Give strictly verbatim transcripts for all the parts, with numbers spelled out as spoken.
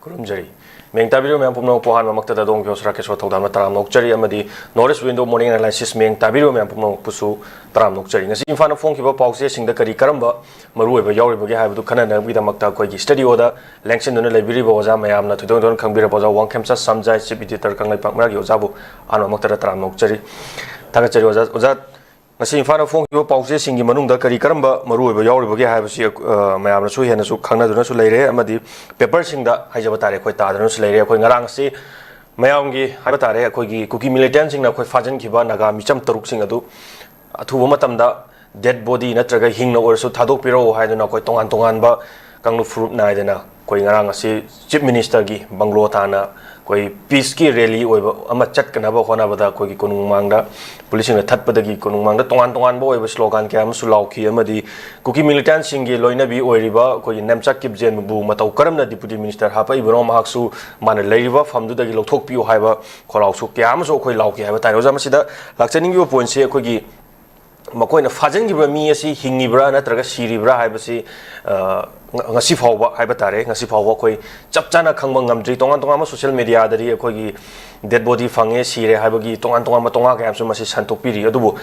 ꯈꯨꯔꯨꯝꯖꯔꯤ꯫ ꯃꯤꯌꯦꯡ ꯇꯥꯕꯤꯔꯤꯕ ꯃꯌꯥꯝ ꯄꯨꯝꯅꯃꯛꯄꯨ ꯑꯍꯥꯟꯕꯃꯛꯇꯗ ꯑꯗꯣꯝꯒꯤ ꯍꯣꯁ ꯔꯥꯀꯦꯁꯣꯔ ꯊꯧꯗꯥꯝꯅ ꯇꯔꯥꯝꯅ ꯑꯣꯛꯆꯔꯤ, ꯑꯃꯗꯤ North East Window Morning Analysis ꯃꯤꯌꯦꯡ ꯇꯥꯕꯤꯔꯤꯕ ꯃꯌꯥꯝ ꯄꯨꯝꯅꯃꯛꯄꯨꯁꯨ ꯇꯔꯥꯝꯅ ꯑꯣꯛꯆꯔꯤ꯫ ꯉꯁꯤ ꯏꯝꯐꯥꯜꯗ ꯐꯣꯡꯈꯤꯕ ꯄꯥꯎꯆꯦꯁꯤꯡꯗ ꯀꯔꯤ ꯀꯔꯝꯕ ꯃꯔꯨꯑꯣꯏꯕ ꯌꯥꯎꯔꯤꯕꯒꯦ ꯍꯥꯏꯕꯗꯨ ꯈꯟꯅꯅꯕꯒꯤꯗꯃꯛꯇ ꯑꯩꯈꯣꯏꯒꯤ ꯁ꯭ꯇꯨꯗꯤꯑꯣꯗ ꯂꯦꯡꯁꯤꯟꯗꯨꯅ ꯂꯩꯕꯤꯔꯤꯕ ꯑꯣꯖꯥ ꯃꯌꯥꯝꯅ ꯊꯣꯏꯗꯣꯛ ꯍꯦꯟꯗꯣꯛꯅ ꯈꯪꯕꯤꯔꯕ ꯑꯣꯖꯥ ꯋꯥꯡꯈꯦꯝꯆꯥ ꯁꯝꯖꯥꯏ, Chief Editor ꯀꯪꯂꯩꯄꯥꯛ ꯃꯩꯔꯥꯒꯤ ꯑꯣꯖꯥꯕꯨ ꯑꯍꯥꯟꯕꯃꯛꯇꯗ ꯇꯔꯥꯝꯅ ꯑꯣꯛꯆꯔꯤ꯫ ꯊꯥꯒꯠꯆꯔꯤ ꯑꯣꯖꯥ꯫ ꯑꯣꯖꯥ, ꯉꯁꯤ ꯏꯝꯐꯥꯜꯗ ꯐꯣꯡꯈꯤꯕ ꯄꯥꯎꯆꯦꯁꯤꯡꯒꯤ ꯃꯅꯨꯡꯗ ꯀꯔꯤ ꯀꯔꯝꯕ ꯃꯔꯨꯑꯣꯏꯕ ꯌꯥꯎꯔꯤꯕꯒꯦ ꯍꯥꯏꯕꯁꯤ, ꯑ, ꯃꯌꯥꯝꯅꯁꯨ ꯍꯦꯟꯅꯁꯨ ꯈꯪꯅꯗꯨꯅꯁꯨ ꯂꯩꯔꯦ, ꯑꯃꯗꯤ ꯄꯦꯄꯔꯁꯤꯡꯗ ꯍꯥꯏꯖꯕ ꯇꯥꯔꯦ, ꯑꯩꯈꯣꯏ ꯇꯥꯗꯨꯅꯁꯨ ꯂꯩꯔꯦ꯫ ꯑꯩꯈꯣꯏ ꯉꯔꯥꯡꯁꯤ ꯃꯌꯥꯝꯒꯤ ꯍꯥꯏꯕ ꯇꯥꯔꯦ, ꯑꯩꯈꯣꯏꯒꯤ ꯀꯨꯀꯤ ꯃꯤꯂꯤꯇꯦꯟꯁꯤꯡꯅ ꯑꯩꯈꯣꯏ ꯐꯥꯖꯤꯟꯈꯤꯕ ꯅꯥꯒꯥ ꯃꯤꯆꯝ ꯇꯔꯨꯛꯁꯤꯡ ꯑꯗꯨ ꯑꯊꯨꯕ ꯃꯇꯝꯗ ꯗꯦꯗ ꯕꯣꯗꯤ ꯅꯠꯇ꯭ꯔꯒ ꯍꯤꯡꯅ ꯑꯣꯏꯔꯁꯨ ꯊꯥꯗꯣꯛꯄꯤꯔꯛꯎ ꯍꯥꯏꯗꯨꯅ ꯑꯩꯈꯣꯏ ꯇꯣꯉꯥꯟ ꯇꯣꯉꯥꯟꯕ ꯀꯥꯡꯂꯨꯞ ꯐꯨꯔꯨꯞ ꯅꯥꯏꯗꯅ ꯑꯩꯈꯣꯏ ꯉꯔꯥꯡ ꯑꯁꯤ Chief Minister ꯒꯤ ꯕꯪꯒ꯭ꯂꯣ ꯇꯥꯟꯅ ꯑꯩꯈꯣꯏ ꯄꯤꯁꯀꯤ ꯔꯦꯂꯤ ꯑꯣꯏꯕ ꯑꯃ ꯆꯠꯀꯅꯕ ꯍꯣꯠꯅꯕꯗ ꯑꯩꯈꯣꯏꯒꯤ ꯀꯣꯅꯨꯡ ꯃꯥꯡꯗ ꯄꯨꯂꯤꯁꯁꯤꯡꯅ ꯊꯠꯄꯗꯒꯤ ꯀꯣꯅꯨꯡ ꯃꯥꯡꯗ ꯇꯣꯉꯥꯟ ꯇꯣꯉꯥꯟꯕ ꯑꯣꯏꯕ ꯁ꯭ꯂꯣꯒꯥꯟ ꯀꯌꯥ ꯑꯃꯁꯨ ꯂꯥꯎꯈꯤ, ꯑꯃꯗꯤ ꯀꯨꯀꯤ ꯃꯤꯂꯤꯇꯦꯟꯁꯤꯡꯒꯤ ꯂꯣꯏꯅꯕꯤ ꯑꯣꯏꯔꯤꯕ ꯑꯩꯈꯣꯏꯒꯤ ꯅꯦꯝꯆꯥ ꯀꯤꯞꯖꯦꯟꯕꯨ ꯃꯇꯧ ꯀꯔꯝꯅ Deputy Minister ꯍꯥꯞꯄꯛꯏꯕꯅꯣ, ꯃꯍꯥꯛꯁꯨ ꯃꯥꯅ ꯂꯩꯔꯤꯕ ꯐꯝꯗꯨꯗꯒꯤ ꯂꯧꯊꯣꯛꯄꯤꯌꯨ ꯍꯥꯏꯕ ꯈꯣꯜꯂꯥꯎꯁꯨ ꯀꯌꯥ ꯑꯃꯁꯨ ꯑꯩꯈꯣꯏ ꯂꯥꯎꯈꯤ ꯍꯥꯏꯕ ꯇꯥꯔꯦ꯫ ꯑꯣꯖꯥ, ꯃꯁꯤꯗ ꯂꯥꯛꯆꯅꯤꯡꯉꯤꯕ ꯄꯣꯏꯟꯠꯁꯦ ꯑꯩꯈꯣꯏꯒꯤ ꯃꯈꯣꯏꯅ ꯐꯥꯖꯤꯟꯈꯤꯕ ꯃꯤ ꯑꯁꯤ ꯍꯤꯡꯉꯤꯕ꯭ꯔꯥ ꯅꯠꯇ꯭ꯔꯒ ꯁꯤꯔꯤꯕ꯭ꯔꯥ ꯍꯥꯏꯕꯁꯤ, ꯑ, ꯉ-, ꯉꯁꯤ ꯐꯥꯎꯕ ꯍꯥꯏꯕ ꯇꯥꯔꯦ, ꯉꯁꯤ ꯐꯥꯎꯕ ꯑꯩꯈꯣꯏ ꯆꯞ ꯆꯥꯅ ꯈꯪꯕ ꯉꯝꯗ꯭ꯔꯤ꯫ ꯇꯣꯉꯥꯟ ꯇꯣꯉꯥꯟꯕ ꯁꯣꯁꯤꯌꯦꯜ ꯃꯦꯗꯤꯌꯥꯗꯗꯤ ꯑꯩꯈꯣꯏꯒꯤ ꯗꯦꯗ ꯕꯣꯗꯤ ꯐꯪꯉꯦ, ꯁꯤꯔꯦ ꯍꯥꯏꯕꯒꯤ ꯇꯣꯉꯥꯟ ꯇꯣꯉꯥꯟꯕ ꯇꯣꯉꯥ ꯀꯌꯥ ꯑꯃꯁꯨ ꯃꯁꯤ ꯁꯟꯗꯣꯛꯄꯤꯔꯤ꯫ ꯑꯗꯨꯕꯨ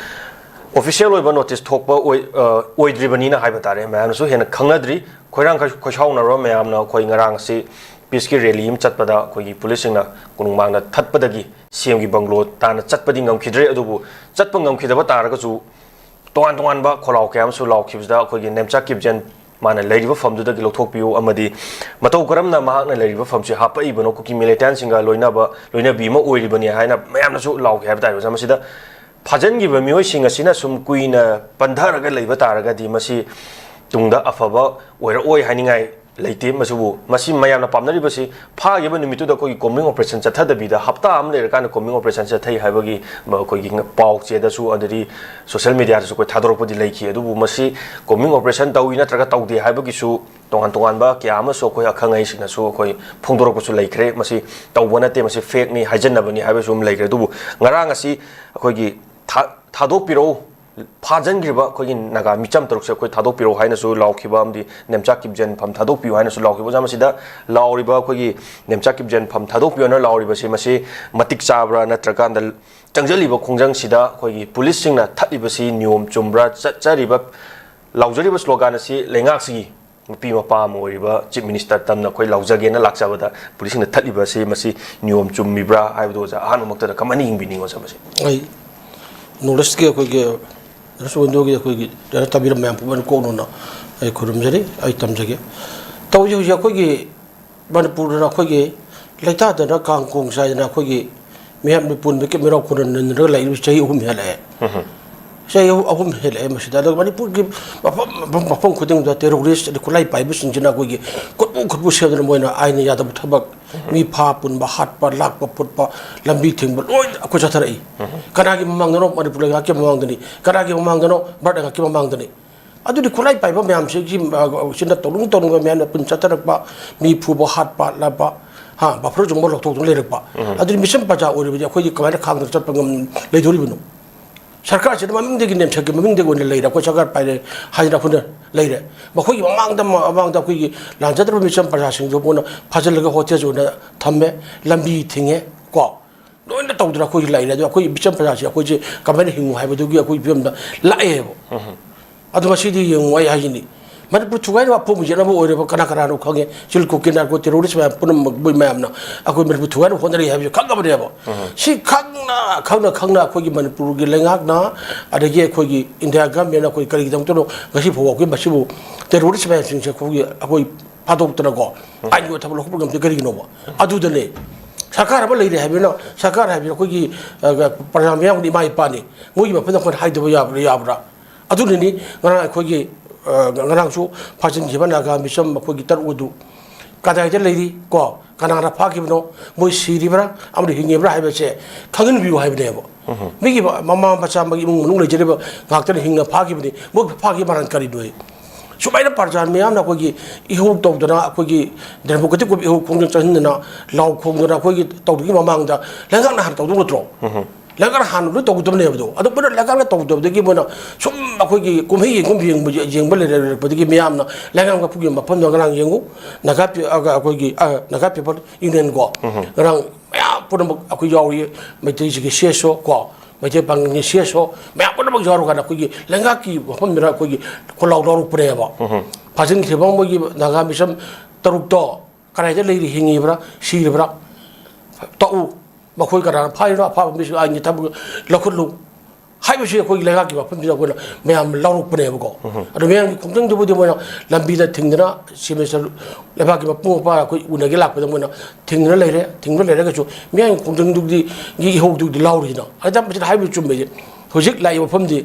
ꯑꯣꯐꯤꯁꯤꯌꯦꯜ ꯑꯣꯏꯕ ꯅꯣꯇꯤꯁ ꯊꯣꯛꯄ ꯑꯣꯏ-, ꯑ, ꯑꯣꯏꯗ꯭ꯔꯤꯕꯅꯤꯅ ꯍꯥꯏꯕ ꯇꯥꯔꯦ, ꯃꯌꯥꯝꯅꯁꯨ ꯍꯦꯟꯅ ꯈꯪꯅꯗ꯭ꯔꯤ꯫ ꯈꯣꯏꯔꯥꯡ ꯈꯣꯏ-, ꯈꯣꯏꯁꯥꯎꯅꯔꯕ ꯃꯌꯥꯝꯅ ꯑꯩꯈꯣꯏ ꯉꯔꯥꯡ ꯑꯁꯤ ꯄꯤꯁꯀꯤ ꯔꯦꯂꯤ ꯑꯃ ꯆꯠꯄꯗ ꯑꯩꯈꯣꯏꯒꯤ ꯄꯨꯂꯤꯁꯁꯤꯡꯅ ꯀꯣꯅꯨꯡ ꯃꯥꯡꯗ ꯊꯠꯄꯗꯒꯤ ꯁꯤ ꯑꯦꯝꯒꯤ ꯕꯪꯒ꯭ꯂꯣ ꯇꯥꯟꯅ ꯆꯠꯄꯗꯤ ꯉꯝꯈꯤꯗ꯭ꯔꯦ꯫ ꯑꯗꯨꯕꯨ ꯆꯠꯄ ꯉꯝꯈꯤꯗꯕ ꯇꯥꯔꯒꯁꯨ ꯇꯣꯉꯥꯟ ꯇꯣꯉꯥꯟꯕ ꯈꯣꯜꯂꯥꯎ ꯀꯌꯥ ꯑꯃꯁꯨ ꯂꯥꯎꯈꯤꯕꯁꯤꯗ ꯑꯩꯈꯣꯏꯒꯤ ꯅꯦꯝꯆꯥ ꯀꯤꯞꯖꯦꯟ ꯃꯥꯅ ꯂꯩꯔꯤꯕ ꯐꯝꯗꯨꯗꯒꯤ ꯂꯧꯊꯣꯛꯄꯤꯌꯨ ꯑꯃꯗꯤ ꯃꯇꯧ ꯀꯔꯝꯅ ꯃꯍꯥꯛꯅ ꯂꯩꯔꯤꯕ ꯐꯝꯁꯤ ꯍꯥꯞꯄꯛꯏꯕꯅꯣ, ꯀꯨꯀꯤ ꯃꯤꯂꯤꯇꯦꯟꯁꯤꯡꯒ ꯂꯣꯏꯅꯕ, ꯂꯣꯏꯅꯕꯤ ꯑꯃ ꯑꯣꯏꯔꯤꯕꯅꯤ ꯍꯥꯏꯅ ꯃꯌꯥꯝꯅꯁꯨ ꯂꯥꯎꯈꯤ ꯍꯥꯏꯕ ꯇꯥꯔꯦ꯫ ꯑꯣꯖꯥ, ꯃꯁꯤꯗ ꯐꯥꯖꯤꯟꯈꯤꯕ ꯃꯤꯑꯣꯏꯁꯤꯡ ꯑꯁꯤꯅ ꯁꯨꯝ ꯀꯨꯏꯅ ꯄꯟꯊꯔꯒ ꯂꯩꯕ ꯇꯥꯔꯒꯗꯤ ꯃꯁꯤ ꯇꯨꯡꯗ ꯑꯐꯕ ꯑꯣꯏꯔꯛꯑꯣꯏ ꯍꯥꯏꯅꯤꯡꯉꯥꯏ ꯂꯩꯇꯦ꯫ ꯃꯁꯤꯕꯨ, ꯃꯁꯤ ꯃꯌꯥꯝꯅ ꯄꯥꯝꯅꯔꯤꯕꯁꯤ ꯐꯥꯈꯤꯕ ꯅꯨꯃꯤꯠꯇꯨꯗ ꯑꯩꯈꯣꯏꯒꯤ ꯀꯣꯝꯕꯤꯡ ꯑꯣꯄꯔꯦꯁꯟ ꯆꯠꯊꯗꯕꯤꯗ ꯍꯞꯇꯥ ꯑꯃ ꯂꯩꯔꯀꯥꯟꯗ ꯀꯣꯝꯕꯤꯡ ꯑꯣꯄꯔꯦꯁꯟ ꯆꯠꯊꯩ ꯍꯥꯏꯕꯒꯤ ꯑꯩꯈꯣꯏꯒꯤ ꯄꯥꯎ ꯆꯦꯗꯁꯨ ꯑꯗꯨꯗꯤ ꯁꯣꯁꯤꯌꯦꯜ ꯃꯦꯗꯤꯌꯥꯗꯁꯨ ꯑꯩꯈꯣꯏ ꯊꯥꯗꯣꯔꯛꯄꯗꯤ ꯂꯩꯈꯤ꯫ ꯑꯗꯨꯕꯨ ꯃꯁꯤ ꯀꯣꯝꯕꯤꯡ ꯑꯣꯄꯔꯦꯁꯟ ꯇꯧꯏ ꯅꯠꯇ꯭ꯔꯒ ꯇꯧꯗꯦ ꯍꯥꯏꯕꯒꯤꯁꯨ ꯇꯣꯉꯥꯟ ꯇꯣꯉꯥꯟꯕ ꯀꯌꯥ ꯑꯃꯁꯨ ꯑꯩꯈꯣꯏ ꯑꯈꯪ ꯑꯍꯩꯁꯤꯡꯅꯁꯨ ꯑꯩꯈꯣꯏ ꯐꯣꯡꯗꯣꯔꯛꯄꯁꯨ ꯂꯩꯈ꯭ꯔꯦ꯫ ꯃꯁꯤ ꯇꯧꯕ ꯅꯠꯇꯦ, ꯃꯁꯤ ꯐꯦꯛꯅꯤ ꯍꯥꯏꯖꯟꯅꯕꯅꯤ ꯍꯥꯏꯕꯁꯨ ꯑꯃ ꯂꯩꯈ꯭ꯔꯦ꯫ ꯑꯗꯨꯕꯨ ꯉꯔꯥꯡ ꯑꯁꯤ ꯑꯩꯈꯣꯏꯒꯤ ꯊꯥ-, ꯊꯥꯗꯣꯛꯄꯤꯔꯛꯎ, ꯐꯥꯖꯤꯟꯈ꯭ꯔꯤꯕ ꯑꯩꯈꯣꯏꯒꯤ ꯅꯥꯒꯥ ꯃꯤꯆꯝ ꯇꯔꯨꯛꯁꯦ ꯑꯩꯈꯣꯏ ꯊꯥꯗꯣꯛꯄꯤꯔꯛꯑꯣ ꯍꯍꯥꯏꯅꯁꯨ ꯂꯥꯎꯈꯤꯕ ꯑꯃꯗꯤ ꯅꯦꯝꯆꯥ ꯀꯤꯞꯖꯦꯟꯐꯝ ꯊꯥꯗꯣꯛꯄꯤꯌꯨ ꯍꯥꯏꯅꯁꯨ ꯂꯥꯎꯈꯤꯕ ꯑꯣꯖꯥ꯫ ꯃꯁꯤꯗ ꯂꯥꯎꯔꯤꯕ ꯑꯩꯈꯣꯏꯒꯤ ꯅꯦꯝꯆꯥ ꯀꯤꯞꯖꯦꯟꯐꯝ ꯊꯥꯗꯣꯛꯄꯤꯌꯨ ꯍꯥꯏꯅ ꯂꯥꯎꯔꯤꯕꯁꯤ ꯃꯁꯤ ꯃꯇꯤꯛ ꯆꯥꯕ꯭ꯔꯥ, ꯅꯠꯇ꯭ꯔꯀꯥꯟꯗ ꯆꯪꯁꯤꯜꯂꯤꯕ ꯈꯣꯡꯖꯪꯁꯤꯗ ꯑꯩꯈꯣꯏꯒꯤ ꯄꯨꯂꯤꯁꯁꯤꯡꯅ ꯊꯠꯂꯤꯕꯁꯤ ꯅꯤꯌꯣꯝ ꯆꯨꯝꯕ꯭ꯔꯥ? ꯆꯠꯆꯔꯤꯕ, ꯂꯥꯎꯖꯔꯤꯕ ꯁ꯭ꯂꯣꯒꯥꯟ ꯑꯁꯤ ꯂꯩꯉꯥꯛꯁꯤꯒꯤ ꯅꯨꯄꯤ ꯃꯄꯥ ꯑꯃ ꯑꯣꯏꯔꯤꯕ ꯆꯤꯐ ꯃꯤꯅꯤꯁꯇꯔ ꯇꯝꯅ ꯑꯩꯈꯣꯏ ꯂꯥꯎꯖꯒꯦꯅ ꯂꯥꯛꯆꯕꯗ ꯄꯨꯂꯤꯁꯁꯤꯡꯅ ꯊꯠꯂꯤꯕ ꯑꯁꯤ ꯃꯁꯤ ꯅꯤꯌꯣꯝ ꯆꯨꯝꯃꯤꯕ꯭ꯔꯥ ꯍꯥꯏꯕꯗꯨ ꯑꯣꯖꯥ ꯑꯍꯥꯟꯕꯃꯛꯇꯗ ꯀꯃꯥꯏꯅ ꯌꯦꯡꯕꯤꯅꯤꯡꯉꯤ ꯑꯣꯖꯥ ꯃꯁꯤ? ꯑꯩ ꯅꯣꯔꯠ ꯏꯁꯀꯤ ꯑꯩꯈꯣꯏꯒꯤ ꯔꯁ ꯋꯤꯟꯗꯣꯒꯤ ꯑꯩꯈꯣꯏꯒꯤ ꯇꯥꯕꯤꯔꯝꯕ ꯃꯌꯥꯝ ꯄꯨꯝꯅꯃꯛ ꯀꯣꯛꯅꯅ ꯑꯩ ꯈꯨꯔꯨꯝꯖꯔꯤ, ꯑꯩ ꯇꯝꯖꯒꯦ꯫ ꯇꯧꯖꯤꯛ ꯍꯧꯖꯤꯛ ꯑꯩꯈꯣꯏꯒꯤ ꯃꯅꯤꯄꯨꯔꯗ ꯑꯩꯈꯣꯏꯒꯤ ꯂꯩꯇꯥꯗꯅ ꯀꯥꯡ ꯀꯣꯡ ꯆꯥꯏꯗꯅ ꯑꯩꯈꯣꯏꯒꯤ ꯃꯤꯌꯥꯝ ꯃꯤꯄꯨꯟ ꯃꯤꯀꯦꯞ ꯃꯤꯔꯥꯎ ꯈꯨꯔꯟꯅꯗꯅ ꯂꯩꯔꯤꯕ ꯆꯍꯤ ꯑꯍꯨꯝ ꯍꯦꯜꯂꯛꯑꯦ꯫ ꯆꯍꯤ ꯑꯍꯨꯝ ꯍꯦꯜꯂꯛꯑꯦ ꯃꯁꯤꯗ꯫ ꯑꯗꯨꯒ ꯃꯅꯤꯄꯨꯔꯒꯤ ꯃꯐꯝ ꯃꯐꯝ ꯃꯐꯝ ꯈꯨꯗꯤꯡꯗ ꯇꯦꯔꯣꯔꯤꯁ ꯑꯗꯩ ꯈꯨꯠꯂꯥꯏ ꯄꯥꯏꯕꯁꯤꯡꯁꯤꯅ ꯑꯩꯈꯣꯏꯒꯤ ꯈꯨꯠꯄꯨ ꯈꯨꯠꯄꯨ ꯁꯦꯝꯗꯅ ꯃꯣꯏꯅ ꯑꯥꯏꯟꯅ ꯌꯥꯗꯕ ꯊꯕꯛ, ꯃꯤ ꯐꯥ ꯄꯨꯟꯕ, ꯍꯥꯠꯄ, ꯂꯥꯛꯄ ꯐꯨꯠꯄ, ꯂꯝꯕꯤ ꯊꯤꯡꯕ ꯂꯣꯏꯅ ꯑꯩꯈꯣꯏ ꯆꯠꯊꯔꯛꯏ꯫ ꯀꯅꯥꯒꯤ ꯃꯃꯥꯡꯗꯅꯣ? ꯃꯅꯤꯄꯨꯔ ꯂꯩꯉꯥꯛꯀꯤ ꯃꯃꯥꯡꯗꯅꯤ꯫ ꯀꯅꯥꯒꯤ ꯃꯃꯥꯡꯗꯅꯣ? ꯚꯥꯔꯠ ꯂꯩꯉꯥꯛꯀꯤ ꯃꯃꯥꯡꯗꯅꯤ꯫ ꯑꯗꯨꯗꯤ ꯈꯨꯠꯂꯥꯏ ꯄꯥꯏꯕ ꯃꯌꯥꯝꯁꯤꯒꯤ ꯁꯤꯅ ꯇꯧꯅꯤꯡ ꯇꯧꯅꯤꯡꯕ ꯃꯌꯥꯝꯅ ꯄꯨꯟ ꯆꯠꯊꯔꯛꯄ, ꯃꯤ ꯐꯨꯕ, ꯍꯥꯠꯄ, ꯂꯥꯠꯄ, ꯍꯥ, ꯕꯐꯔ ꯖꯣꯟꯕꯧ ꯂꯧꯊꯣꯛꯇꯨꯅ ꯂꯩꯔꯛꯄ꯫ ꯑꯗꯨꯗꯤ ꯃꯤꯆꯝ ꯄ꯭ꯔꯖꯥ ꯑꯣꯏꯔꯤꯕꯗꯤ ꯑꯩꯈꯣꯏꯗꯤ ꯀꯃꯥꯏꯅ ꯈꯥꯡꯗꯅ ꯆꯠꯄ ꯉꯝ ꯂꯩꯗꯣꯔꯤꯕꯅꯣ? ꯁꯔꯀꯥꯔꯁꯤꯅ ꯃꯃꯤꯡꯗꯒꯤ ꯅꯦꯝꯁꯛꯀꯤ ꯃꯃꯤꯡꯗꯒꯤ ꯑꯣꯏꯅ ꯂꯩꯔꯦ꯫ ꯑꯩꯈꯣꯏ ꯁꯔꯀꯥꯔ ꯄꯥꯏꯔꯦ ꯍꯥꯏꯗꯅ ꯑꯩꯈꯣꯏꯅ ꯂꯩꯔꯦ꯫ ꯃꯈꯣꯏꯒꯤ ꯃꯃꯥꯡꯗ ꯃꯃꯥꯡꯗ ꯑꯩꯈꯣꯏꯒꯤ ꯂꯥꯟꯖꯗ꯭ꯔꯕ ꯃꯤꯆꯝ ꯄ꯭ꯔꯖꯥꯁꯤꯡꯗꯨ ꯃꯣꯏꯅ ꯐꯥꯖꯤꯜꯂꯒ ꯍꯣꯇꯦꯜꯁ ꯑꯣꯏꯅ ꯊꯝꯃꯦ, ꯂꯝꯕꯤ ꯊꯤꯡꯉꯦ ꯀꯣ꯫ ꯂꯣꯏꯅ ꯇꯧꯗꯅ ꯑꯩꯈꯣꯏꯒꯤ ꯂꯩꯔꯦ꯫ ꯑꯗꯣ ꯑꯩꯈꯣꯏ ꯃꯤꯆꯝ ꯄ꯭ꯔꯖꯥꯁꯤ ꯑꯩꯈꯣꯏꯁꯦ ꯀꯃꯥꯏꯅ ꯍꯤꯡꯉꯨ ꯍꯥꯏꯕꯗꯨꯒꯤ ꯑꯩꯈꯣꯏ ꯐꯤꯕꯝꯗ ꯂꯥꯛꯑꯦꯕ꯫ ꯑꯗꯣ ꯉꯁꯤꯗꯤ ꯌꯦꯡꯉꯨ, ꯑꯩ ꯍꯥꯏꯁꯤꯅꯤ, ꯃꯅꯤꯄꯨꯔ ꯊꯨꯒꯥꯏꯅꯕ ꯑꯄꯣꯝꯕ ꯌꯦꯠꯅꯕ ꯑꯣꯏꯔꯕ ꯀꯅꯥ ꯀꯅꯥꯅꯣ ꯈꯪꯉꯦ꯫ ꯁꯤꯜ ꯀꯨꯀꯤ ꯅꯥꯔꯀꯣ ꯇꯦꯔꯣꯔꯤꯁ ꯃꯌꯥꯝ ꯄꯨꯝꯅꯃꯛ ꯃꯣꯏ ꯃꯌꯥꯝꯅ ꯑꯩꯈꯣꯏ ꯃꯅꯤꯄꯨꯔ ꯊꯨꯒꯥꯏꯅꯕ ꯍꯣꯠꯅꯔꯤ ꯍꯥꯏꯕꯁꯤ ꯈꯪꯉꯕꯅꯦꯕ꯫ ꯁꯤ ꯈꯪꯅ ꯈꯪꯅ ꯈꯪꯅ ꯑꯩꯈꯣꯏꯒꯤ ꯃꯅꯤꯄꯨꯔꯒꯤ ꯂꯩꯉꯥꯛꯅ, ꯑꯗꯒꯤ ꯑꯩꯈꯣꯏꯒꯤ ꯏꯟꯗꯤꯌꯥ ꯒꯃꯦꯟꯅ ꯑꯩꯈꯣꯏ ꯀꯔꯤꯒꯤꯗꯃꯛꯇꯅꯣ ꯉꯁꯤ ꯐꯥꯎꯕ ꯑꯩꯈꯣꯏ ꯃꯁꯤꯕꯨ ꯇꯦꯔꯣꯔꯤꯁ ꯃꯌꯥꯝꯁꯤꯡꯁꯦ ꯑꯩꯈꯣꯏꯒꯤ ꯑꯩꯈꯣꯏ ꯐꯥꯗꯣꯛꯇꯅꯀꯣ ꯑꯥꯏꯟꯒꯤ ꯑꯣꯏꯕ ꯊꯕꯛ ꯂꯧꯈꯠꯄ ꯉꯝꯗꯦ꯫ ꯀꯔꯤꯒꯤꯅꯣꯕ? ꯑꯗꯨꯗꯅꯦ ꯁꯔꯀꯥꯔ ꯑꯃ ꯂꯩꯔꯦ ꯍꯥꯏꯕꯅꯤꯅ, ꯁꯔꯀꯥꯔ ꯍꯥꯏꯕꯁꯤ ꯑꯩꯈꯣꯏꯒꯤ, ꯑ, ꯄ꯭ꯔꯖꯥ ꯃꯤꯌꯥꯝꯒꯤ ꯏꯃꯥ ꯏꯄꯥꯅꯤ꯫ ꯃꯣꯏꯒꯤ ꯃꯐꯝꯗ ꯑꯩꯈꯣꯏꯅ ꯍꯥꯏꯗꯕ ꯌꯥꯕ꯭ꯔꯥ, ꯌꯥꯕ꯭ꯔꯥ? ꯑꯗꯨꯅꯅꯤ ꯉꯔꯥꯡ ꯑꯩꯈꯣꯏꯒꯤ, ꯑ, ꯉꯔꯥꯡꯁꯨ ꯐꯥꯖꯤꯟꯈꯤꯕ ꯅꯥꯒꯥ ꯃꯤꯆꯝ ꯑꯩꯈꯣꯏꯒꯤ ꯇꯔꯨꯛ ꯑꯗꯨ ꯀꯗꯥꯏꯗ ꯂꯩꯔꯤ ꯀꯣ? ꯀꯅꯥꯅ ꯐꯥꯈꯤꯕꯅꯣ? ꯃꯣꯏ ꯁꯤꯔꯤꯕ꯭ꯔꯥ ꯑꯃꯗꯤ ꯍꯤꯡꯉꯤꯕ꯭ꯔꯥ ꯍꯥꯏꯕꯁꯦ ꯈꯪꯍꯟꯕꯤꯌꯨ ꯍꯥꯏꯕꯅꯦꯕ꯫ ꯃꯤꯒꯤ ꯃ-, ꯃꯃꯥ ꯃꯆꯥ ꯑꯃꯒꯤ ꯏꯃꯨꯡ ꯃꯅꯨꯡ ꯂꯩꯖꯔꯤꯕ ꯉꯥꯛꯇꯅ ꯍꯤꯡꯅ ꯐꯥꯈꯤꯕꯅꯤ꯫ ꯃꯣꯏ ꯐꯥꯈꯤꯕ ꯃꯔꯝ ꯀꯔꯤꯅꯣ? ꯁꯨꯃꯥꯏꯅ ꯄ꯭ꯔꯖꯥ ꯃꯤꯌꯥꯝꯅ ꯑꯩꯈꯣꯏꯒꯤ ꯏꯍꯧ ꯇꯧꯗꯅ, ꯑꯩꯈꯣꯏꯒꯤ ꯗꯦꯃꯣꯀ꯭ꯔꯦꯇꯤꯛ ꯑꯣꯏꯕ ꯏꯍꯧ ꯈꯣꯡꯖꯪ ꯆꯪꯍꯟꯗꯅ, ꯂꯥꯎ ꯈꯣꯡꯗꯅ ꯑꯩꯈꯣꯏꯒꯤ ꯇꯧꯗ꯭ꯔꯤꯉꯩ ꯃꯃꯥꯡꯗ ꯂꯩꯉꯥꯛꯅ ꯍꯥꯟꯅ ꯇꯧꯗꯧ ꯅꯠꯇ꯭ꯔꯣ? ꯂꯩꯉꯥꯛꯅ ꯍꯥꯟꯅ ꯂꯣꯏ ꯇꯧꯒꯗꯕꯅꯦꯕꯗꯣ, ꯑꯗꯣ ꯃꯣꯏꯅ ꯂꯩꯉꯥꯛꯅ ꯇꯧꯗꯕꯗꯒꯤ ꯃꯣꯏꯅ ꯁꯨꯝ ꯑꯩꯈꯣꯏꯒꯤ ꯀꯨꯝꯍꯩ ꯌꯦꯡꯒꯨꯝ ꯌꯦꯡꯕ, ꯌꯦꯡꯕ ꯂꯩꯔꯛꯄꯗꯒꯤ ꯃꯤꯌꯥꯝꯅ ꯂꯩꯉꯥꯝ ꯀꯥꯐꯝꯒꯤ ꯃꯐꯝꯗ ꯉꯔꯥꯡ ꯌꯦꯡꯉꯨ, ꯅꯥꯒꯥ ꯄꯤ-, ꯑ, ꯑꯩꯈꯣꯏꯒꯤ, ꯑ, ꯅꯥꯒꯥ ꯄꯤꯄꯜ ꯌꯨꯅꯤꯌꯟ ꯀꯣ, ꯉꯔꯥꯡ ꯃꯌꯥꯝ ꯄꯨꯝꯅꯃꯛ ꯑꯩꯈꯣꯏ ꯌꯥꯎꯔꯤ, ꯃꯩꯇꯩꯁꯤꯒꯤ ꯁꯤ ꯑꯦꯁ ꯑꯣ ꯀꯣ, ꯃꯩꯇꯩ ꯄꯥꯉꯜꯒꯤ ꯁꯤ ꯑꯦꯁ ꯑꯣ ꯃꯌꯥꯝ ꯄꯨꯝꯅꯃꯛ ꯌꯥꯎꯔꯀꯥꯟꯗ ꯑꯩꯈꯣꯏꯒꯤ ꯂꯩꯉꯥꯛꯀꯤ ꯃꯐꯝꯗꯨꯅ ꯑꯩꯈꯣꯏꯒꯤ ꯈꯣꯜꯂꯥꯎ ꯂꯧꯔꯛꯄꯅꯦꯕ꯫ ꯐꯥꯖꯤꯟꯈ꯭ꯔꯤꯕ ꯃꯣꯏꯒꯤ ꯅꯥꯒꯥ ꯃꯤꯁꯝ ꯇꯔꯨꯛꯇꯣ ꯀꯗꯥꯏꯗ ꯂꯩꯔꯤ, ꯍꯤꯡꯉꯤꯕ꯭ꯔꯥ, ꯁꯤꯔꯤꯕ꯭ꯔꯥ? ꯇꯛꯎ꯫ ꯃꯈꯣꯏ ꯀꯅꯥꯅ ꯐꯥꯔꯤꯅꯣ? ꯑꯐꯥꯕ ꯃꯤꯁꯨ ꯑꯥꯏꯟꯒꯤ ꯊꯕꯛ ꯂꯧꯈꯠꯂꯨ ꯍꯥꯏꯕꯁꯤ ꯑꯩꯈꯣꯏꯒꯤ ꯂꯩꯉꯥꯛꯀꯤ ꯃꯐꯝꯁꯤꯗ ꯑꯩꯈꯣꯏꯅ ꯃꯌꯥꯝ ꯂꯧꯔꯛꯄꯅꯦꯕꯀꯣ꯫ ꯑꯗꯣ ꯃꯌꯥꯝꯒꯤ ꯈꯣꯡꯖꯪꯗꯨꯕꯨꯗꯤ ꯃꯣꯏꯅ ꯂꯝꯕꯤꯗ ꯊꯤꯡꯗꯅ ꯆꯤꯐ ꯃꯤꯅꯤꯁꯇꯔ, ꯂꯩꯕꯥꯛꯀꯤ ꯃꯄꯨꯡ ꯃꯄꯥ ꯑꯩꯈꯣꯏ ꯎꯅꯒꯦ ꯂꯥꯛꯄꯗ ꯃꯣꯏꯅ ꯊꯤꯡꯗꯅ ꯂꯩꯔꯦ꯫ ꯊꯤꯡꯗꯅ ꯂꯩꯔꯒꯁꯨ ꯃꯤꯌꯥꯝꯒꯤ ꯈꯣꯡꯖꯪꯗꯨꯒꯤ ꯏꯍꯧꯗꯨꯗꯤ ꯂꯥꯎꯔꯤꯁꯤꯅ꯫ ꯑꯗ ꯃꯁꯤꯗ ꯍꯥꯏꯕ ꯆꯨꯝꯕꯁꯦ, ꯍꯧꯖꯤꯛ ꯂꯥꯛꯏꯕ ꯃꯐꯝꯗꯤ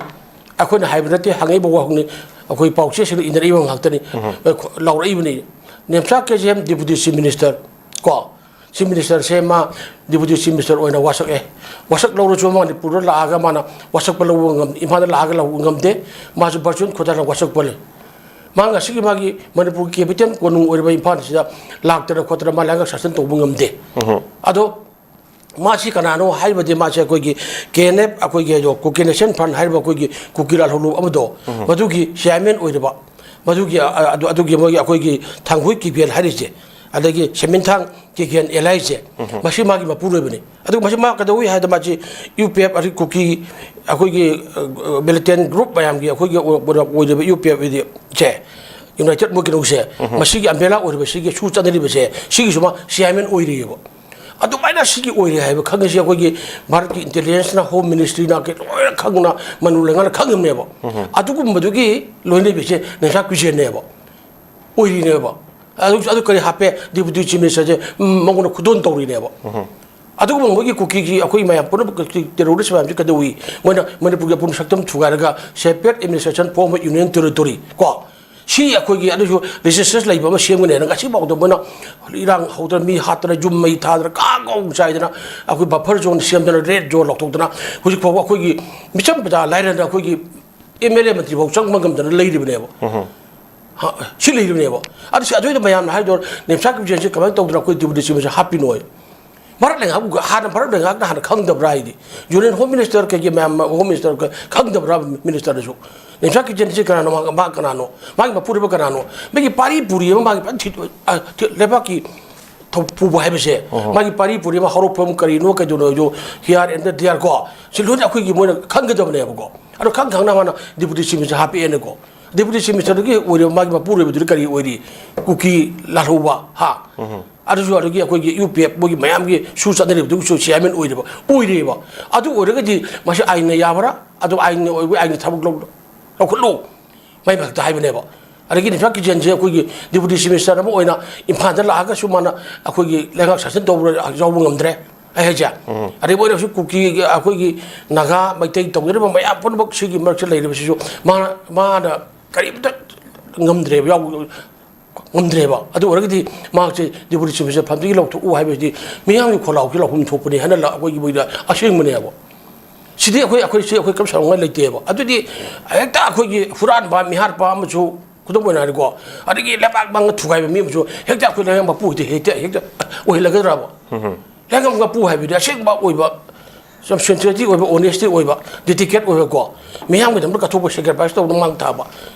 ꯑꯩꯈꯣꯏꯅ ꯍꯥꯏꯕ ꯅꯠꯇꯦ, ꯍꯪꯉꯛꯏꯕ ꯋꯥꯍꯪꯅꯤ, ꯑꯩꯈꯣꯏ ꯄꯥꯎꯆꯦꯁꯤꯡꯗ ꯏꯅꯔꯛꯏꯕ ꯉꯥꯛꯇꯅꯤ꯫ ꯂꯥꯎꯔꯛꯏꯕꯅꯤ꯫ ꯅꯦꯝꯆꯥ K J M deputy chief minister ꯀꯣ, ꯆꯤꯐ ꯃꯤꯅꯤꯁꯇꯔꯁꯦ ꯃꯥ ꯗꯤꯄꯨꯇꯤ ꯆꯤꯐ ꯃꯤꯅꯤꯁꯇꯔ ꯑꯣꯏꯅ ꯋꯥꯁꯛꯑꯦ꯫ ꯋꯥꯁꯛ ꯂꯧꯔꯁꯨ ꯃꯅꯤꯄꯨꯔꯗ ꯂꯥꯛꯑꯒ ꯃꯥꯅ ꯋꯥꯁꯛꯄ ꯂꯧꯕ ꯉꯝ-, ꯏꯝꯐꯥꯜꯗ ꯂꯥꯛꯑꯒ ꯂꯧꯕ ꯉꯝꯗꯦ꯫ ꯃꯥꯁꯨ ꯚꯔꯆꯨꯋꯦꯜ ꯈꯨꯠꯊꯥꯡꯗ ꯋꯥꯁꯛꯄ ꯂꯩ꯫ ꯃꯥ ꯉꯁꯤꯒꯤ ꯃꯥꯒꯤ ꯃꯅꯤꯄꯨꯔꯒꯤ ꯀꯦꯄꯤꯇꯦꯜ ꯀꯣꯅꯨꯡ ꯑꯣꯏꯔꯤꯕ ꯏꯝꯐꯥꯜꯁꯤꯗ ꯂꯥꯛꯇꯅ ꯈꯣꯠꯇꯅ ꯃꯥ ꯂꯩꯉꯥꯛ ꯁꯥꯁꯟ ꯇꯧꯕ ꯉꯝꯗꯦ꯫ ꯑꯗꯣ ꯃꯥꯁꯤ ꯀꯅꯥꯅꯣ ꯍꯥꯏꯕꯗꯤ ꯃꯥꯁꯤ ꯑꯩꯈꯣꯏꯒꯤ ꯀꯦ ꯑꯦꯟ ꯑꯦꯐ, ꯑꯩꯈꯣꯏꯒꯤ ꯀꯨꯀꯤ ꯅꯦꯁꯅꯦꯜ ꯐ꯭ꯔꯟꯠ ꯍꯥꯏꯔꯤꯕ ꯑꯩꯈꯣꯏꯒꯤ ꯀꯨꯀꯤ ꯂꯥꯜꯍꯧꯂꯨꯞ ꯑꯃꯗꯣ, ꯃꯗꯨꯒꯤ ꯆꯤꯌꯥꯔꯃꯦꯟ ꯑꯣꯏꯔꯤꯕ, ꯃꯗꯨꯒꯤ, ꯑ, ꯑꯗꯨ, ꯑꯗꯨꯒꯤ ꯃꯣꯏꯒꯤ ꯑꯩꯈꯣꯏꯒꯤ ꯊꯥꯡꯒꯣꯏ ꯀꯤꯕꯦꯟ ꯍꯥꯏꯔꯤꯁꯦ, ꯑꯗꯒꯤ ꯁꯦꯃꯤꯟꯊꯥꯡ ꯀꯦ ꯀꯦ ꯑꯦꯟ ꯑꯦꯜ ꯍꯥꯏꯁꯦ, ꯃꯁꯤ ꯃꯥꯒꯤ ꯃꯄꯨꯔꯣꯏꯕꯅꯤ꯫ ꯑꯗꯨꯒ ꯃꯁꯤ ꯃꯥ ꯀꯩꯗꯧꯏ ꯍꯥꯏꯗ ꯃꯥꯁꯤ ꯌꯨ ꯄꯤ ꯑꯦꯐ ꯑꯗꯒꯤ ꯀꯨꯀꯤ ꯑꯩꯈꯣꯏꯒꯤ, ꯑ, ꯃꯤꯂꯤꯇꯦꯟ ꯒ꯭ꯔꯨꯞ ꯃꯌꯥꯝꯒꯤ ꯑꯩꯈꯣꯏꯒꯤ ꯑꯣꯏ-, ꯑꯣꯏꯔꯤꯕ ꯌꯨ ꯄꯤ ꯑꯦꯐ ꯁꯦ, ꯌꯨꯅꯥꯏꯇꯦꯠ ꯃꯣꯏ ꯀꯩꯅꯣꯁꯦ, ꯃꯁꯤꯒꯤ ꯑꯝꯕ꯭ꯔꯦꯂꯥ ꯑꯣꯏꯔꯤꯕ ꯁꯤꯒꯤ ꯁꯨ ꯆꯠꯅꯔꯤꯕꯁꯦ, ꯁꯤꯒꯤꯁꯨ ꯃꯥ ꯆꯤꯌꯥꯔꯃꯦꯟ ꯑꯣꯏꯔꯤꯑꯕ꯫ ꯑꯗꯨꯃꯥꯏꯅ ꯁꯤꯒꯤ ꯑꯣꯏꯔꯦ ꯍꯥꯏꯕ ꯈꯪꯉꯤꯁꯦ ꯑꯩꯈꯣꯏꯒꯤ ꯚꯥꯔꯠꯀꯤ ꯏꯟꯇꯦꯂꯤꯖꯦꯟꯁꯅ, ꯍꯣꯝ ꯃꯤꯅꯤꯁꯇ꯭ꯔꯤꯅ, ꯀꯩ ꯂꯣꯏꯅ ꯈꯪꯅ ꯃꯅꯨ ꯂꯩꯉꯥꯛꯅ ꯈꯪꯉꯤꯕꯅꯦꯕ꯫ ꯑꯗꯨꯒꯨꯝꯕꯗꯨꯒꯤ ꯂꯣꯏꯅꯕꯤꯁꯦ ꯅꯦꯁꯥ ꯀꯨꯏꯖꯦꯟꯅꯦꯕ, ꯑꯣꯏꯔꯤꯅꯦꯕ꯫ ꯑꯗꯨ, ꯑꯗꯨ ꯀꯔꯤ ꯍꯥꯞꯄꯦ? ꯗꯤꯄꯨꯇꯤ ꯆꯤꯐ ꯃꯤꯅꯤꯁꯇꯔꯁꯦ, ꯎꯝ, ꯃꯉꯣꯟꯗ ꯈꯨꯗꯣꯜ ꯇꯧꯔꯤꯅꯦꯕ꯫ ꯑꯗꯨꯒꯨꯝꯕ ꯃꯣꯏꯒꯤ ꯀꯨꯀꯤꯒꯤ ꯑꯩꯈꯣꯏ ꯃꯌꯥꯝ ꯄꯨꯝꯅꯃꯛ ꯇꯦꯔꯣꯔꯤꯁ ꯃꯌꯥꯝꯁꯦ ꯀꯩꯗꯧꯏ? ꯃꯣꯏꯅ ꯃꯅꯤꯄꯨꯔꯒꯤ ꯑꯄꯨꯟꯕ ꯁꯛꯇꯝ ꯊꯨꯒꯥꯏꯔꯒ separate administration form of union territory ꯀꯣ, ꯁꯤ ꯑꯩꯈꯣꯏꯒꯤ ꯑꯗꯨꯁꯨ ꯔꯤꯁꯣꯔꯁꯦꯁ ꯂꯩꯕ ꯑꯃ ꯁꯦꯝꯒꯅꯤ ꯍꯥꯏꯅ ꯉꯁꯤꯐꯥꯎꯗ ꯃꯣꯏꯅ ꯏꯔꯥꯡ ꯍꯧꯗꯅ, ꯃꯤ ꯍꯥꯠꯇꯅ, ꯌꯨꯝ ꯃꯩ ꯊꯥꯗꯅ, ꯀꯥ ꯀꯥꯎ ꯆꯥꯏꯗꯅ, ꯑꯩꯈꯣꯏ ꯕꯐꯔ ꯖꯣꯟ ꯁꯦꯝꯗꯅ, ꯔꯦꯗ ꯖꯣꯟ ꯂꯥꯎꯊꯣꯛꯇꯅ, ꯍꯧꯖꯤꯛ ꯐꯥꯎꯕ ꯑꯩꯈꯣꯏꯒꯤ ꯃꯤꯆꯝ ꯄ꯭ꯔꯖꯥ ꯂꯥꯏꯔꯅ ꯑꯩꯈꯣꯏꯒꯤ ꯑꯦꯝ ꯑꯦꯜ ꯑꯦ ꯃꯟꯇ꯭ꯔꯤ ꯐꯥꯎ ꯆꯪꯕ ꯉꯝꯗꯅ ꯂꯩꯔꯤꯕꯅꯦꯕ꯫ ꯍꯥ, ꯁꯤ ꯂꯩꯔꯤꯕꯅꯦꯕ꯫ ꯑꯗꯨ ꯁꯤ ꯑꯗꯨꯏꯗ ꯃꯌꯥꯝꯅ ꯍꯥꯏꯗꯣ ꯅꯦꯝꯁꯥ ꯀꯤꯞꯖꯦꯟꯁꯦ ꯀꯃꯥꯏꯅ ꯇꯧꯗꯅ ꯑꯩꯈꯣꯏ ꯗꯤꯄꯨꯇꯤ ꯆꯤꯐ ꯃꯤꯅꯤꯁꯇꯔ ꯍꯥꯞꯄꯤꯅꯣ? ꯚꯥꯔꯠ ꯂꯩꯉꯥꯛꯄꯨ ꯍꯥꯟꯅ, ꯚꯥꯔꯠ ꯂꯩꯉꯥꯛꯅ ꯍꯥꯟꯅ ꯈꯪꯗꯕ꯭ꯔꯥ ꯍꯥꯏꯗꯤ? ꯌꯨꯅꯤꯌꯟ ꯍꯣꯝ ꯃꯤꯅꯤꯁꯇꯔ ꯀꯩꯒꯤ ꯃꯌꯥꯝ ꯍꯣꯝ ꯃꯤꯅꯤꯁꯇꯔ ꯈꯪꯗꯕ꯭ꯔꯥ? ꯃꯤꯅꯤꯁꯇꯔꯗꯁꯨ ꯅꯤꯝꯁꯥ ꯀꯤꯆꯟꯁꯤ ꯀꯅꯥꯅꯣ? ꯃꯥ, ꯃꯥ ꯀꯅꯥꯅꯣ? ꯃꯥꯒꯤ ꯃꯄꯨꯔꯣꯏꯕ ꯀꯅꯥꯅꯣ? ꯃꯤꯒꯤ ꯄꯥꯔꯤ ꯄꯨꯔꯤ ꯑꯃ ꯃꯥꯒꯤ ꯐꯖꯅ ꯊꯤ-, ꯑ, ꯊꯤ-, ꯂꯩꯕꯥꯛꯀꯤ ꯊꯧ-, ꯄꯨꯕ ꯍꯥꯏꯕꯁꯦ, ꯃꯥꯒꯤ ꯄꯥꯔꯤ ꯄꯨꯔꯤ ꯑꯃ ꯍꯧꯔꯛꯐꯝ ꯀꯔꯤꯅꯣ, ꯀꯩꯗꯧꯅꯣ ꯍꯥꯏꯗꯣ, here and there ꯀꯣ, ꯁꯤ ꯂꯣꯏꯅ ꯑꯩꯈꯣꯏꯒꯤ ꯃꯣꯏꯅ ꯈꯪꯒꯗꯕꯅꯦꯕꯀꯣ꯫ ꯑꯗꯣ ꯈꯪ ꯈꯪꯅ ꯃꯥꯅ ꯗꯤꯄꯨꯇꯤ ꯆꯤꯐ ꯃꯤꯅꯤꯁꯇꯔ ꯍꯥꯞꯄꯛꯑꯦꯅꯀꯣ꯫ ꯗꯤꯄꯨꯇꯤ ꯆꯤꯐ ꯃꯤꯅꯤꯁꯇꯔꯗꯨꯒꯤ ꯑꯣꯏꯔꯤꯕ ꯃꯥꯒꯤ ꯃꯄꯨꯔꯣꯏꯕꯗꯨꯗꯤ ꯀꯔꯤ ꯑꯣꯏꯔꯤ? ꯀꯨꯀꯤ ꯂꯥꯜꯍꯧꯕ, ꯍꯥ? ꯑꯗꯨꯁꯨ ꯑꯗꯨꯒꯤ ꯑꯩꯈꯣꯏꯒꯤ ꯌꯨ ꯄꯤ ꯑꯦꯐ ꯃꯣꯏꯒꯤ ꯃꯌꯥꯝꯒꯤ ꯁꯨ ꯆꯠꯅꯔꯤꯕꯗꯨꯒꯤꯁꯨ ꯆꯤꯌꯥꯔꯃꯦꯟ ꯑꯣꯏꯔꯤꯕ, ꯑꯣꯏꯔꯤꯕ꯫ ꯑꯗꯨ ꯑꯣꯏꯔꯒꯗꯤ ꯃꯁꯤ ꯑꯥꯏꯟꯅ ꯌꯥꯕ꯭ꯔꯥ? ꯑꯗꯨ ꯑꯥꯏꯟꯅ ꯑꯣꯏꯕ ꯑꯥꯏꯟꯒꯤ ꯊꯕꯛ ꯂꯧ-, ꯂꯧꯈꯠꯂꯨ꯫ ꯃꯥꯏ ꯃꯊꯛꯇ ꯍꯥꯏꯕꯅꯦꯕ꯫ ꯑꯗꯒꯤ ꯅꯤꯝꯁꯥ ꯀꯤꯆꯟꯁꯦ ꯑꯩꯈꯣꯏꯒꯤ ꯗꯤꯄꯨꯇꯤ ꯆꯤꯐ ꯃꯤꯅꯤꯁꯇꯔ ꯑꯃ ꯑꯣꯏꯅ ꯏꯝꯐꯥꯜꯗ ꯂꯥꯛꯑꯒꯁꯨ ꯃꯥꯅ ꯑꯩꯈꯣꯏꯒꯤ ꯂꯩꯉꯥꯛ ꯁꯥꯁꯟ ꯇꯧꯕ ꯌꯥꯎꯕ ꯉꯝꯗ꯭ꯔꯦ꯫ ꯑꯩ ꯍꯥꯏꯁꯦ꯫ ꯑꯗꯩ ꯃꯣꯏꯅꯁꯨ ꯀꯨꯀꯤ, ꯑꯩꯈꯣꯏꯒꯤ ꯅꯥꯒꯥ, ꯃꯩꯇꯩ ꯇꯧꯅꯔꯤꯕ ꯃꯌꯥꯝ ꯄꯨꯝꯅꯃꯛ ꯁꯤꯒꯤ ꯃꯔꯛꯁꯤꯗ ꯂꯩꯔꯤꯕꯁꯤꯁꯨ ꯃꯥꯅ, ꯃꯥꯅ ꯀꯔꯤꯝꯇ ꯉꯝꯗ꯭ꯔꯦꯕ, ꯌꯥꯎꯕ ꯉꯝꯗ꯭ꯔꯦꯕ꯫ ꯑꯗꯨ ꯑꯣꯏꯔꯒꯗꯤ ꯃꯍꯥꯛꯁꯦ ꯗꯤꯄꯨꯇꯤ ꯆꯤꯐ ꯃꯤꯅꯤꯁꯇꯔ ꯐꯝꯗꯒꯤ ꯂꯧꯊꯣꯛꯎ ꯍꯥꯏꯕꯁꯤꯗꯤ ꯃꯤꯌꯥꯝꯒꯤ ꯈꯣꯜꯂꯥꯎꯁꯤ ꯂꯧꯐꯝ ꯊꯣꯛꯄꯅꯤ ꯍꯥꯏꯅ ꯂ-, ꯑꯩꯈꯣꯏꯒꯤ ꯃꯣꯏꯗ ꯑꯁꯦꯡꯕꯅꯦꯕ꯫ ꯁꯤꯗꯤ ꯑꯩꯈꯣꯏ, ꯑꯩꯈꯣꯏ, ꯁꯤ ꯑꯩꯈꯣꯏ ꯀꯔꯤꯝ ꯁꯥꯎꯅꯤꯡꯉꯥꯏ ꯂꯩꯇꯦꯕ꯫ ꯑꯗꯨꯗꯤ ꯍꯦꯛꯇ ꯑꯩꯈꯣꯏꯒꯤ ꯍꯨꯔꯥꯟꯕ, ꯃꯤꯍꯥꯠꯄ ꯑꯃꯁꯨ ꯈꯨꯗꯝ ꯑꯣꯏꯅ ꯍꯥꯏꯔꯗꯤꯀꯣ, ꯑꯗꯒꯤ ꯂꯩꯕꯥꯛ ꯃꯥꯡꯗ ꯊꯨꯒꯥꯏꯕ ꯃꯤ ꯑꯃꯁꯨ ꯍꯦꯛꯇ ꯑꯩꯈꯣꯏ ꯂꯩꯉꯥꯛ ꯃꯄꯨ ꯍꯦꯛꯇ, ꯍꯦꯛꯇ, ꯍꯦꯛꯇ ꯑꯣꯏꯍꯜꯂꯒꯗ꯭ꯔꯕ? ꯂꯩꯉꯥꯛ ꯃꯄꯨ ꯍꯥꯏꯕꯗꯤ ꯑꯁꯦꯡꯕ ꯑꯣꯏꯕ, ꯌꯥꯝ ꯁꯤꯟꯁꯤꯌꯔꯤꯇꯤ ꯑꯣꯏꯕ, ꯑꯣꯅꯦꯁꯇꯤ ꯑꯣꯏꯕ, ꯗꯦꯗꯤꯀꯦꯠ ꯑꯣꯏꯕꯀꯣ, ꯃꯤꯌꯥꯝꯒꯤꯗꯃꯛꯇ ꯀꯠꯊꯣꯛꯄ, ꯁꯦꯀ꯭ꯔꯤꯐꯥꯏꯁ ꯇꯧꯗꯅ ꯃꯥꯡ ꯊꯥꯕ,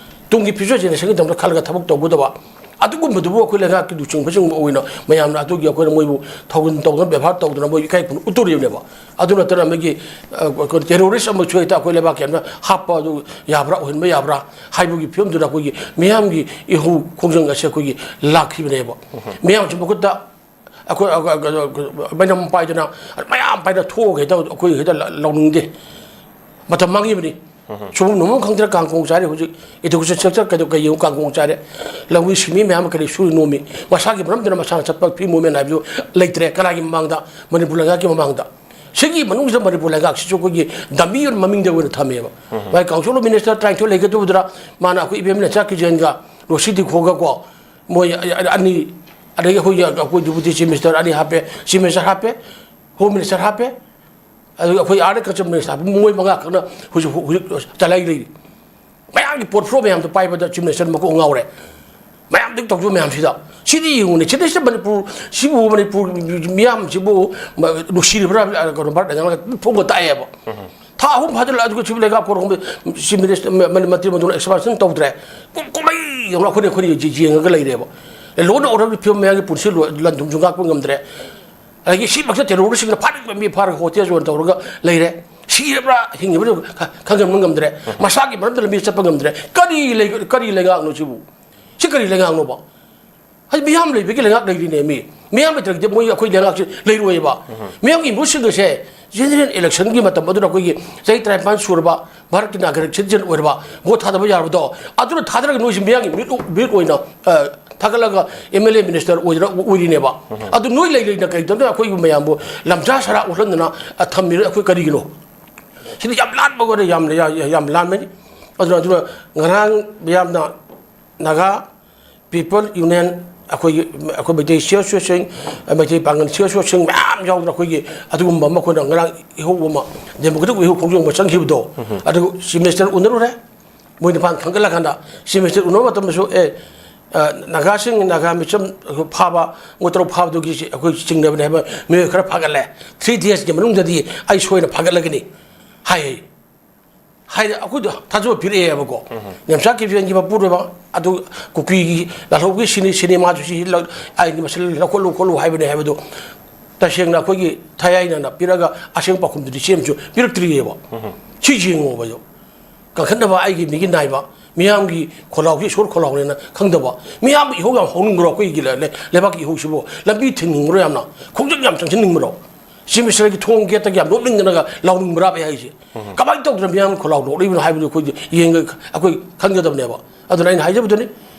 ꯇꯨꯡꯒꯤ ꯐ꯭ꯌꯨꯆꯔ ꯖꯦꯅꯦꯔꯦꯁꯟꯒꯤꯗꯃꯛꯇ ꯈꯜꯂꯒ ꯊꯕꯛ ꯇꯧꯒꯗꯕ, ꯑꯗꯨꯒꯨꯝꯕꯗꯨꯕꯨ ꯑꯩꯈꯣꯏ ꯂꯩꯉꯥꯛꯀꯤ ꯂꯨꯆꯤꯡꯕꯁꯤꯡꯕꯨ ꯑꯣꯏꯅ ꯃꯌꯥꯝꯅ ꯑꯗꯨꯒꯤ ꯑꯩꯈꯣꯏꯅ ꯃꯣꯏꯕꯨ ꯊꯧꯒꯜ ꯇꯧꯗꯅ, ꯕꯦꯕꯥꯔ ꯇꯧꯗꯅ ꯃꯣꯏ ꯏꯀꯥꯏ ꯈꯨꯝꯅ ꯎꯠꯇꯣꯔꯤꯕꯅꯦꯕ꯫ ꯑꯗꯨ ꯅꯠꯇꯅ ꯃꯣꯏꯒꯤ, ꯑ, ꯑꯩꯈꯣꯏ ꯇꯦꯔꯣꯔꯤꯁ ꯑꯃꯁꯨ ꯍꯦꯛꯇ ꯑꯩꯈꯣꯏ ꯂꯩꯕꯥꯛꯀꯤ ꯑꯃꯅ ꯍꯥꯞꯄ ꯑꯗꯨ ꯌꯥꯕ꯭ꯔꯥ, ꯑꯣꯏꯍꯟꯕ ꯌꯥꯕ꯭ꯔꯥ ꯍꯥꯏꯕꯒꯤ ꯐꯤꯕꯝꯗꯨꯗ ꯑꯩꯈꯣꯏꯒꯤ ꯃꯤꯌꯥꯝꯒꯤ ꯏꯍꯧ ꯈꯣꯡꯖꯪ ꯑꯁꯦ ꯑꯩꯈꯣꯏꯒꯤ ꯂꯥꯛꯈꯤꯕꯅꯦꯕ꯫ ꯃꯤꯌꯥꯝꯁꯤ ꯃꯈꯨꯠꯇ ꯑꯩꯈꯣꯏ, ꯑ, ꯑ, ꯑ, ꯃꯩꯅꯝ ꯄꯥꯏꯗꯅ ꯃꯌꯥꯝ ꯄꯥꯏꯗꯅ ꯊꯣꯛꯑꯒ ꯍꯦꯛꯇ ꯑꯩꯈꯣꯏ ꯍꯦꯛꯇ ꯂ-, ꯂꯧꯅꯤꯡꯗꯦ꯫ ꯃꯇꯝ ꯃꯥꯡꯉꯤꯕꯅꯤ꯫ ꯁꯨꯐꯝ ꯅꯣꯝꯐꯝ ꯈꯪꯗ꯭ꯔꯦ, ꯀꯥꯡꯈꯣꯡ ꯆꯥꯔꯦ ꯍꯧꯖꯤꯛ꯫ ꯏꯗꯨꯀꯦꯁꯟ ꯁꯦꯛꯇꯔ ꯀꯩꯗꯧ, ꯀꯩ ꯌꯦꯡꯉꯨ, ꯀꯥꯡꯈꯣꯡ ꯆꯥꯔꯦ꯫ ꯂꯧꯃꯤ ꯁꯤꯟꯃꯤ ꯃꯌꯥꯝ ꯑꯃ ꯀꯔꯤ ꯁꯨꯔꯤ ꯅꯣꯝꯃꯤ? ꯃꯁꯥꯒꯤ ꯃꯔꯝꯗꯅ ꯃꯁꯥꯅ ꯆꯠꯄ ꯐ꯭ꯔꯤ ꯃꯨꯞꯃꯦꯟ ꯍꯥꯏꯕꯗꯨ ꯂꯩꯇ꯭ꯔꯦ꯫ ꯀꯅꯥꯒꯤ ꯃꯃꯥꯡꯗ? ꯃꯅꯤꯄꯨꯔ ꯂꯩꯉꯥꯛꯀꯤ ꯃꯃꯥꯡꯗ꯫ ꯁꯤꯒꯤ ꯃꯅꯨꯡꯁꯤꯗ ꯃꯅꯤꯄꯨꯔ ꯂꯩꯉꯥꯛꯁꯤꯁꯨ ꯑꯩꯈꯣꯏꯒꯤ ꯗꯃꯤ ꯑꯣꯏꯅ ꯃꯃꯤꯡꯗ ꯑꯣꯏꯅ ꯊꯝꯃꯦꯕ꯫ ꯃꯥꯒꯤ ꯀꯥꯎꯟꯁꯤꯜ ꯑꯣꯐ ꯃꯤꯅꯤꯁꯇꯔ ꯇꯔꯥꯅꯤꯊꯣꯏ ꯂꯩꯒꯗꯧꯕꯗꯨꯗ ꯃꯥꯅ ꯑꯩꯈꯣꯏ ꯏꯕꯦꯝ ꯅꯦꯆꯥ ꯀꯤꯖꯦꯟꯒ ꯔꯣꯁꯤ ꯗꯤꯈꯣꯒ ꯀꯣ, ꯃꯣꯏ ꯑꯅꯤ, ꯑꯗꯒꯤ ꯑꯩꯈꯣꯏꯒꯤ, ꯑꯩꯈꯣꯏ ꯗꯤꯄꯨꯇꯤ ꯆꯤꯐ ꯃꯤꯅꯤꯁꯇꯔ ꯑꯅꯤ ꯍꯥꯞꯄꯦ, ꯆꯤꯐ ꯃꯤꯅꯤꯁꯇꯔ ꯍꯥꯞꯄꯦ, ꯍꯣꯝ ꯃꯤꯅꯤꯁꯇꯔ ꯍꯥꯞꯄꯦ, ꯑꯗꯨꯒ ꯑꯩꯈꯣꯏ ꯑꯥꯔꯗ ꯀꯜꯆꯔ ꯃꯤꯅꯤꯁꯇꯔ ꯍꯥꯞꯄꯦ, ꯃꯣꯏ ꯃꯉꯥ ꯈꯛꯅ ꯍꯧꯖꯤꯛ, ꯍꯧꯖꯤꯛ ꯆꯂꯥꯏ ꯂꯩꯔꯤ꯫ ꯃꯌꯥꯝꯒꯤ ꯄꯣꯔꯠꯐꯣꯂꯤꯑꯣ ꯃꯌꯥꯝꯗꯣ ꯄꯥꯏꯕꯗ ꯆꯤꯐ ꯃꯤꯅꯤꯁꯇꯔ ꯃꯀꯣꯛ ꯉꯥꯎꯔꯦ꯫ ꯃꯌꯥꯝꯗꯒꯤ ꯇꯧꯈꯤꯕ ꯃꯌꯥꯝꯁꯤꯗ꯫ ꯁꯤꯗꯤ ꯌꯦꯡꯉꯨꯅꯦ, ꯁꯤꯗꯩꯁꯤꯗ ꯃꯅꯤꯄꯨꯔ ꯁꯤꯕꯨ, ꯃꯅꯤꯄꯨꯔ ꯃꯤꯌꯥꯝꯁꯤꯕꯨ ꯅꯨꯡꯁꯤꯔꯤꯕ꯭ꯔꯥ? ꯀꯩꯅꯣ, ꯚꯥꯔꯠꯅ ꯉꯥꯡꯂꯒ ꯐꯣꯡꯕ ꯇꯥꯛꯑꯦꯕ꯫ ꯊꯥ ꯑꯍꯨꯝ ꯐꯥꯖꯤꯜꯂꯛꯑꯦ, ꯑꯗꯨꯒ ꯁꯤꯕꯨ ꯂꯩꯉꯥꯛ ꯀꯣꯟ ꯍꯣꯡꯕ ꯆꯤꯐ ꯃꯤꯅꯤꯁꯇꯔ, ꯃ-, ꯃ-, ꯃꯟꯇ꯭ꯔꯤ ꯃꯟꯗꯜ ꯑꯦꯛꯁꯄꯥꯟꯁꯟ ꯇꯧꯗ꯭ꯔꯦ꯫ ꯀꯨꯝ-, ꯀꯨꯝꯍꯩ ꯌꯧꯅ ꯑꯩꯈꯣꯏꯅ, ꯑꯩꯈꯣꯏꯅ ꯌꯦ-, ꯌꯦꯡꯉꯒ ꯂꯩꯔꯦꯕ꯫ ꯑꯦ, ꯂꯣ ꯑꯦꯟ ꯑꯣꯔꯗꯔꯒꯤ ꯐꯤꯕꯝ ꯃꯌꯥꯝꯒꯤ ꯄꯨꯟꯁꯤ ꯂꯣ-, ꯂꯟ ꯊꯨꯝꯁꯨ ꯉꯥꯛꯄ ꯉꯝꯗ꯭ꯔꯦ꯫ ꯑꯗꯒꯤ ꯁꯤꯃꯛꯇ ꯇꯦꯔꯣꯔꯤꯁꯁꯤꯡꯅ ꯐꯥꯅꯤꯡꯕ ꯃꯤ ꯐꯥꯔꯒ ꯍꯣꯇꯦꯜ ꯖꯣꯏꯟ ꯇꯧꯔꯒ ꯂꯩꯔꯦ꯫ ꯁꯤꯔꯕ꯭ꯔꯥ ꯍꯤꯡꯉꯤꯕ꯭ꯔꯥ ꯈ-, ꯈꯪꯍꯟꯕ ꯉꯝꯗ꯭ꯔꯦ꯫ ꯃꯁꯥꯒꯤ ꯃꯔꯝꯗ ꯂꯝꯕꯤ ꯆꯠꯄ ꯉꯝꯗ꯭ꯔꯦ꯫ ꯀꯔꯤ ꯂꯩ-, ꯀꯔꯤ ꯂꯩꯉꯥꯛꯅꯣ ꯁꯤꯕꯨ? ꯁꯤ ꯀꯔꯤ ꯂꯩꯉꯥꯛꯅꯣꯕ? ꯍꯥꯏꯗꯤ ꯃꯤꯌꯥꯝ ꯂꯩꯕꯒꯤ ꯂꯩꯉꯥꯛ ꯂꯩꯔꯤꯅꯦ ꯃꯤ꯫ ꯃꯤꯌꯥꯝ ꯂꯩꯇ꯭ꯔꯒꯗꯤ ꯃꯣꯏ ꯑꯩꯈꯣꯏ ꯂꯩꯉꯥꯛꯁꯤ ꯂꯩꯔꯣꯏꯕ꯫ ꯃꯤꯌꯥꯝꯒꯤ ꯏꯃꯨꯡꯁꯤꯡ ꯑꯁꯦ ꯖꯦꯅꯔꯦꯜ ꯏꯂꯦꯛꯁꯟꯒꯤ ꯃꯇꯝ ꯑꯗꯨꯗ ꯑꯩꯈꯣꯏꯒꯤ ꯆꯍꯤ ꯇꯔꯥꯅꯤꯄꯥꯟ ꯁꯨꯔꯕ ꯚꯥꯔꯠꯀꯤ ꯅꯥꯒꯔꯤꯛ ꯁꯤꯇꯤꯖꯦꯟ ꯑꯣꯏꯔꯕ ꯚꯣꯠ ꯊꯥꯗꯕ ꯌꯥꯔꯕꯗꯣ, ꯑꯗꯨꯅ ꯊꯥꯗꯔꯒ ꯅꯣꯏꯁꯤ ꯃꯤꯌꯥꯝꯒꯤ ꯃꯤꯍꯨꯠ, ꯃꯤꯍꯨꯠ ꯑꯣꯏꯅ, ꯑ, ꯊꯥꯒꯠꯂꯒ ꯑꯦꯝ ꯑꯦꯜ ꯑꯦ ꯃꯤꯅꯤꯁꯇꯔ ꯑꯣꯏꯗꯅ ꯑꯣꯏꯔꯤꯅꯦꯕ꯫ ꯑꯗꯨ ꯅꯣꯏ ꯂꯩ ꯂꯩꯅ ꯀꯩꯗꯧꯅ ꯑꯩꯈꯣꯏꯕꯨ ꯃꯌꯥꯝꯕꯨ ꯂꯝꯖꯥ ꯁꯔꯥ ꯎꯠꯍꯟꯗꯅ, ꯑ, ꯊꯝꯃꯤꯔ ꯑꯩꯈꯣꯏ ꯀꯔꯤꯒꯤꯅꯣ? ꯁꯤꯗꯤ ꯌꯥꯝ ꯂꯥꯟꯕ ꯑꯣꯏꯔꯦ, ꯌꯥꯝꯅ, ꯌꯥ-, ꯌꯥꯝ ꯂꯥꯟꯕꯅꯤ꯫ ꯑꯗꯨꯅ, ꯑꯗꯨꯅ ꯉꯔꯥꯡ ꯃꯤꯌꯥꯝꯅ ꯅꯥꯒꯥ ꯄꯤꯄꯜ ꯌꯨꯅꯤꯌꯟ, ꯑꯩꯈꯣꯏꯒꯤ, ꯑꯩꯈꯣꯏ ꯃꯩꯇꯩ ꯁꯤ ꯑꯦꯁ ꯑꯣꯁꯤꯡ, ꯃꯩꯇꯩ ꯄꯥꯡꯒꯜ ꯁꯤ ꯑꯦꯁ ꯑꯣꯁꯤꯡ ꯃꯌꯥꯝ ꯌꯥꯎꯗꯅ ꯑꯩꯈꯣꯏꯒꯤ ꯑꯗꯨꯒꯨꯝꯕ ꯑꯃ ꯑꯩꯈꯣꯏꯅ ꯉꯔꯥꯡ ꯏꯍꯧ ꯑꯃ, ꯗꯦꯃꯣꯀ꯭ꯔꯦꯇꯤꯛ ꯏꯍꯧ ꯈꯣꯡꯖꯣꯝꯕ ꯆꯪꯈꯤꯕꯗꯣ, ꯑꯗꯨ ꯆꯤꯐ ꯃꯤꯅꯤꯁꯇꯔ ꯎꯅꯔꯨꯔꯦ꯫ ꯃꯣꯏ ꯅꯤꯄꯥꯟ ꯈꯟꯒꯠꯂꯀꯥꯟꯗ ꯆꯤꯐ ꯃꯤꯅꯤꯁꯇꯔ ꯎꯅꯕ ꯃꯇꯝꯗꯁꯨ, "ꯑꯦ, ꯑ, ꯅꯥꯒꯥꯁꯤꯡ, ꯅꯥꯒꯥ ꯃꯤꯆꯝ ꯐꯥꯕ, ꯃꯣꯏ ꯇꯔꯨꯛ ꯐꯥꯕꯗꯨꯒꯤ ꯁꯤ ꯑꯩꯈꯣꯏ ꯆꯤꯡꯅꯕꯅꯦ ꯍꯥꯏꯕ ꯃꯤꯑꯣꯏ ꯈꯔ ꯐꯥꯒꯠꯂꯦ꯫ ꯊ꯭ꯔꯤ ꯗꯦꯖꯀꯤ ꯃꯅꯨꯡꯗꯗꯤ ꯑꯩ ꯁꯣꯏꯅ ꯐꯥꯒꯠꯂꯒꯅꯤ" ꯍꯥꯏ꯫ ꯍꯥꯏꯅ ꯑꯩꯈꯣꯏꯗ ꯊꯥꯖꯕ ꯄꯤꯔꯛꯑꯦꯕꯀꯣ꯫ ꯅꯦꯝꯆꯥ ꯀꯦꯞꯇꯦꯟꯒꯤ ꯃꯄꯨꯔꯣꯏꯕ ꯑꯗꯨ ꯀꯨꯀꯤꯒꯤ ꯂꯥꯜꯍꯧꯕꯒꯤ ꯁꯤꯅꯤ-, ꯁꯤꯅꯦꯃꯥꯁꯨ ꯁꯤ ꯂꯧ-, ꯑꯥꯏꯟꯒꯤ ꯃꯁꯤꯡ ꯂꯧꯈꯠꯂꯨ ꯈꯣꯠꯂꯨ ꯍꯥꯏꯕꯅꯦ ꯍꯥꯏꯕꯗꯨ ꯇꯁꯦꯡꯅ ꯑꯩꯈꯣꯏꯒꯤ ꯊꯌꯥꯏꯅꯅ ꯄꯤꯔꯒ ꯑꯁꯦꯡꯕ ꯄꯥꯎꯈꯨꯝꯗꯨꯗꯤ ꯁꯤ ꯑꯃꯁꯨ ꯄꯤꯔꯛꯇ꯭ꯔꯤꯑꯕ꯫ ꯁꯤ ꯌꯦꯡꯉꯣꯕ ꯑꯗꯣ꯫ ꯀꯟꯈꯠꯅꯕ ꯑꯩꯒꯤ ꯃꯤꯒꯤ ꯅꯥꯏꯕ ꯃꯤꯌꯥꯝꯒꯤ ꯈꯣꯜꯂꯥꯎꯁꯤ ꯏꯁꯣꯔ ꯈꯣꯜꯂꯥꯎꯅꯦꯅ ꯈꯪꯗꯕ, ꯃꯤꯌꯥꯝꯒꯤ ꯏꯍꯧ ꯌꯥꯝ ꯍꯧꯅꯤꯡꯕ꯭ꯔꯣ? ꯑꯩꯈꯣꯏꯒꯤ ꯂꯩ-, ꯂꯩ-, ꯂꯩꯕꯥꯛꯀꯤ ꯏꯍꯧꯁꯤꯕꯨ ꯂꯝꯕꯤ ꯊꯤꯡꯅꯤꯡꯕ꯭ꯔꯣ? ꯌꯥꯝꯅ ꯈꯣꯡꯖꯪ ꯌꯥꯝ ꯆꯪꯁꯤꯟꯅꯤꯡꯕ꯭ꯔꯣ? ꯆꯤꯐ ꯃꯤꯅꯤꯁꯇꯔꯒꯤ ꯊꯣꯡ ꯒꯦꯠꯇꯒꯤ ꯌꯥꯝ ꯅꯣꯛꯅꯤꯡꯗꯅꯒ ꯂꯥꯎꯅꯤꯡꯕ꯭ꯔꯥꯕ ꯑꯩ ꯍꯥꯏꯁꯦ? ꯀꯃꯥꯏꯅ ꯇꯧꯗꯅ ꯃꯤꯌꯥꯝ ꯈꯣꯜꯂꯥꯎ ꯅꯣꯛꯂꯤꯕꯅꯣ ꯍꯥꯏꯕꯗꯨ ꯑꯩꯈꯣꯏꯗꯤ ꯌꯦꯡꯉ ꯑꯩꯈꯣꯏ ꯈꯪꯒꯗꯕꯅꯦꯕ꯫ ꯑꯗꯨꯅ ꯑꯩꯅ ꯍꯥꯏꯖꯕꯗꯨꯅꯤ꯫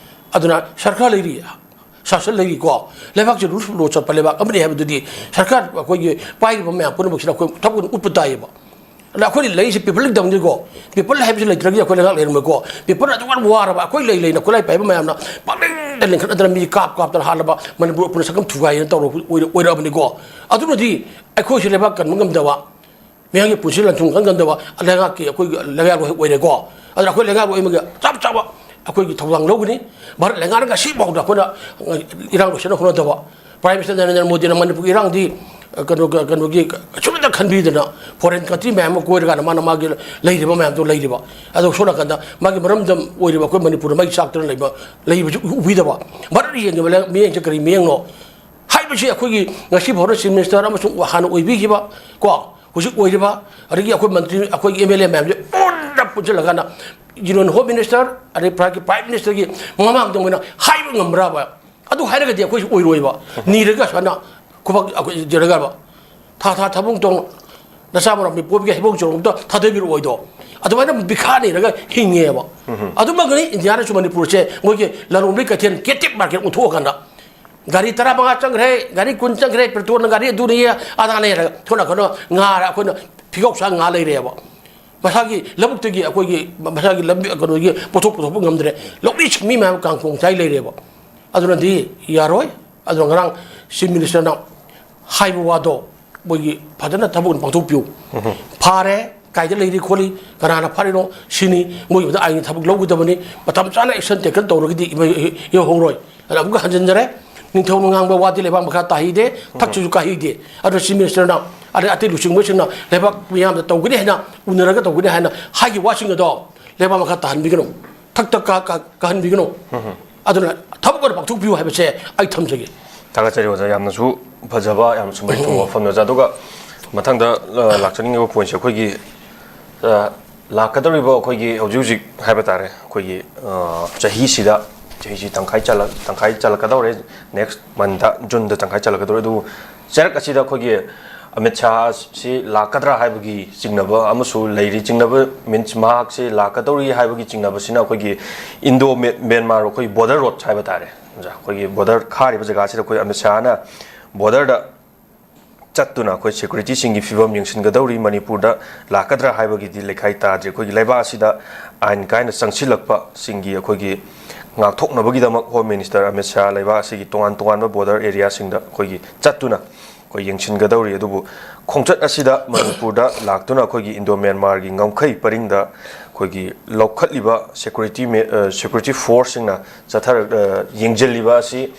ꯑꯗꯨꯅ ꯁꯔꯀꯥꯔ ꯂꯩꯔꯤ, ꯁꯥꯁꯟ ꯂꯩꯔꯤꯀꯣ, ꯂꯩꯕꯥꯛꯁꯤ ꯔꯨꯜꯁ ꯂꯣ ꯆꯠꯄ ꯂꯩꯕꯥꯛ ꯑꯃꯅꯤ ꯍꯥꯏꯕꯗꯨꯗꯤ ꯁꯔꯀꯥꯔ ꯑꯩꯈꯣꯏꯒꯤ ꯄꯥꯏꯔꯤꯕ ꯃꯌꯥꯝ ꯄꯨꯝꯅꯃꯛꯁꯤꯅ ꯑꯩꯈꯣꯏ ꯊꯕꯛ ꯑꯣꯏꯅ ꯎꯠꯄ ꯇꯥꯏꯌꯦꯕ꯫ ꯑꯗ ꯑꯩꯈꯣꯏꯅ ꯂꯩꯔꯤꯁꯦ ꯄꯤꯄꯜꯒꯤꯗꯃꯛꯅꯤꯀꯣ꯫ ꯄꯤꯄꯜ ꯍꯥꯏꯕꯁꯤ ꯂꯩꯇ꯭ꯔꯒꯗꯤ ꯑꯩꯈꯣꯏ ꯂꯩꯉꯥꯛ ꯂꯩꯔꯝꯃꯣꯏꯀꯣ꯫ ꯄꯤꯄꯜ ꯑꯗꯨꯛ ꯌꯥꯝ ꯋꯥꯔꯕ ꯑꯩꯈꯣꯏ ꯂꯩ ꯂꯩꯅ ꯈꯨꯠꯂꯥꯏ ꯄꯥꯏꯕ ꯃꯌꯥꯝꯅ ꯄꯥꯛꯂꯦꯟꯗ ꯂꯤꯡꯈꯠꯅꯗꯅ ꯃꯤ ꯀꯥꯞ ꯀꯥꯞꯇꯅ ꯍꯥꯠꯂꯕ ꯃꯅꯤꯄꯨꯔ ꯄꯨꯝꯅ ꯁꯛꯐꯝ ꯊꯨꯒꯥꯏꯗꯅ ꯇꯧꯔ ꯑꯣꯏꯔ-, ꯑꯣꯏꯔꯛꯑꯕꯅꯤꯀꯣ꯫ ꯑꯗꯨꯅꯗꯤ ꯑꯩꯈꯣꯏꯁꯨ ꯂꯩꯕꯥꯛ ꯀꯟꯕ ꯉꯝꯗꯕ, ꯃꯤꯌꯥꯝꯒꯤ ꯄꯨꯟꯁꯤ ꯂꯟ-ꯊꯨꯝ ꯈꯟ ꯉꯝꯗꯕ ꯂꯩꯉꯥꯛꯀꯤ ꯑꯩꯈꯣꯏꯒꯤ ꯂꯩꯉꯥꯛꯂꯣꯏ ꯑꯣꯏꯔꯦꯀꯣ꯫ ꯑꯗꯨꯅ ꯑꯩꯈꯣꯏ ꯂꯩꯉꯥꯛꯂꯣꯏ ꯑꯃꯒꯤ ꯆꯞ ꯆꯥꯕ ꯑꯩꯈꯣꯏꯒꯤ ꯊꯧꯗꯥꯡ ꯂꯧꯒꯅꯤ꯫ ꯚꯥꯔꯠ ꯂꯩꯉꯥꯛꯅ ꯉꯁꯤ ꯐꯥꯎꯗ ꯑꯩꯈꯣꯏꯅ ꯏꯔꯥꯡ ꯂꯣꯏꯁꯤꯟꯅ ꯍꯣꯠꯅꯗꯕ, Prime Minister ꯅꯔꯦꯟꯗ꯭ꯔ ꯃꯣꯗꯤꯅ ꯃꯅꯤꯄꯨꯔꯒꯤ ꯏꯔꯥꯡꯗꯤ, ꯑ, ꯀꯩꯅꯣ, ꯀꯩꯅꯣꯒꯤ ꯀꯩꯁꯨꯝꯇ ꯈꯟꯕꯤꯗꯅ, foreign country ꯃꯌꯥꯝ ꯑꯃ ꯀꯣꯏꯔꯀꯥꯟꯗ ꯃꯥꯅ ꯃꯥꯒꯤ ꯂꯩꯔꯤꯕ ꯃꯌꯥꯝꯗꯣ ꯂꯩꯔꯤꯕ, ꯑꯗꯣ ꯁꯣꯝ ꯅꯥꯀꯟꯗ ꯃꯥꯒꯤ ꯃꯔꯝꯗꯝ ꯑꯣꯏꯔꯤꯕ ꯑꯩꯈꯣꯏ ꯃꯅꯤꯄꯨꯔꯗ ꯃꯩ ꯆꯥꯛꯇꯅ ꯂꯩꯕ, ꯂꯩꯕꯁꯤ ꯎꯕꯤꯗꯕ꯫ ꯚꯥꯔꯠ ꯌꯦꯡꯉꯤꯕ ꯃꯤꯠꯌꯦꯡꯁꯦ ꯀꯔꯤ ꯃꯤꯠꯌꯦꯡꯅꯣ? ꯍꯥꯏꯕꯁꯤ ꯑꯩꯈꯣꯏꯒꯤ ꯉꯁꯤ ꯐꯥꯎꯗ Chief Minister ꯑꯃꯁꯨꯡ ꯍꯥꯟꯅ ꯑꯣꯏꯕꯤꯈꯤꯕ, ꯀꯣ, ꯍꯧꯖꯤꯛ ꯑꯣꯏꯔꯤꯕ, ꯑꯗꯒꯤ ꯑꯩꯈꯣꯏ ꯃꯟꯇ꯭ꯔꯤ, ꯑꯩꯈꯣꯏꯒꯤ M L A ꯃꯌꯥꯝꯁꯦ ꯄꯨꯟꯅ ꯄꯨꯟꯁꯤꯜꯂꯀꯥꯟꯗ Union Home Minister, ꯑꯗꯩ ꯄ꯭ꯔꯥꯏ-, Prime Ministerꯒꯤ ꯃꯃꯥꯡꯗ ꯃꯣꯏꯅ ꯍꯥꯏꯕ ꯉꯝꯕ꯭ꯔꯕ? ꯑꯗꯨ ꯍꯥꯏꯔꯒꯗꯤ ꯑꯩꯈꯣꯏꯁꯨ ꯑꯣꯏꯔꯣꯏꯕ꯫ ꯅꯤꯔꯒ ꯁꯨꯃꯥꯏꯅ ꯈꯨꯕꯛ ꯑꯩꯈꯣꯏ ꯖꯤꯔꯒꯕ ꯊꯥ ꯊꯥ ꯊꯥꯕꯨꯡ ꯇꯣꯡ ꯅꯆꯥ ꯃꯔꯝ ꯃꯤ ꯄꯣꯛꯄꯤꯒꯦ ꯍꯩꯕꯣꯡ ꯆꯣꯔꯣꯛꯇ ꯊꯥꯗꯕꯤꯔꯛꯑꯣꯏꯗꯣ꯫ ꯑꯗꯨꯃꯥꯏꯅ ꯕꯤꯈꯥ ꯅꯤꯔꯒ ꯍꯤꯡꯉꯦꯕ꯫ ꯑꯗꯨꯃꯛꯅꯤ ꯏꯟꯗꯤꯌꯥꯅꯁꯨ ꯃꯅꯤꯄꯨꯔꯁꯦ ꯃꯣꯏꯒꯤ ꯂꯂꯣꯟꯕꯒꯤ ꯀꯩꯊꯦꯜ, captive market ꯑꯣꯟꯊꯣꯛꯑꯀꯥꯟꯗ ꯒꯥꯔꯤ ꯇꯔꯥꯃꯉꯥ ꯆꯪꯈ꯭ꯔꯦ, ꯒꯥꯔꯤ ꯀꯨꯟ ꯆꯪꯈ꯭ꯔꯦ, petrolꯅ ꯒꯥꯔꯤ ꯑꯗꯨꯅꯤ ꯑꯗꯥꯅꯤ ꯍꯥꯏꯔꯒ ꯊꯣꯛꯅ ꯀꯩꯅꯣ ꯉꯥꯔ ꯑꯩꯈꯣꯏꯅ ꯐꯤꯒꯧ ꯁꯥ ꯉꯥ ꯂꯩꯔꯦꯕ꯫ ꯃꯁꯥꯒꯤ ꯂꯧꯕꯨꯛꯇꯒꯤ ꯑꯩꯈꯣꯏꯒꯤ ꯃꯁꯥꯒꯤ ꯂꯝꯕꯤ ꯀꯩꯅꯣꯒꯤ ꯄꯣꯠꯊꯣꯛ ꯄꯨꯊꯣꯛꯄ ꯉꯝꯗ꯭ꯔꯦ꯫ ꯂꯧꯃꯤ ꯁꯤꯟꯃꯤ ꯃꯌꯥꯝ ꯀꯥꯡꯈꯣꯡ ꯆꯥꯏ ꯂꯩꯔꯦꯕ꯫ ꯑꯗꯨꯅꯗꯤ ꯌꯥꯔꯣꯏ꯫ ꯑꯗꯨꯅ ꯉꯔꯥꯡ Chief Ministerꯅ ꯍꯥꯏꯕ ꯋꯥꯗꯣ ꯃꯣꯏꯒꯤ ꯐꯖꯅ ꯊꯕꯛ ꯑꯣꯏꯅ ꯄꯥꯡꯊꯣꯛꯄꯤꯌꯨ꯫ ꯐꯥꯔꯦ, ꯀꯥꯏꯗ ꯂꯩꯔꯤ ꯈꯣꯠꯂꯤ, ꯀꯅꯥꯅ ꯐꯥꯔꯤꯅꯣ ꯁꯤꯅꯤ꯫ ꯃꯣꯏꯒꯤ ꯃꯊꯛ ꯑꯥꯏꯟꯒꯤ ꯊꯕꯛ ꯂꯧꯒꯗꯕꯅꯤ꯫ ꯃꯇꯝ ꯆꯥꯅ action taken ꯇꯧꯔꯒꯗꯤ ꯏꯃ-, ꯏ-, ꯏꯍꯧꯔꯣꯏ꯫ ꯑꯗꯨꯅ ꯑꯃꯨꯛꯀ ꯍꯟꯖꯤꯟꯖꯔꯦ, ꯅꯤꯡꯊꯧꯅ ꯉꯥꯡꯕ ꯋꯥꯗꯤ ꯂꯩꯕꯥꯛ ꯃꯈꯥ ꯇꯥꯍꯩꯗꯦ, ꯊꯛꯁꯨ ꯀꯥꯍꯩꯗꯦ꯫ ꯑꯗꯨꯅ Chief Ministerꯅ, ꯑꯗꯩ ꯑꯇꯩ ꯂꯨꯆꯤꯡꯕꯁꯤꯡꯅ ꯂꯩꯕꯥꯛ ꯃꯤꯌꯥꯝꯗ ꯇꯧꯒꯅꯤ ꯍꯥꯏꯅ, ꯎꯅꯔꯒ ꯇꯧꯒꯅꯤ ꯍꯥꯏꯅ ꯍꯥꯏꯈꯤꯕ ꯋꯥꯁꯤꯡ ꯑꯗꯣ ꯂꯩꯕꯥꯛ ꯃꯈꯥ ꯇꯥꯍꯟꯕꯤꯒꯅꯨ, ꯊꯛꯇ ꯀꯥ-, ꯀꯥ-, ꯀꯥꯍꯟꯕꯤꯒꯅꯨ꯫ ꯑꯗꯨꯅ ꯊꯕꯛ ꯑꯣꯏꯅ ꯄꯥꯡꯊꯣꯛꯄꯤꯌꯨ ꯍꯥꯏꯕꯁꯦ ꯑꯩ ꯊꯝꯖꯒꯦ꯫ ꯊꯥꯒꯠꯆꯔꯤ ꯑꯣꯖꯥ, ꯌꯥꯝꯅꯁꯨ ꯐꯖꯕ, ꯌꯥꯝꯅꯁꯨ ꯃꯔꯤꯛ ꯆꯨꯝꯕ ꯋꯥꯐꯝꯅꯤ ꯑꯣꯖꯥ꯫ ꯑꯗꯨꯒ ꯃꯊꯪꯗ, ꯑ, ꯂꯥꯛꯆꯅꯤꯡꯉꯤꯕ pointꯁꯦ ꯑꯩꯈꯣꯏꯒꯤ, ꯑ, ꯂꯥꯛꯀꯗꯧꯔꯤꯕ ꯑꯩꯈꯣꯏꯒꯤ ꯍꯧꯖꯤꯛ ꯍꯧꯖꯤꯛ ꯍꯥꯏꯕ ꯇꯥꯔꯦ, ꯑꯩꯈꯣꯏꯒꯤ, ꯑ, ꯆꯍꯤꯁꯤꯗ, ꯆꯍꯤꯁꯤ ꯇꯪꯈꯥꯏ ꯆꯜꯂ-, ꯇꯪꯈꯥꯏ ꯆꯜꯂꯛꯀꯗꯧꯔꯦ꯫ Next monthꯇ, Juneꯗ ꯇꯪꯈꯥꯏ ꯆꯜꯂꯛꯀꯗꯧꯔꯦ꯫ ꯑꯗꯨꯕꯨ ꯆꯩꯔꯛ ꯑꯁꯤꯗ ꯑꯩꯈꯣꯏꯒꯤ ꯑꯃꯤꯠ ꯁꯥꯍꯁꯤ ꯂꯥꯛꯀꯗ꯭ꯔꯥ ꯍꯥꯏꯕꯒꯤ ꯆꯤꯡꯅꯕ ꯑꯃꯁꯨ ꯂꯩꯔꯤ꯫ ꯆꯤꯡꯅꯕ means ꯃꯍꯥꯛꯁꯤ ꯂꯥꯛꯀꯗꯧꯔꯤ ꯍꯥꯏꯕꯒꯤ ꯆꯤꯡꯅꯕꯁꯤꯅ ꯑꯩꯈꯣꯏꯒꯤ Indo Myanmar, ꯑꯩꯈꯣꯏ border road ꯍꯥꯏꯕ ꯇꯥꯔꯦ ꯑꯣꯖꯥ, ꯑꯩꯈꯣꯏꯒꯤ border ꯈꯥꯔꯤꯕ ꯖꯒꯥꯁꯤꯗ ꯑꯩꯈꯣꯏ ꯑꯃꯤꯠ ꯁꯥꯍꯅ borderꯗ ꯆꯠꯇꯨꯅ ꯑꯩꯈꯣꯏ securityꯁꯤꯡꯒꯤ ꯐꯤꯕꯝ ꯌꯦꯡꯁꯤꯟꯒꯗꯧꯔꯤ, ꯃꯅꯤꯄꯨꯔꯗ ꯂꯥꯛꯀꯗ꯭ꯔꯥ ꯍꯥꯏꯕꯒꯤꯗꯤ ꯂꯩꯈꯥꯏ ꯇꯥꯗ꯭ꯔꯤ꯫ ꯑꯩꯈꯣꯏꯒꯤ ꯂꯩꯕꯥꯛ ꯑꯁꯤꯗ ꯑꯥꯏꯟ ꯀꯥꯏꯅ ꯆꯪꯁꯤꯜꯂꯛꯄꯁꯤꯡꯒꯤ ꯑꯩꯈꯣꯏꯒꯤ ꯉꯥꯛꯊꯣꯛꯅꯕꯒꯤꯗꯃꯛ ꯍꯣꯝ ꯃꯤꯅꯤꯁꯇꯔ ꯑꯃꯤꯠ ꯁꯥꯍ ꯂꯩꯕꯥꯛ ꯑꯁꯤꯒꯤ ꯇꯣꯉꯥꯟ ꯇꯣꯉꯥꯟꯕ ꯕꯣꯔꯗꯔ ꯑꯦꯔꯤꯌꯥꯁꯤꯡꯗ ꯑꯩꯈꯣꯏꯒꯤ ꯆꯠꯇꯨꯅ ꯑꯩꯈꯣꯏ ꯌꯦꯡꯁꯤꯟꯒꯗꯧꯔꯤ꯫ ꯑꯗꯨꯕꯨ ꯈꯣꯡꯆꯠ ꯑꯁꯤꯗ ꯃꯅꯤꯄꯨꯔꯗ ꯂꯥꯛꯇꯨꯅ ꯑꯩꯈꯣꯏꯒꯤ ꯏꯟꯗꯣ ꯃ꯭ꯌꯥꯟꯃꯥꯔꯒꯤ ꯉꯝꯈꯩ ꯄꯔꯤꯡꯗ ꯑꯩꯈꯣꯏꯒꯤ ꯂꯧꯈꯠꯂꯤꯕ ꯁꯦꯀ꯭ꯌꯨꯔꯤꯇꯤ ꯃꯦ-, ꯑ, ꯁꯦꯀ꯭ꯌꯨꯔꯤꯇꯤ ꯐꯣꯔꯁꯁꯤꯡꯅ ꯆꯠꯊꯔꯛ-, ꯑ, ꯌꯦꯡꯁꯤꯜꯂꯤꯕ ꯑꯁꯤ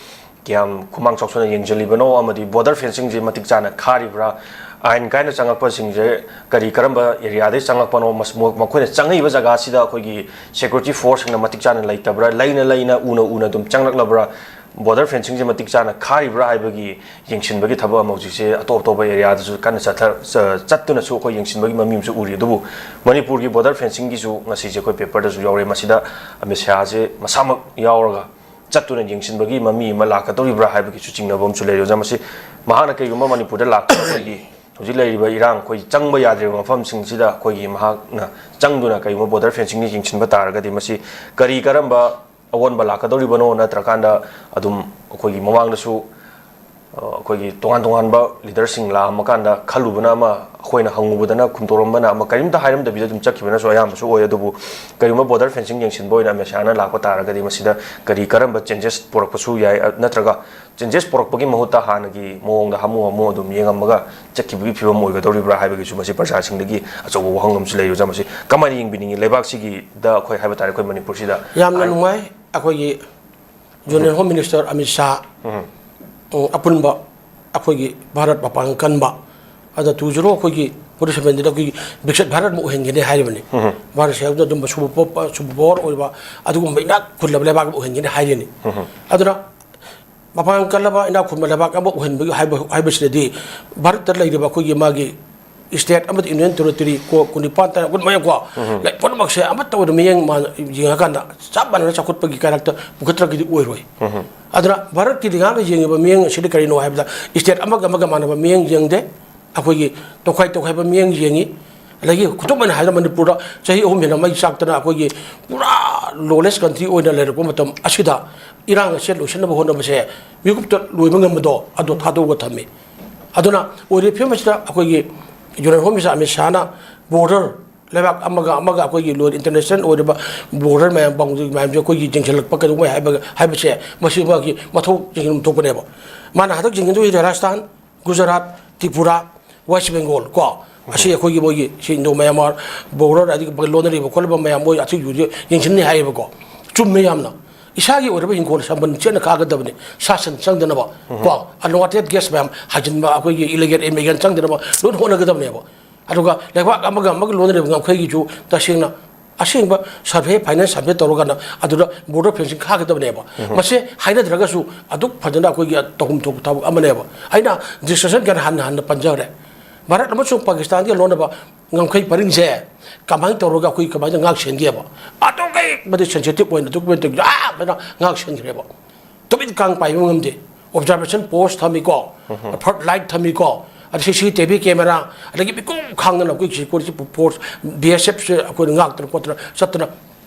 ꯀꯌꯥꯝ ꯈꯨꯃꯥꯡ ꯆꯥꯎꯁꯟꯅ ꯌꯦꯡꯁꯤꯜꯂꯤꯕꯅꯣ, ꯑꯃꯗꯤ ꯕꯣꯔꯗꯔ ꯐꯦꯟꯁꯤꯡꯁꯦ ꯃꯇꯤꯛ ꯆꯥꯅ ꯈꯥꯔꯤꯕ꯭ꯔꯥ, ꯑꯥꯏꯟ ꯀꯥꯏꯅ ꯆꯪꯉꯛꯄꯁꯤꯡꯁꯦ ꯀꯔꯤ ꯀꯔꯝꯕ ꯑꯦꯔꯤꯌꯥꯗꯒꯤ ꯆꯪꯉꯛꯄꯅꯣ, ꯃꯁ-, ꯃꯣ-, ꯃꯈꯣꯏꯅ ꯆꯪꯉꯛꯏꯕ ꯖꯒꯥꯁꯤꯗ ꯑꯩꯈꯣꯏꯒꯤ ꯁꯦꯀ꯭ꯌꯨꯔꯤꯇꯤ ꯐꯣꯔꯁꯁꯤꯡꯅ ꯃꯇꯤꯛ ꯆꯥꯅ ꯂꯩꯇꯕ꯭ꯔꯥ, ꯂꯩꯅ ꯂꯩꯅ, ꯎꯅ ꯎꯅ ꯑꯗꯨꯝ ꯆꯪꯂꯛꯂꯕ꯭ꯔꯥ, ꯕꯣꯔꯗꯔ ꯐꯦꯟꯁꯤꯡꯁꯦ ꯃꯇꯤꯛ ꯆꯥꯅ ꯈꯥꯔꯤꯕ꯭ꯔꯥ ꯍꯥꯏꯕꯒꯤ ꯌꯦꯡꯁꯤꯟꯕꯒꯤ ꯊꯕꯛ ꯑꯃ ꯍꯧꯖꯤꯛꯁꯦ ꯑꯇꯣꯞ ꯑꯇꯣꯞꯄ ꯑꯦꯔꯤꯌꯥꯗꯁꯨ ꯀꯟꯅ ꯆꯠꯊ-, ꯆ-, ꯆꯠꯇꯨꯅꯁꯨ ꯑꯩꯈꯣꯏ ꯌꯦꯡꯁꯤꯟꯕꯒꯤ ꯃꯃꯤ ꯑꯃꯁꯨ ꯎꯔꯤ꯫ ꯑꯗꯨꯕꯨ ꯃꯅꯤꯄꯨꯔꯒꯤ ꯕꯣꯔꯗꯔ ꯐꯦꯟꯁꯤꯡꯒꯤꯁꯨ ꯉꯁꯤꯁꯦ ꯑꯩꯈꯣꯏ ꯄꯦꯄꯔꯗꯁꯨ ꯌꯥꯎꯔꯦ꯫ ꯃꯁꯤꯗ ꯑꯃꯤꯠ ꯁꯥꯍꯁꯦ ꯃꯁꯥꯃꯛ ꯌꯥꯎꯔꯒ ꯆꯠꯇꯨꯅ ꯌꯦꯡꯁꯤꯟꯕꯒꯤ ꯃꯃꯤ ꯑꯃ ꯂꯥꯛꯀꯗꯧꯔꯤꯕ꯭ꯔꯥ ꯍꯥꯏꯕꯒꯤꯁꯨ ꯆꯤꯡꯅꯕ ꯑꯃꯁꯨ ꯂꯩꯔꯤ꯫ ꯑꯣꯖꯥ, ꯃꯁꯤ ꯃꯍꯥꯛꯅ ꯀꯩꯒꯨꯝꯕ ꯃꯅꯤꯄꯨꯔꯗ ꯂꯥꯛꯇꯨꯅ ꯑꯩꯈꯣꯏꯒꯤ ꯍꯧꯖꯤꯛ ꯂꯩꯔꯤꯕ ꯏꯔꯥꯡ, ꯑꯩꯈꯣꯏ ꯆꯪꯕ ꯌꯥꯗ꯭ꯔꯤꯕ ꯃꯐꯝꯁꯤꯡꯁꯤꯗ ꯑꯩꯈꯣꯏꯒꯤ ꯃꯍꯥꯛꯅ ꯆꯪꯗꯨꯅ ꯀꯩꯒꯨꯝꯕ ꯕꯣꯔꯗꯔ ꯐꯦꯟꯁꯤꯡꯒꯤ ꯌꯦꯡꯁꯤꯟꯕ ꯇꯥꯔꯒꯗꯤ, ꯃꯁꯤ ꯀꯔꯤ ꯀꯔꯝꯕ ꯑꯑꯣꯟꯕ ꯂꯥꯛꯀꯗꯧꯔꯤꯕꯅꯣ, ꯅꯠꯇ꯭ꯔꯀꯥꯟꯗ ꯑꯗꯨꯝ ꯑꯩꯈꯣꯏꯒꯤ ꯃꯃꯥꯡꯗꯁꯨ, ꯑ, ꯑꯩꯈꯣꯏꯒꯤ ꯇꯣꯉꯥꯟ ꯇꯣꯉꯥꯟꯕ ꯂꯤꯗꯔꯁꯤꯡ ꯂꯥꯛꯑꯝꯃꯀꯥꯟꯗ ꯈꯜꯂꯨꯕꯅ ꯑꯃ, ꯑꯩꯈꯣꯏꯅ ꯍꯪꯉꯨꯕꯗꯅ ꯈꯨꯝꯗꯣꯔꯝꯕꯅ ꯑꯃ, ꯀꯔꯤꯝꯇ ꯍꯥꯏꯔꯝꯗꯕꯤꯗ ꯑꯗꯨꯝ ꯆꯠꯈꯤꯕꯅꯁꯨ ꯑꯌꯥꯝꯕꯁꯨ ꯑꯣꯏ꯫ ꯑꯗꯨꯕꯨ ꯀꯔꯤꯒꯨꯝꯕ ꯕꯣꯔꯗꯔ ꯐꯦꯟꯁꯤꯡ ꯌꯦꯡꯁꯤꯟꯕ ꯑꯣꯏꯅ ꯑꯃꯤꯠ ꯁꯥꯍꯅ ꯂꯥꯛꯄ ꯇꯥꯔꯒꯗꯤ ꯃꯁꯤꯗ ꯀꯔꯤ ꯀꯔꯝꯕ ꯆꯦꯟꯖꯦꯁ ꯄꯨꯔꯛꯄꯁꯨ ꯌꯥꯏ, ꯑ, ꯅꯠꯇ꯭ꯔꯒ ꯆꯦꯟꯖꯦꯁ ꯄꯨꯔꯛꯄꯒꯤ ꯃꯍꯨꯠꯇ ꯍꯥꯟꯅꯒꯤ ꯃꯑꯣꯡꯗ ꯍꯥꯃꯨ ꯍꯥꯃꯨ ꯑꯗꯨꯝ ꯌꯦꯡꯉꯝꯃꯒ ꯆꯠꯈꯤꯕꯒꯤ ꯐꯤꯕꯝ ꯑꯣꯏꯒꯗꯧꯔꯤꯕ꯭ꯔꯥ ꯍꯥꯏꯕꯒꯤꯁꯨ ꯃꯁꯤ ꯄ꯭ꯔꯖꯥꯁꯤꯡꯗꯒꯤ ꯑꯆꯧꯕ ꯋꯥꯍꯪ ꯑꯃꯁꯨ ꯂꯩꯔꯤ꯫ ꯑꯣꯖꯥ, ꯃꯁꯤ ꯀꯃꯥꯏꯅ ꯌꯦꯡꯕꯤꯅꯤꯡꯉꯤ? ꯂꯩꯕꯥꯛꯁꯤꯒꯤꯗ ꯑꯩꯈꯣꯏ ꯍꯥꯏꯕ ꯇꯥꯔꯦ, ꯑꯩꯈꯣꯏ ꯃꯅꯤꯄꯨꯔꯁꯤꯗ ꯌꯥꯝꯅ ꯑꯥꯏꯟ ꯅꯨꯡꯉꯥꯏ꯫ ꯑꯩꯈꯣꯏꯒꯤ union home minister Amit Shah, um, ꯑꯄꯨꯟꯕ ꯑꯩꯈꯣꯏꯒꯤ ꯚꯥꯔꯠ ꯃꯄꯥꯡꯒꯜ ꯀꯟꯕ, ꯑꯗ ꯇꯨ ꯖꯤꯔꯣ ꯑꯩꯈꯣꯏꯒꯤ ꯐꯣꯔꯇꯤ ꯁꯚꯦꯟꯗ ꯑꯩꯈꯣꯏꯒꯤ ꯕꯤꯛꯁꯤꯠ ꯚꯥꯔꯠ ꯑꯃ ꯑꯣꯏꯍꯟꯒꯅꯤ ꯍꯥꯏꯔꯤꯕꯅꯤ꯫ ꯎꯝ꯫ ꯚꯥꯔꯠꯁꯦ ꯍꯧꯖꯤꯛ ꯑꯗꯨꯝꯕ ꯁꯨꯄꯔ ꯄꯥꯋꯔ ꯑꯣꯏꯕ ꯑꯗꯨꯒꯨꯝꯕ ꯏꯅꯥꯛ ꯈꯨꯜꯂꯕ ꯂꯩꯕꯥꯛ ꯑꯃ ꯑꯣꯏꯍꯟꯒꯅꯤ ꯍꯥꯏꯔꯤꯅꯤ꯫ ꯎꯝ꯫ ꯑꯗꯨꯅ ꯃꯄꯥꯡꯒꯜ ꯀꯜꯂꯕ ꯏꯅꯥꯛ ꯈꯨꯟꯕ ꯂꯩꯕꯥꯛ ꯑꯃ ꯑꯣꯏꯍꯟꯕꯒꯤ ꯍꯥꯏꯕ, ꯍꯥꯏꯕꯁꯤꯗꯗꯤ ꯚꯥꯔꯠꯇ ꯂꯩꯔꯤꯕ ꯑꯩꯈꯣꯏꯒꯤ ꯃꯥꯒꯤ ꯁ꯭ꯇꯦꯠ ꯑꯃꯗꯤ ꯌꯨꯅꯤꯌꯟ ꯇꯦꯔꯤꯇꯣꯔꯤ ꯀꯣ ꯀꯨꯟꯅꯤꯄꯥꯟ ꯇꯔꯥ ꯀꯨꯟꯃꯔꯤꯀꯣ, ꯎꯝ, ꯂꯩ ꯄꯨꯝꯅꯃꯛꯁꯦ ꯑꯃꯠꯇ ꯑꯣꯏꯅ ꯃꯤꯠꯌꯦꯡ ꯃꯥꯟ-, ꯌꯦꯡꯉꯀꯥꯟꯗ ꯆꯞ ꯃꯥꯟꯅꯅ ꯆꯥꯎꯈꯠꯄꯒꯤ ꯀꯥꯔꯛꯇ ꯄꯨꯈꯠꯇ꯭ꯔꯒꯗꯤ ꯑꯣꯏꯔꯣꯏ꯫ ꯎꯝ꯫ ꯑꯗꯨꯅ ꯚꯥꯔꯠꯀꯤ ꯂꯩꯉꯥꯛꯅ ꯌꯦꯡꯉꯤꯕ ꯃꯤꯠꯌꯦꯡ ꯑꯁꯤꯗꯤ ꯀꯔꯤꯅꯣ ꯍꯥꯏꯕꯗ, ꯁ꯭ꯇꯦꯠ ꯑꯃꯒ ꯑꯃꯒ ꯃꯥꯟꯅꯕ ꯃꯤꯠꯌꯦꯡ ꯌꯦꯡꯗꯦ꯫ ꯑꯩꯈꯣꯏꯒꯤ ꯇꯣꯈꯥꯏ ꯇꯣꯈꯥꯏꯕ ꯃꯤꯠꯌꯦꯡ ꯌꯦꯡꯉꯤ꯫ ꯑꯗꯒꯤ ꯈꯨꯗꯝ ꯑꯣꯏꯅ ꯍꯥꯏꯔꯕꯗ, ꯃꯅꯤꯄꯨꯔꯗ ꯆꯍꯤ ꯑꯍꯨꯝ ꯍꯦꯟꯅ ꯃꯩ ꯆꯥꯛꯇꯅ ꯑꯩꯈꯣꯏꯒꯤ ꯄꯨꯔꯥ ꯂꯣꯂꯦꯁ ꯀꯟꯇ꯭ꯔꯤ ꯑꯣꯏꯅ ꯂꯩꯔꯛꯄ ꯃꯇꯝ ꯑꯁꯤꯗ ꯏꯔꯥꯡ ꯑꯁꯦ ꯂꯣꯏꯁꯤꯟꯅꯕ ꯍꯣꯠꯅꯕꯁꯦ ꯃꯤꯀꯨꯞꯇ ꯂꯣꯏꯕ ꯉꯝꯕꯗꯣ ꯑꯗꯣ ꯊꯥꯗꯣꯛꯑꯒ ꯊꯝꯃꯤ꯫ ꯑꯗꯨꯅ ꯑꯣꯏꯔꯤꯕ ꯐꯤꯕꯝ ꯑꯁꯤꯗ ꯑꯩꯈꯣꯏꯒꯤ ꯌꯨꯅꯤꯌꯟ ꯍꯣꯝ ꯃꯤꯅꯤꯁꯇꯔ ꯑꯃꯤꯠ ꯁꯥꯍꯅ ꯕꯣꯔꯗꯔ ꯂꯩꯕꯥꯛ ꯑꯃꯒ ꯑꯃꯒ ꯑꯩꯈꯣꯏꯒꯤ ꯂꯣꯟ, ꯏꯟꯇꯔꯅꯦꯁꯅꯦꯜ ꯑꯣꯏꯔꯤꯕ ꯕꯣꯔꯗꯔ ꯃꯌꯥꯝ, ꯕꯥꯎꯟꯗꯔꯤ ꯃꯌꯥꯝꯁꯦ ꯑꯩꯈꯣꯏꯒꯤ ꯌꯦꯡꯁꯤꯜꯂꯛꯄ ꯀꯩꯗꯧꯉꯩ ꯍꯥꯏꯕ, ꯍꯥꯏꯕꯁꯦ ꯃꯁꯤ ꯃꯥꯒꯤ ꯃꯊꯧ ꯌꯦꯡꯁꯤꯟꯐꯝ ꯊꯣꯛꯄꯅꯦꯕ꯫ ꯃꯥꯅ ꯍꯟꯗꯛ ꯌꯦꯡꯁꯤꯟꯗꯣꯏꯁꯦ ꯔꯥꯖꯁꯊꯥꯟ, ꯒꯨꯖꯔꯥꯠ, ꯇ꯭ꯔꯤꯄꯨꯔꯥ, ꯋꯦꯁ ꯕꯦꯡꯒꯣꯜ ꯀꯣ, ꯑꯁꯤ ꯑꯩꯈꯣꯏꯒꯤ ꯃꯣꯏꯒꯤ ꯁꯤ ꯏꯟꯗꯣ ꯃꯌꯥꯟꯃꯥꯔ ꯕꯣꯔꯗꯔ ꯑꯗꯒꯤ ꯂꯣꯟꯅꯔꯤꯕ ꯈꯣꯠꯂꯤꯕ ꯃꯌꯥꯝ ꯃꯣꯏ ꯑꯊꯤꯡꯕꯁꯦ ꯌꯦꯡꯁꯤꯟꯅꯤ ꯍꯥꯏꯌꯦꯕꯀꯣ꯫ ꯆꯨꯝꯃꯦ ꯌꯥꯝꯅ꯫ ꯏꯁꯥꯒꯤ ꯑꯣꯏꯔꯕ ꯍꯤꯡꯈꯣꯜ ꯁꯝꯕꯜ ꯆꯦꯠꯅ ꯈꯥꯒꯗꯕꯅꯤ, ꯁꯥ ꯁꯟ ꯆꯪꯗꯅꯕ ꯀꯣ, ꯑꯟꯋꯥꯟꯇꯦꯗ ꯒꯦꯁ ꯃꯌꯥꯝ ꯍꯥꯏꯖꯤꯟꯕ, ꯑꯩꯈꯣꯏꯒꯤ ꯏꯂꯤꯒꯦꯜ ꯏꯃꯤꯒ꯭ꯔꯦꯟ ꯆꯪꯗꯅꯕ ꯂꯣꯏꯅ ꯍꯣꯠꯅꯒꯗꯕꯅꯦꯕ꯫ ꯑꯗꯨꯒ ꯂꯩꯕꯥꯛ ꯑꯃꯒ ꯑꯃꯒ ꯂꯣꯟꯅꯔꯤꯕ ꯉꯝꯈꯩꯒꯤꯁꯨ ꯇꯁꯦꯡꯅ ꯑꯁꯦꯡꯕ ꯁꯔꯚꯦ, ꯐꯥꯏꯅꯦꯟꯁ ꯁꯔꯚꯦ ꯇꯧꯔꯀꯥꯟꯗ ꯑꯗꯨꯗ ꯕꯣꯔꯗꯔ ꯐꯦꯟꯁꯤꯡ ꯈꯥꯒꯗꯕꯅꯦꯕ꯫ ꯃꯁꯤ ꯍꯥꯏꯅꯗ꯭ꯔꯒꯁꯨ ꯑꯗꯨꯛ ꯐꯖꯅ ꯑꯩꯈꯣꯏꯒꯤ ꯇꯧꯐꯝ ꯊꯣꯛꯄ ꯊꯕꯛ ꯑꯃꯅꯦꯕ꯫ ꯑꯩꯅ ꯗꯤꯁꯀꯁꯟ ꯀꯌꯥ ꯍꯟꯅ ꯍꯟꯅ ꯄꯟꯖꯈ꯭ꯔꯦ꯫ ꯚꯥꯔꯠ ꯑꯃꯁꯨꯡ ꯄꯥꯀꯤꯁꯇꯥꯟꯒꯤ ꯂꯣꯟꯅꯕ ꯉꯝꯈꯩ ꯄꯔꯤꯡꯁꯦ ꯀꯃꯥꯏꯅ ꯇꯧꯔꯒ ꯑꯩꯈꯣꯏ ꯀꯃꯥꯏꯅ ꯉꯥꯛ ꯁꯦꯟꯒꯦꯕ? ꯑꯗꯨꯛꯀꯤ ꯃꯇꯤꯛ ꯁꯦꯟꯁꯤꯇꯤꯚ ꯑꯣꯏꯅ, ꯑꯗꯨꯛꯀꯤ ꯃꯇꯤꯛ ꯌꯥꯝꯅ ꯉꯥꯛ ꯁꯦꯟꯈ꯭ꯔꯦꯕ꯫ ꯇꯨꯃꯤꯟ ꯀꯥꯡ ꯄꯥꯏꯕ ꯉꯝꯗꯦ꯫ ꯑꯣꯕꯖꯥꯔꯕꯦꯁꯟ ꯄꯣꯁ ꯊꯝꯃꯤꯀꯣ, ꯐ꯭ꯂꯠ ꯂꯥꯏꯠ ꯊꯝꯃꯤꯀꯣ, ꯑꯗꯩ ꯁꯤ ꯁꯤ ꯇꯤ ꯚꯤ ꯀꯦꯃꯦꯔꯥ, ꯑꯗꯒꯤ ꯃꯤꯀꯨꯞ ꯈꯥꯡꯗꯅ ꯑꯩꯈꯣꯏ ꯁꯦꯀ꯭ꯌꯨꯔꯤꯇꯤ ꯐꯣꯔꯁ, ꯕꯤ ꯑꯦꯁ ꯑꯦꯐꯁꯦ ꯑꯩꯈꯣꯏꯅ ꯉꯥꯛꯇꯅ ꯈꯣꯠꯇꯅ ꯆꯠꯇꯅ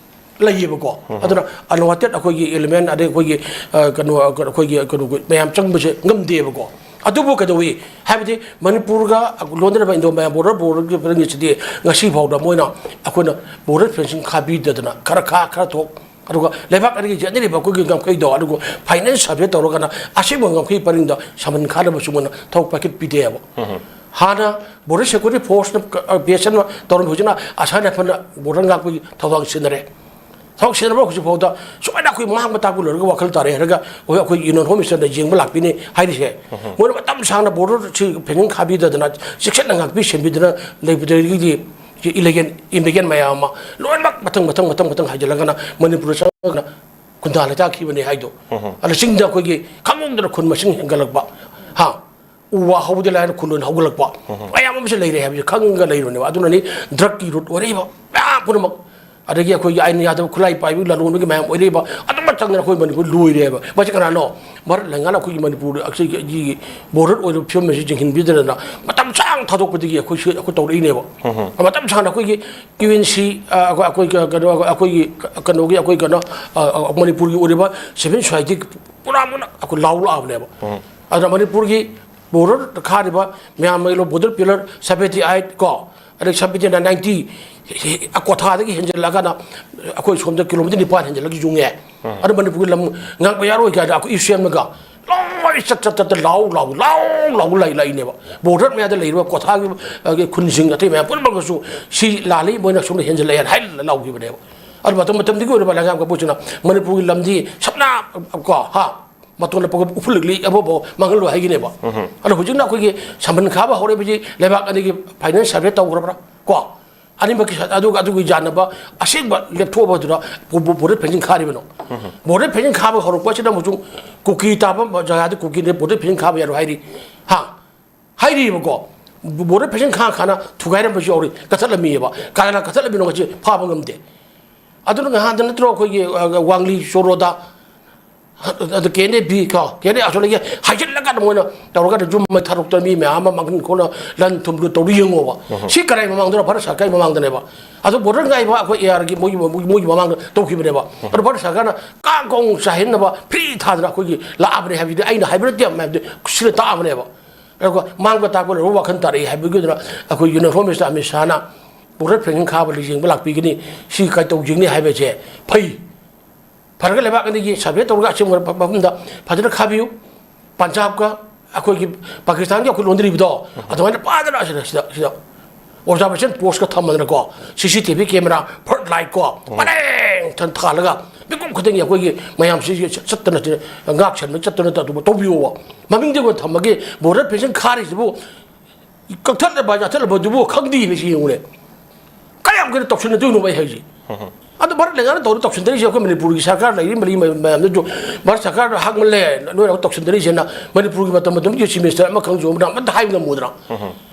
ꯂꯩꯌꯦꯕꯀꯣ꯫ ꯑꯗꯨꯅ ꯑꯟꯋꯥꯟꯇꯦꯗ ꯑꯩꯈꯣꯏꯒꯤ ꯏꯂꯤꯃꯦꯟ, ꯑꯗꯩ ꯑꯩꯈꯣꯏꯒꯤ, ꯑ, ꯀꯩꯅꯣ, ꯑꯩꯈꯣꯏꯒꯤ, ꯀꯩꯅꯣ ꯃꯌꯥꯝ ꯆꯪꯕꯁꯦ ꯉꯝꯗꯦꯕꯀꯣ꯫ ꯑꯗꯨꯕꯨ ꯀꯩꯗꯧꯋꯤ ꯍꯥꯏꯕꯗꯤ ꯃꯅꯤꯄꯨꯔꯒ ꯂꯣꯟꯅꯔꯕ ꯏꯟꯗꯣ ꯃꯌꯥꯟ ꯕꯣꯔꯗꯔ, ꯕꯣꯔꯗꯔꯒꯤ ꯄꯔꯤꯡꯁꯤꯗꯤ ꯉꯁꯤ ꯐꯥꯎꯗ ꯃꯣꯏꯅ ꯑꯩꯈꯣꯏꯅ ꯕꯣꯔꯗꯔ ꯐꯦꯟꯁꯤꯡ ꯈꯥꯕꯤꯗꯗꯅ ꯈꯔ ꯈꯥ, ꯈꯔ ꯊꯣꯛ, ꯑꯗꯨꯒ ꯂꯩꯕꯥꯛ ꯑꯅꯤꯒꯤ ꯌꯦꯠꯅꯔꯤꯕ ꯑꯩꯈꯣꯏꯒꯤ ꯉꯝꯈꯩꯗꯣ, ꯑꯗꯨꯒ ꯐꯥꯏꯅꯦꯟꯁ ꯁꯔꯚꯦ ꯇꯧꯔꯒꯅ ꯑꯁꯦꯡꯕ ꯉꯝꯈꯩ ꯄꯔꯤꯡꯗ ꯁꯃꯟ ꯈꯥꯅꯕꯁꯨ ꯃꯣꯏꯅ ꯊꯕꯛ ꯄꯥꯏꯈꯠꯄꯤꯗꯦꯕ꯫ ꯍꯥꯟꯅ ꯕꯣꯔꯗꯔ ꯁꯦꯀ꯭ꯌꯨꯔꯤꯇꯤ ꯐꯣꯔꯁꯅ, ꯑ, ꯕꯤ ꯑꯦꯁ ꯑꯦꯟ ꯇꯧꯔꯝꯃꯤ, ꯍꯧꯖꯤꯛꯅ ꯑꯁꯥꯝ ꯔꯥꯏꯐꯜꯅ ꯕꯣꯔꯗꯔ ꯉꯥꯛꯄꯒꯤ ꯊꯧꯗꯥꯡ ꯁꯤꯟꯅꯔꯦ꯫ ꯊꯕꯛ ꯁꯤꯟꯅꯕ ꯍꯧꯖꯤꯛ ꯐꯥꯎꯗ ꯁꯨꯃꯥꯏꯅ ꯑꯩꯈꯣꯏ ꯃꯥꯡꯕ ꯇꯥꯛꯄ ꯂꯣꯏꯔꯒ ꯋꯥꯈꯜ ꯇꯥꯔꯛꯑꯦ ꯍꯥꯏꯔꯒ ꯍꯧꯖꯤꯛ ꯑꯩꯈꯣꯏ ꯌꯨꯅꯤꯌꯟ ꯍꯣꯝ ꯃꯤꯅꯤꯁꯇꯔꯅ ꯌꯦꯡꯕ ꯂꯥꯛꯄꯤꯅꯤ ꯍꯥꯏꯔꯤꯁꯦ꯫ ꯃꯣꯏꯅ ꯃꯇꯝ ꯁꯥꯡꯅ ꯕꯣꯔꯗꯔꯁꯤ ꯐꯦꯟꯁꯤꯡ ꯈꯥꯕꯤꯗꯗꯅ, ꯆꯦꯛꯁꯤꯟꯅ ꯉꯥꯛꯄꯤ ꯁꯦꯟꯕꯤꯗꯅ ꯂꯩꯕꯗꯒꯤꯗꯤ ꯏꯂꯤꯒꯦꯜ ꯏꯃꯤꯒ꯭ꯔꯦꯟ ꯃꯌꯥꯝ ꯑꯃ ꯂꯣꯏꯅꯃꯛ ꯃꯊꯪ, ꯃꯊꯪ, ꯃꯊꯪ, ꯃꯊꯪ ꯍꯥꯏꯖꯤꯜꯂꯒꯅ ꯃꯅꯤꯄꯨꯔꯗ ꯆꯪꯉꯒꯅ ꯈꯨꯟꯗꯥ ꯂꯩꯇꯥꯈꯤꯕꯅꯦ ꯍꯥꯏꯗꯣ꯫ ꯑꯗ ꯆꯤꯡꯗ ꯑꯩꯈꯣꯏꯒꯤ ꯈꯪꯍꯧꯗꯅ ꯈꯨꯟ ꯃꯁꯤꯡ ꯍꯦꯟꯒꯠꯂꯛꯄ, ꯍꯥ, ꯎ ꯋꯥ ꯍꯧꯕꯗ ꯂꯥꯏꯅ ꯈꯨꯟ ꯑꯣꯏꯅ ꯍꯧꯒꯠꯂꯛꯄ ꯃꯌꯥꯝ ꯑꯃꯁꯨ ꯂꯩꯔꯦ ꯍꯥꯏꯕꯁꯦ ꯈꯪꯉꯒ ꯂꯩꯔꯨꯅꯦꯕ꯫ ꯑꯗꯨꯅꯅꯤ ꯗ꯭ꯔꯒꯀꯤ ꯔꯨꯠ ꯑꯣꯏꯔꯛꯏꯕ ꯃꯌꯥꯝ ꯄꯨꯝꯅꯃꯛ, ꯑꯗꯒꯤ ꯑꯩꯈꯣꯏꯒꯤ ꯑꯥꯏꯟ ꯌꯥꯗꯕ ꯈꯨꯠꯂꯥꯏ ꯄꯥꯏꯕꯒꯤ ꯂꯂꯣꯟꯕꯒꯤ ꯃꯌꯥꯝ ꯑꯣꯏꯔꯛꯏꯕ, ꯑꯗꯨꯃꯛ ꯆꯪꯗꯅ ꯑꯩꯈꯣꯏ ꯃꯅꯤꯄꯨꯔ ꯂꯣꯏꯔꯦꯕ꯫ ꯃꯁꯤ ꯀꯅꯥꯅꯣ? ꯚꯥꯔꯠ ꯂꯩꯉꯥꯛꯅ ꯑꯩꯈꯣꯏꯒꯤ ꯃꯅꯤꯄꯨꯔꯗ ꯑꯩꯈꯣꯏꯒꯤ ꯕꯣꯔꯗꯔ ꯑꯣꯏꯔꯤꯕ ꯐꯤꯕꯝ ꯑꯁꯤ ꯌꯦꯡꯁꯤꯟꯕꯤꯗꯅ ꯃꯇꯝ ꯁꯥꯡ ꯊꯥꯗꯣꯛꯄꯗꯒꯤ ꯑꯩꯈꯣꯏꯁꯨ ꯑꯩꯈꯣꯏ ꯇꯧꯔꯛꯏꯅꯦꯕ꯫ ꯃꯇꯝ ꯁꯥꯡꯅ ꯑꯩꯈꯣꯏꯒꯤ ꯌꯨ ꯑꯦꯟ ꯁꯤ, ꯑ, ꯑꯩꯈꯣꯏ, ꯑꯩꯈꯣꯏ ꯀꯩꯅꯣ, ꯑꯩꯈꯣꯏꯒꯤ ꯀꯩꯅꯣꯒꯤ ꯑꯩꯈꯣꯏ ꯀꯩꯅꯣ, ꯑ, ꯑ, ꯃꯅꯤꯄꯨꯔꯒꯤ ꯑꯣꯏꯔꯤꯕ ꯁꯤꯚꯤꯜ ꯁꯣꯁꯥꯏꯇꯤ ꯄꯨꯔꯥ ꯃꯨꯟꯅ ꯑꯩꯈꯣꯏ ꯂꯥꯎ ꯂꯥꯛꯑꯕꯅꯦꯕ꯫ ꯑꯗꯨꯅ ꯃꯅꯤꯄꯨꯔꯒꯤ ꯕꯣꯔꯗꯔ ꯈꯥꯔꯤꯕ ꯃꯌꯥꯝ, ꯕꯣꯔꯗꯔ ꯄꯤꯂꯔ ꯁꯚꯦꯟꯇꯤ ꯑꯩꯠ ꯀꯣ, ꯑꯗꯩ ꯁꯕ ꯗꯤꯕꯤꯖꯟꯅ ꯅꯥꯏꯟꯇꯤ, ꯀ꯭ꯋꯥꯊꯥꯗꯒꯤ ꯍꯦꯟꯖꯜꯂꯛꯑꯒꯅ ꯑꯩꯈꯣꯏ ꯁꯣꯝꯗ ꯀꯤꯂꯣꯃꯤꯇꯔ ꯅꯤꯄꯥꯟ ꯍꯦꯟꯖꯜꯂꯒ ꯌꯨꯡꯉꯦ꯫ ꯑꯗꯨ ꯃꯅꯤꯄꯨꯔꯒꯤ ꯂꯝ ꯉꯥꯛꯄ ꯌꯥꯔꯣꯏ ꯀꯥꯏꯅ ꯑꯩꯈꯣꯏ ꯏꯁꯨ ꯁꯦꯝꯂꯒ ꯂꯣꯏ ꯆꯠ ꯆꯠ ꯆꯠꯇ ꯂꯥꯎ ꯂꯥꯎ ꯂꯥꯎ ꯂꯥꯎ ꯂꯥꯛꯏ ꯂꯥꯛꯏꯅꯦꯕ꯫ ꯕꯣꯔꯗꯔ ꯃꯌꯥꯗ ꯂꯩꯔꯤꯕ ꯀ꯭ꯋꯥꯊꯥꯒꯤ, ꯑ, ꯈꯨꯟꯁꯤꯡ ꯑꯇꯩ ꯃꯌꯥꯝ ꯄꯨꯝꯅꯃꯛꯀꯁꯨ ꯁꯤ ꯂꯥꯜꯂꯤ, ꯃꯣꯏꯅ ꯁꯣꯝꯗ ꯍꯦꯟꯖꯜꯂꯛꯑꯦꯅ ꯍꯥꯏ ꯂꯥꯎꯈꯤꯕꯅꯦꯕ꯫ ꯑꯗꯨ ꯃꯇꯝ ꯃꯇꯝꯗꯨꯒꯤ ꯑꯣꯏꯔꯕ ꯂꯩꯉꯥꯛ ꯀꯥꯡꯕꯨꯁꯤꯅ ꯃꯅꯤꯄꯨꯔꯒꯤ ꯂꯝꯗꯤ ꯁꯞꯅꯥ ꯀꯣ ꯍꯥ ꯃꯇꯣꯟꯗ ꯄꯣꯛꯄ ꯎꯐꯨꯜꯂꯛꯂꯤ ꯑꯃꯐꯥꯎ ꯃꯥꯡꯍꯜꯂꯣꯏ ꯍꯥꯏꯒꯤꯅꯦꯕ꯫ ꯑꯗꯣ ꯍꯧꯖꯤꯛꯅ ꯑꯩꯈꯣꯏꯒꯤ ꯁꯝꯕꯟ ꯈꯥꯕ ꯍꯧꯔꯛꯏꯕꯁꯤ ꯂꯩꯕꯥꯛ ꯑꯅꯤꯒꯤ ꯐꯥꯏꯅꯦꯜ ꯁꯔꯚꯦ ꯇꯧꯈ꯭ꯔꯕ꯭ꯔꯥ ꯀꯣ? ꯑꯅꯤꯃꯛꯀꯤ ꯁ-, ꯑꯗꯨꯒ ꯑꯗꯨꯒꯤ ꯌꯥꯅꯕ ꯑꯁꯦꯡꯕ ꯂꯦꯞꯊꯣꯛꯑꯕꯗꯨꯅ ꯕꯣ-, ꯕꯣ-, ꯕꯣꯔꯗꯔ ꯐꯦꯟꯁꯤꯡ ꯈꯥꯔꯤꯕꯅꯣ? ꯕꯣꯔꯗꯔ ꯐꯦꯟꯁꯤꯡ ꯈꯥꯕ ꯍꯧꯔꯛꯄ ꯑꯁꯤꯗ ꯑꯃꯁꯨꯡ ꯀꯨꯀꯤ ꯇꯥꯕ ꯖꯒꯥꯗ ꯀꯨꯀꯤꯅ ꯕꯣꯔꯗꯔ ꯐꯦꯟꯁꯤꯡ ꯈꯥꯕ ꯌꯥꯔꯣꯏ ꯍꯥꯏꯔꯤ꯫ ꯍꯥ? ꯍꯥꯏꯔꯤꯕꯀꯣ꯫ ꯕꯣꯔꯗꯔ ꯐꯦꯟꯁꯤꯡ ꯈꯥ ꯈꯥꯅ ꯊꯨꯒꯥꯏꯔꯝꯕꯁꯨ ꯌꯥꯎꯔꯤ, ꯀꯠꯊꯠꯂꯝꯃꯤꯑꯕ꯫ ꯀꯅꯥꯅ ꯀꯠꯊꯠꯂꯝꯃꯤꯅꯣ ꯉꯁꯤ ꯐꯥꯕ ꯉꯝꯗꯦ꯫ ꯑꯗꯨꯅ ꯉꯍꯥꯟꯗ ꯅꯠꯇ꯭ꯔꯣ ꯑꯩꯈꯣꯏꯒꯤ, ꯑ, ꯋꯥꯡꯂꯤ ꯆꯣꯔꯣꯗ ꯑꯗꯨ ꯀꯦ ꯑꯦꯟ ꯑꯦ ꯕꯤ ꯀꯣ, ꯀꯦ ꯑꯦꯟ ꯑꯦ ꯑꯁꯣꯝꯗꯒꯤ ꯍꯥꯏꯖꯤꯜꯂꯒ ꯃꯣꯏꯅ ꯇꯧꯔꯒ ꯌꯨꯝ ꯃꯩ ꯊꯥꯗꯣꯛꯇꯅ ꯃꯤ ꯃꯌꯥꯝ ꯑꯃ ꯃꯥꯡꯍꯟ ꯈꯣꯠꯅ ꯂꯟ ꯊꯨꯝꯗꯨ ꯇꯧꯔꯤ ꯌꯦꯡꯉꯣꯕ꯫ ꯁꯤ ꯀꯔꯥꯏ ꯃꯃꯥꯡꯗꯅꯣ? ꯚꯥꯔꯠ ꯁꯔꯀꯥꯔꯒꯤ ꯃꯃꯥꯡꯗꯅꯦꯕ꯫ ꯑꯗꯣ ꯕꯣꯔꯗꯔ ꯉꯥꯏꯕ ꯑꯩꯈꯣꯏ ꯑꯦ ꯑꯥꯔꯒꯤ ꯃꯣꯏꯒꯤ, ꯃꯣꯏꯒꯤ, ꯃꯣꯏꯒꯤ ꯃꯃꯥꯡꯗ ꯇꯧꯈꯤꯕꯅꯦꯕ꯫ ꯑꯗꯣ ꯚꯥꯔꯠ ꯁꯔꯀꯥꯔꯅ ꯀꯥꯡ ꯀꯣꯡ ꯆꯥꯏꯍꯟꯅꯕ ꯐ꯭ꯔꯤ ꯊꯥꯗꯅ ꯑꯩꯈꯣꯏꯒꯤ ꯂꯥꯛꯑꯕꯅꯦ ꯍꯥꯏꯕꯗꯤ ꯑꯩꯅ ꯍꯥꯏꯕ ꯅꯠꯇꯦ, ꯃꯌꯥꯝꯗꯤ ꯁꯤꯅ ꯇꯥꯛꯑꯕꯅꯦꯕ꯫ ꯑꯗꯨꯒ ꯃꯥꯡꯕ ꯇꯥꯛꯄ ꯂꯣꯏꯔꯕ ꯋꯥꯈꯜ ꯇꯥꯔꯛꯏ ꯍꯥꯏꯕꯒꯤ ꯑꯗꯨꯅ ꯑꯩꯈꯣꯏ ꯌꯨꯅꯤꯌꯟ ꯍꯣꯝ ꯃꯤꯅꯤꯁꯇꯔ ꯑꯃꯤꯠ ꯁꯥꯍꯅ ꯕꯣꯔꯗꯔ ꯐꯦꯟꯁꯤꯡ ꯈꯥꯕ ꯌꯦꯡꯕ ꯂꯥꯛꯄꯤꯒꯅꯤ, ꯁꯤ ꯀꯥꯏ ꯇꯧꯖꯒꯅꯤ ꯍꯥꯏꯕꯁꯦ ꯐꯩ꯫ ꯐꯔꯒ ꯂꯩꯕꯥꯛ ꯑꯅꯤꯒꯤ ꯁꯔꯚꯦ ꯇꯧꯔꯒ ꯑꯁꯦꯡꯕ ꯃꯐꯝꯗ ꯐꯖꯅ ꯈꯥꯕꯤꯌꯨ꯫ ꯄꯟꯖꯥꯕꯀ ꯑꯩꯈꯣꯏꯒꯤ ꯄꯥꯀꯤꯁꯇꯥꯟꯒꯤ ꯑꯩꯈꯣꯏ ꯂꯣꯟꯗ꯭ꯔꯤꯕꯗꯣ ꯑꯗꯨꯃꯥꯏꯅ ꯐꯖꯅ ꯑꯁꯤꯗ, ꯁꯤꯗ ꯑꯣꯕꯖꯥꯔꯕꯦꯁꯟ ꯄꯣꯁꯀ ꯊꯝꯃꯗꯅꯀꯣ, C C T V camera, flood ꯂꯥꯏꯠꯀꯣ, ꯄꯔꯦꯡ ꯊꯥꯜꯂꯒ ꯃꯤꯄꯨꯝ ꯈꯨꯗꯤꯡꯒꯤ ꯑꯩꯈꯣꯏꯒꯤ ꯃꯌꯥꯝꯁꯤ ꯆꯠꯇꯅ ꯉꯥꯛ ꯁꯦꯟꯕ ꯆꯠꯇꯅ ꯑꯗꯨꯕꯨ ꯇꯧꯕꯤꯌꯣꯕ꯫ ꯃꯃꯤꯡꯗꯤ ꯑꯩꯈꯣꯏ ꯊꯝꯃꯒꯦ, ꯕꯣꯔꯗꯔ ꯐꯦꯟꯁꯤꯡ ꯈꯥꯔꯤꯁꯤꯕꯨ ꯀꯛꯊꯠꯂꯕ ꯌꯥꯊꯠꯂꯕꯗꯨꯕꯨ ꯈꯪꯗꯦ ꯁꯤ ꯌꯦꯡꯉꯨꯅꯦ꯫ ꯀꯌꯥꯝ ꯀꯨꯏꯅ ꯇꯧꯁꯤꯟꯅꯗꯣꯏꯅꯣꯕ ꯑꯩ ꯍꯥꯏꯁꯦ? ꯑꯗꯣ ꯚꯥꯔꯠ ꯂꯩꯉꯥꯛꯅ ꯇꯧꯔ ꯇꯧꯁꯤꯟꯗꯔꯤꯁꯦ ꯑꯩꯈꯣꯏ ꯃꯅꯤꯄꯨꯔꯒꯤ ꯁꯔꯀꯥꯔ ꯂꯩꯔꯤ ꯃꯔꯤ ꯃꯌꯥꯝꯗꯨꯁꯨ ꯚꯥꯔꯠ ꯁꯔꯀꯥꯔꯗ ꯍꯥꯡꯃꯜꯂꯦ, ꯅꯣꯏꯅ ꯇꯧꯁꯤꯟꯗꯔꯤꯁꯦꯅ ꯃꯅꯤꯄꯨꯔꯒꯤ ꯃꯇꯝ ꯃꯇꯝꯒꯤ ꯆꯤꯐ ꯃꯤꯅꯤꯁꯇꯔ ꯑꯃ ꯈꯪꯖꯨ ꯑꯃꯅ ꯑꯃꯠꯇ ꯍꯥꯏꯕ ꯉꯝꯃꯨꯗ꯭ꯔꯥ?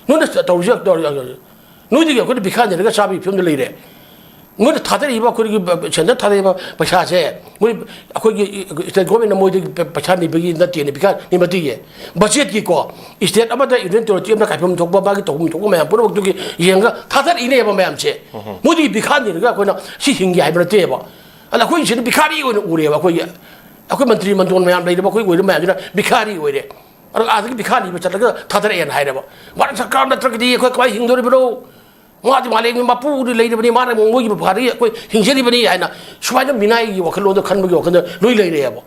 ꯅꯣꯏꯅ ꯇꯧꯔꯤꯁꯦ, ꯇꯧꯔꯤ-, ꯅꯣꯏꯗꯒꯤ ꯑꯩꯈꯣꯏꯅ ꯚꯤꯈꯥ ꯅꯤꯔꯒ ꯆꯥꯕꯒꯤ ꯐꯤꯕꯝꯗ ꯂꯩꯔꯦ꯫ ꯃꯣꯏꯅ ꯊꯥꯗꯔꯛꯏꯕ ꯑꯩꯈꯣꯏꯒꯤ ꯁꯦꯟꯇꯔ ꯊꯥꯗꯔꯛꯏꯕ ꯄꯩꯁꯥꯁꯦ ꯃꯣꯏ ꯑꯩꯈꯣꯏꯒꯤ ꯁ꯭ꯇꯦꯠ ꯒꯣꯔꯃꯦꯟꯅ ꯃꯣꯏꯗꯒꯤ ꯄꯩꯁꯥ ꯅꯤꯕꯒꯤ ꯅꯠꯇꯦꯅꯦ, ꯄꯩꯁꯥ ꯅꯤꯃꯠꯇꯤꯌꯦ꯫ ꯕꯖꯦꯠꯀꯤꯀꯣ, ꯁ꯭ꯇꯦꯠ ꯑꯃꯗ ꯌꯨꯅꯤꯌꯟ ꯇꯦꯔꯤꯇꯣꯔꯤ ꯑꯃꯗ ꯀꯥꯏꯐꯝ ꯊꯣꯛꯄ, ꯃꯥꯒꯤ ꯇꯧꯐꯝ ꯊꯣꯛꯄ ꯃꯌꯥꯝ ꯄꯨꯝꯅꯃꯛꯇꯨꯒꯤ ꯌꯦꯡꯉꯒ ꯊꯥꯗꯔꯛꯏꯅꯦꯕ ꯃꯌꯥꯝꯁꯦ꯫ ꯃꯣꯏꯗꯒꯤ ꯄꯤꯈꯥ ꯅꯤꯔꯒ ꯑꯩꯈꯣꯏꯅ ꯁꯤ ꯍꯤꯡꯒꯦ ꯍꯥꯏꯕ ꯅꯠꯇꯦꯕ꯫ ꯑꯗ ꯑꯩꯈꯣꯏ ꯁꯤꯗ ꯄꯤꯈꯥꯔꯤ ꯑꯣꯏꯅ ꯎꯔꯦꯕ꯫ ꯑꯩꯈꯣꯏꯒꯤ, ꯑꯩꯈꯣꯏ ꯃꯟꯇ꯭ꯔꯤ ꯃꯟꯗꯣꯟ ꯃꯌꯥꯝ ꯂꯩꯔꯤꯕ ꯑꯩꯈꯣꯏ ꯑꯣꯏꯔꯤꯕ ꯃꯌꯥꯝꯁꯤꯅ ꯄꯤꯈꯥꯔꯤ ꯑꯣꯏꯔꯦ꯫ ꯑꯗꯨꯒ ꯑꯥꯗꯒꯤ ꯄꯤꯈꯥ ꯅꯤꯕ ꯆꯠꯂꯒ ꯊꯥꯗꯔꯛꯑꯦꯅ ꯍꯥꯏꯔꯦꯕ꯫ ꯚꯥꯔꯠ ꯁꯔꯀꯥꯔ ꯅꯠꯇ꯭ꯔꯒꯗꯤ ꯑꯩꯈꯣꯏ ꯀꯃꯥꯏꯅ ꯍꯤꯡꯗꯣꯔꯤꯕꯅꯣ? ꯃꯥꯗꯤ ꯃꯥꯂꯦꯝꯒꯤ ꯃꯄꯨꯗꯤ ꯂꯩꯔꯤꯕꯅꯤ, ꯃꯥꯅ ꯃꯣꯏꯒꯤ ꯃꯈꯥꯗꯒꯤ ꯑꯩꯈꯣꯏ ꯍꯤꯡꯖꯔꯤꯕꯅꯤ ꯍꯥꯏꯅ ꯁꯨꯃꯥꯏꯅ ꯃꯤꯅꯥꯏꯒꯤ ꯋꯥꯈꯜꯂꯣꯟꯗ ꯈꯟꯕꯒꯤ ꯋꯥꯈꯜꯗ ꯂꯣꯏ ꯂꯩꯔꯦꯕ꯫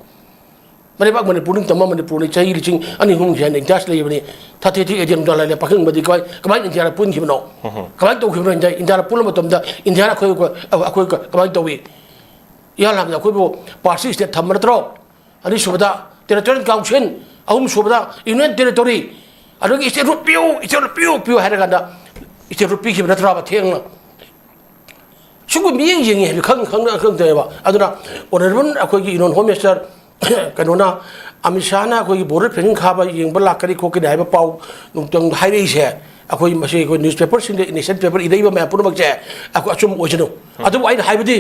ꯃꯔꯩꯕꯥꯛ ꯃꯅꯤꯄꯨꯔ ꯅꯤꯡꯇꯝꯕ ꯃꯅꯤꯄꯨꯔꯅꯤ, ꯆꯍꯤ ꯂꯤꯁꯤꯡ ꯑꯅꯤ ꯑꯍꯨꯝꯒꯤ ꯍꯦꯟꯅ ꯏꯇꯤꯍꯥꯁ ꯂꯩꯔꯤꯕꯅꯤ꯫ ꯊꯥꯔꯇꯤ ꯊ꯭ꯔꯤ ꯑꯦ ꯗꯤ ꯑꯦꯝ ꯗꯣꯂꯥꯏ ꯂꯩ ꯄꯥꯈꯪꯕꯗꯤ ꯀꯃꯥꯏ, ꯀꯃꯥꯏꯅ ꯏꯟꯗꯤꯌꯥꯗ ꯄꯨꯟꯈꯤꯕꯅꯣ? ꯀꯃꯥꯏꯅ ꯇꯧꯈꯤꯕꯅꯣ? ꯏꯟꯗꯤꯌꯥ, ꯏꯟꯗꯤꯌꯥꯗ ꯄꯨꯟꯕ ꯃꯇꯝꯗ ꯏꯟꯗꯤꯌꯥꯅ ꯑꯩꯈꯣꯏ, ꯑꯩꯈꯣꯏ ꯀꯃꯥꯏꯅ ꯇꯧꯏ? ꯏꯍꯥꯟ ꯍꯥꯟꯕꯗ ꯑꯩꯈꯣꯏꯕꯨ ꯄꯥꯔꯁꯤ ꯁ꯭ꯇꯦꯠ ꯊꯝꯕ ꯅꯠꯇ꯭ꯔꯣ? ꯑꯅꯤꯁꯨꯕꯗ ꯇꯦꯔꯤꯇꯣꯔꯤꯌꯦꯜ ꯀꯥꯎꯟꯁꯤꯜ, ꯑꯍꯨꯝꯁꯨꯕꯗ ꯌꯨꯅꯤꯌꯟ ꯇꯦꯔꯤꯇꯣꯔꯤ, ꯑꯗꯨꯒꯤ ꯁ꯭ꯇꯦꯠ ꯔꯨꯠ ꯄꯤꯌꯨ, ꯁ꯭ꯇꯦꯠ ꯔꯨꯠ ꯄꯤꯌꯨ, ꯄꯤꯌꯨ ꯍꯥꯏꯔ ꯀꯥꯟꯗ ꯁ꯭ꯇꯦꯠ ꯔꯨꯠ ꯄꯤꯈꯤꯕ ꯅꯠꯇ꯭ꯔꯕ ꯊꯦꯡꯅ? ꯁꯤꯒꯨꯝꯕ ꯃꯤꯠꯌꯦꯡ ꯌꯦꯡꯉꯤ ꯍꯥꯏꯕ ꯈꯪ-, ꯈꯪ-, ꯈꯪꯗꯦꯕ꯫ ꯑꯗꯨꯅ ꯑꯣꯅꯔꯦꯕꯜ ꯑꯩꯈꯣꯏꯒꯤ ꯌꯨꯅꯤꯌꯟ ꯍꯣꯝ ꯃꯤꯅꯤꯁꯇꯔ ꯀꯩꯅꯣꯅ, ꯑꯃꯤꯠ ꯁꯥꯍꯅ ꯑꯩꯈꯣꯏꯒꯤ ꯕꯣꯔꯗꯔ ꯐꯦꯟꯁꯤꯡ ꯈꯥꯕ ꯌꯦꯡꯕ ꯂꯥꯛꯀꯅꯤ ꯈꯣꯠꯀꯅꯤ ꯍꯥꯏꯕ ꯄꯥꯎ ꯅꯨꯡꯇꯪ ꯍꯥꯏꯔꯛꯏꯁꯦ, ꯑꯩꯈꯣꯏ ꯃꯁꯤ ꯑꯩꯈꯣꯏ ꯅ꯭ꯌꯨꯁꯄꯦꯄꯔꯁꯤꯡꯗ, ꯏꯅꯤꯁꯤꯌꯦꯜ ꯄꯦꯄꯔ ꯏꯔꯛꯏꯕ ꯃꯌꯥꯝ ꯄꯨꯝꯅꯃꯛꯁꯦ ꯑꯩꯈꯣꯏ ꯑꯆꯨꯝꯕ ꯑꯣꯏꯁꯅꯨ꯫ ꯑꯗꯨꯕꯨ ꯑꯩꯅ ꯍꯥꯏꯕꯗꯤ,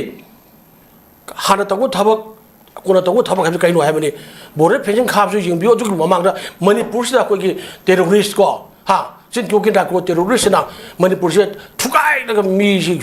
ꯍꯥꯟꯅ ꯇꯧꯕ ꯊꯕꯛ, ꯀꯣꯟꯅ ꯇꯧꯕ ꯊꯕꯛ ꯍꯥꯏꯕꯁꯤ ꯀꯩꯅꯣ ꯍꯥꯏꯕꯅꯤ꯫ ꯕꯣꯔꯗꯔ ꯐꯦꯟꯁꯤꯡ ꯈꯥꯕꯁꯨ ꯌꯦꯡꯕꯤꯌꯨ꯫ ꯑꯗꯨꯒꯤ ꯃꯃꯥꯡꯗ ꯃꯅꯤꯄꯨꯔꯁꯤꯗ ꯑꯩꯈꯣꯏꯒꯤ ꯇꯦꯔꯣꯔꯤꯁ ꯀꯣ, ꯍꯥ, ꯆꯤꯟꯊꯨ ꯀꯦꯟꯗ꯭ꯔ ꯀꯣ ꯇꯦꯔꯣꯔꯤꯁꯁꯤꯅ ꯃꯅꯤꯄꯨꯔꯁꯦ ꯊꯨꯒꯥꯏꯔꯒ ꯃꯤꯁꯤ,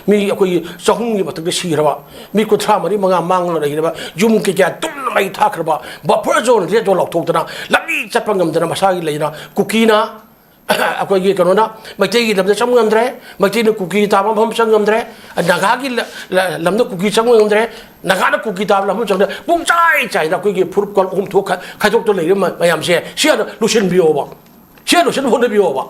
ꯃꯤ ꯑꯩꯈꯣꯏꯒꯤ ꯆꯍꯨꯝꯒꯤ ꯃꯊꯛꯇ ꯁꯤꯈ꯭ꯔꯕ, ꯃꯤ ꯀꯨꯟꯊ꯭ꯔꯥ ꯃꯔꯤ ꯃꯉꯥ ꯃꯥꯡꯂꯒ ꯂꯩꯈ꯭ꯔꯕ, ꯌꯨꯝ ꯀꯩꯀꯥ ꯇꯨꯝꯅ ꯃꯩ ꯊꯥꯈ꯭ꯔꯕ, ꯕꯐꯔ ꯖꯣꯟ, ꯔꯦꯗ ꯖꯣꯟ ꯂꯥꯎꯊꯣꯛꯇꯅ ꯂꯝꯕꯤ ꯆꯠꯄ ꯉꯝꯗꯅ ꯃꯁꯥꯒꯤ ꯂꯩꯅ ꯀꯨꯀꯤꯅ ꯑꯩꯈꯣꯏꯒꯤ ꯀꯩꯅꯣꯅ ꯃꯩꯇꯩꯒꯤ ꯂꯝꯗ ꯆꯪꯕ ꯉꯝꯗ꯭ꯔꯦ, ꯃꯩꯇꯩꯅ ꯀꯨꯀꯤ ꯇꯥꯕ ꯃꯐꯝ ꯆꯪꯕ ꯉꯝꯗ꯭ꯔꯦ, ꯅꯥꯒꯥꯒꯤ ꯂ-, ꯂ-, ꯂꯝꯗ ꯀꯨꯀꯤ ꯆꯪꯕ ꯉꯝꯗ꯭ꯔꯦ, ꯅꯥꯒꯥꯅ ꯀꯨꯀꯤ ꯇꯥꯕ ꯃꯐꯝ ꯆꯪꯗ꯭ꯔꯦ, ꯄꯨꯡꯆꯥꯏ ꯆꯥꯏꯅ ꯑꯩꯈꯣꯏꯒꯤ ꯐꯨꯔꯨꯞ ꯀꯣꯜ ꯑꯍꯨꯝ ꯊꯣꯛ ꯈꯥꯏ-, ꯈꯥꯏꯗꯣꯛꯇ ꯂꯩꯔꯤꯕ ꯃ-, ꯃꯌꯥꯝꯁꯦ ꯁꯤ ꯍꯥꯟꯅ ꯂꯣꯏꯁꯤꯟꯕꯤꯌꯣꯕ, ꯁꯤ ꯍꯥꯟꯅ ꯂꯣꯏꯁꯤꯟꯕ ꯍꯣꯠꯅꯕꯤꯌꯣꯕ꯫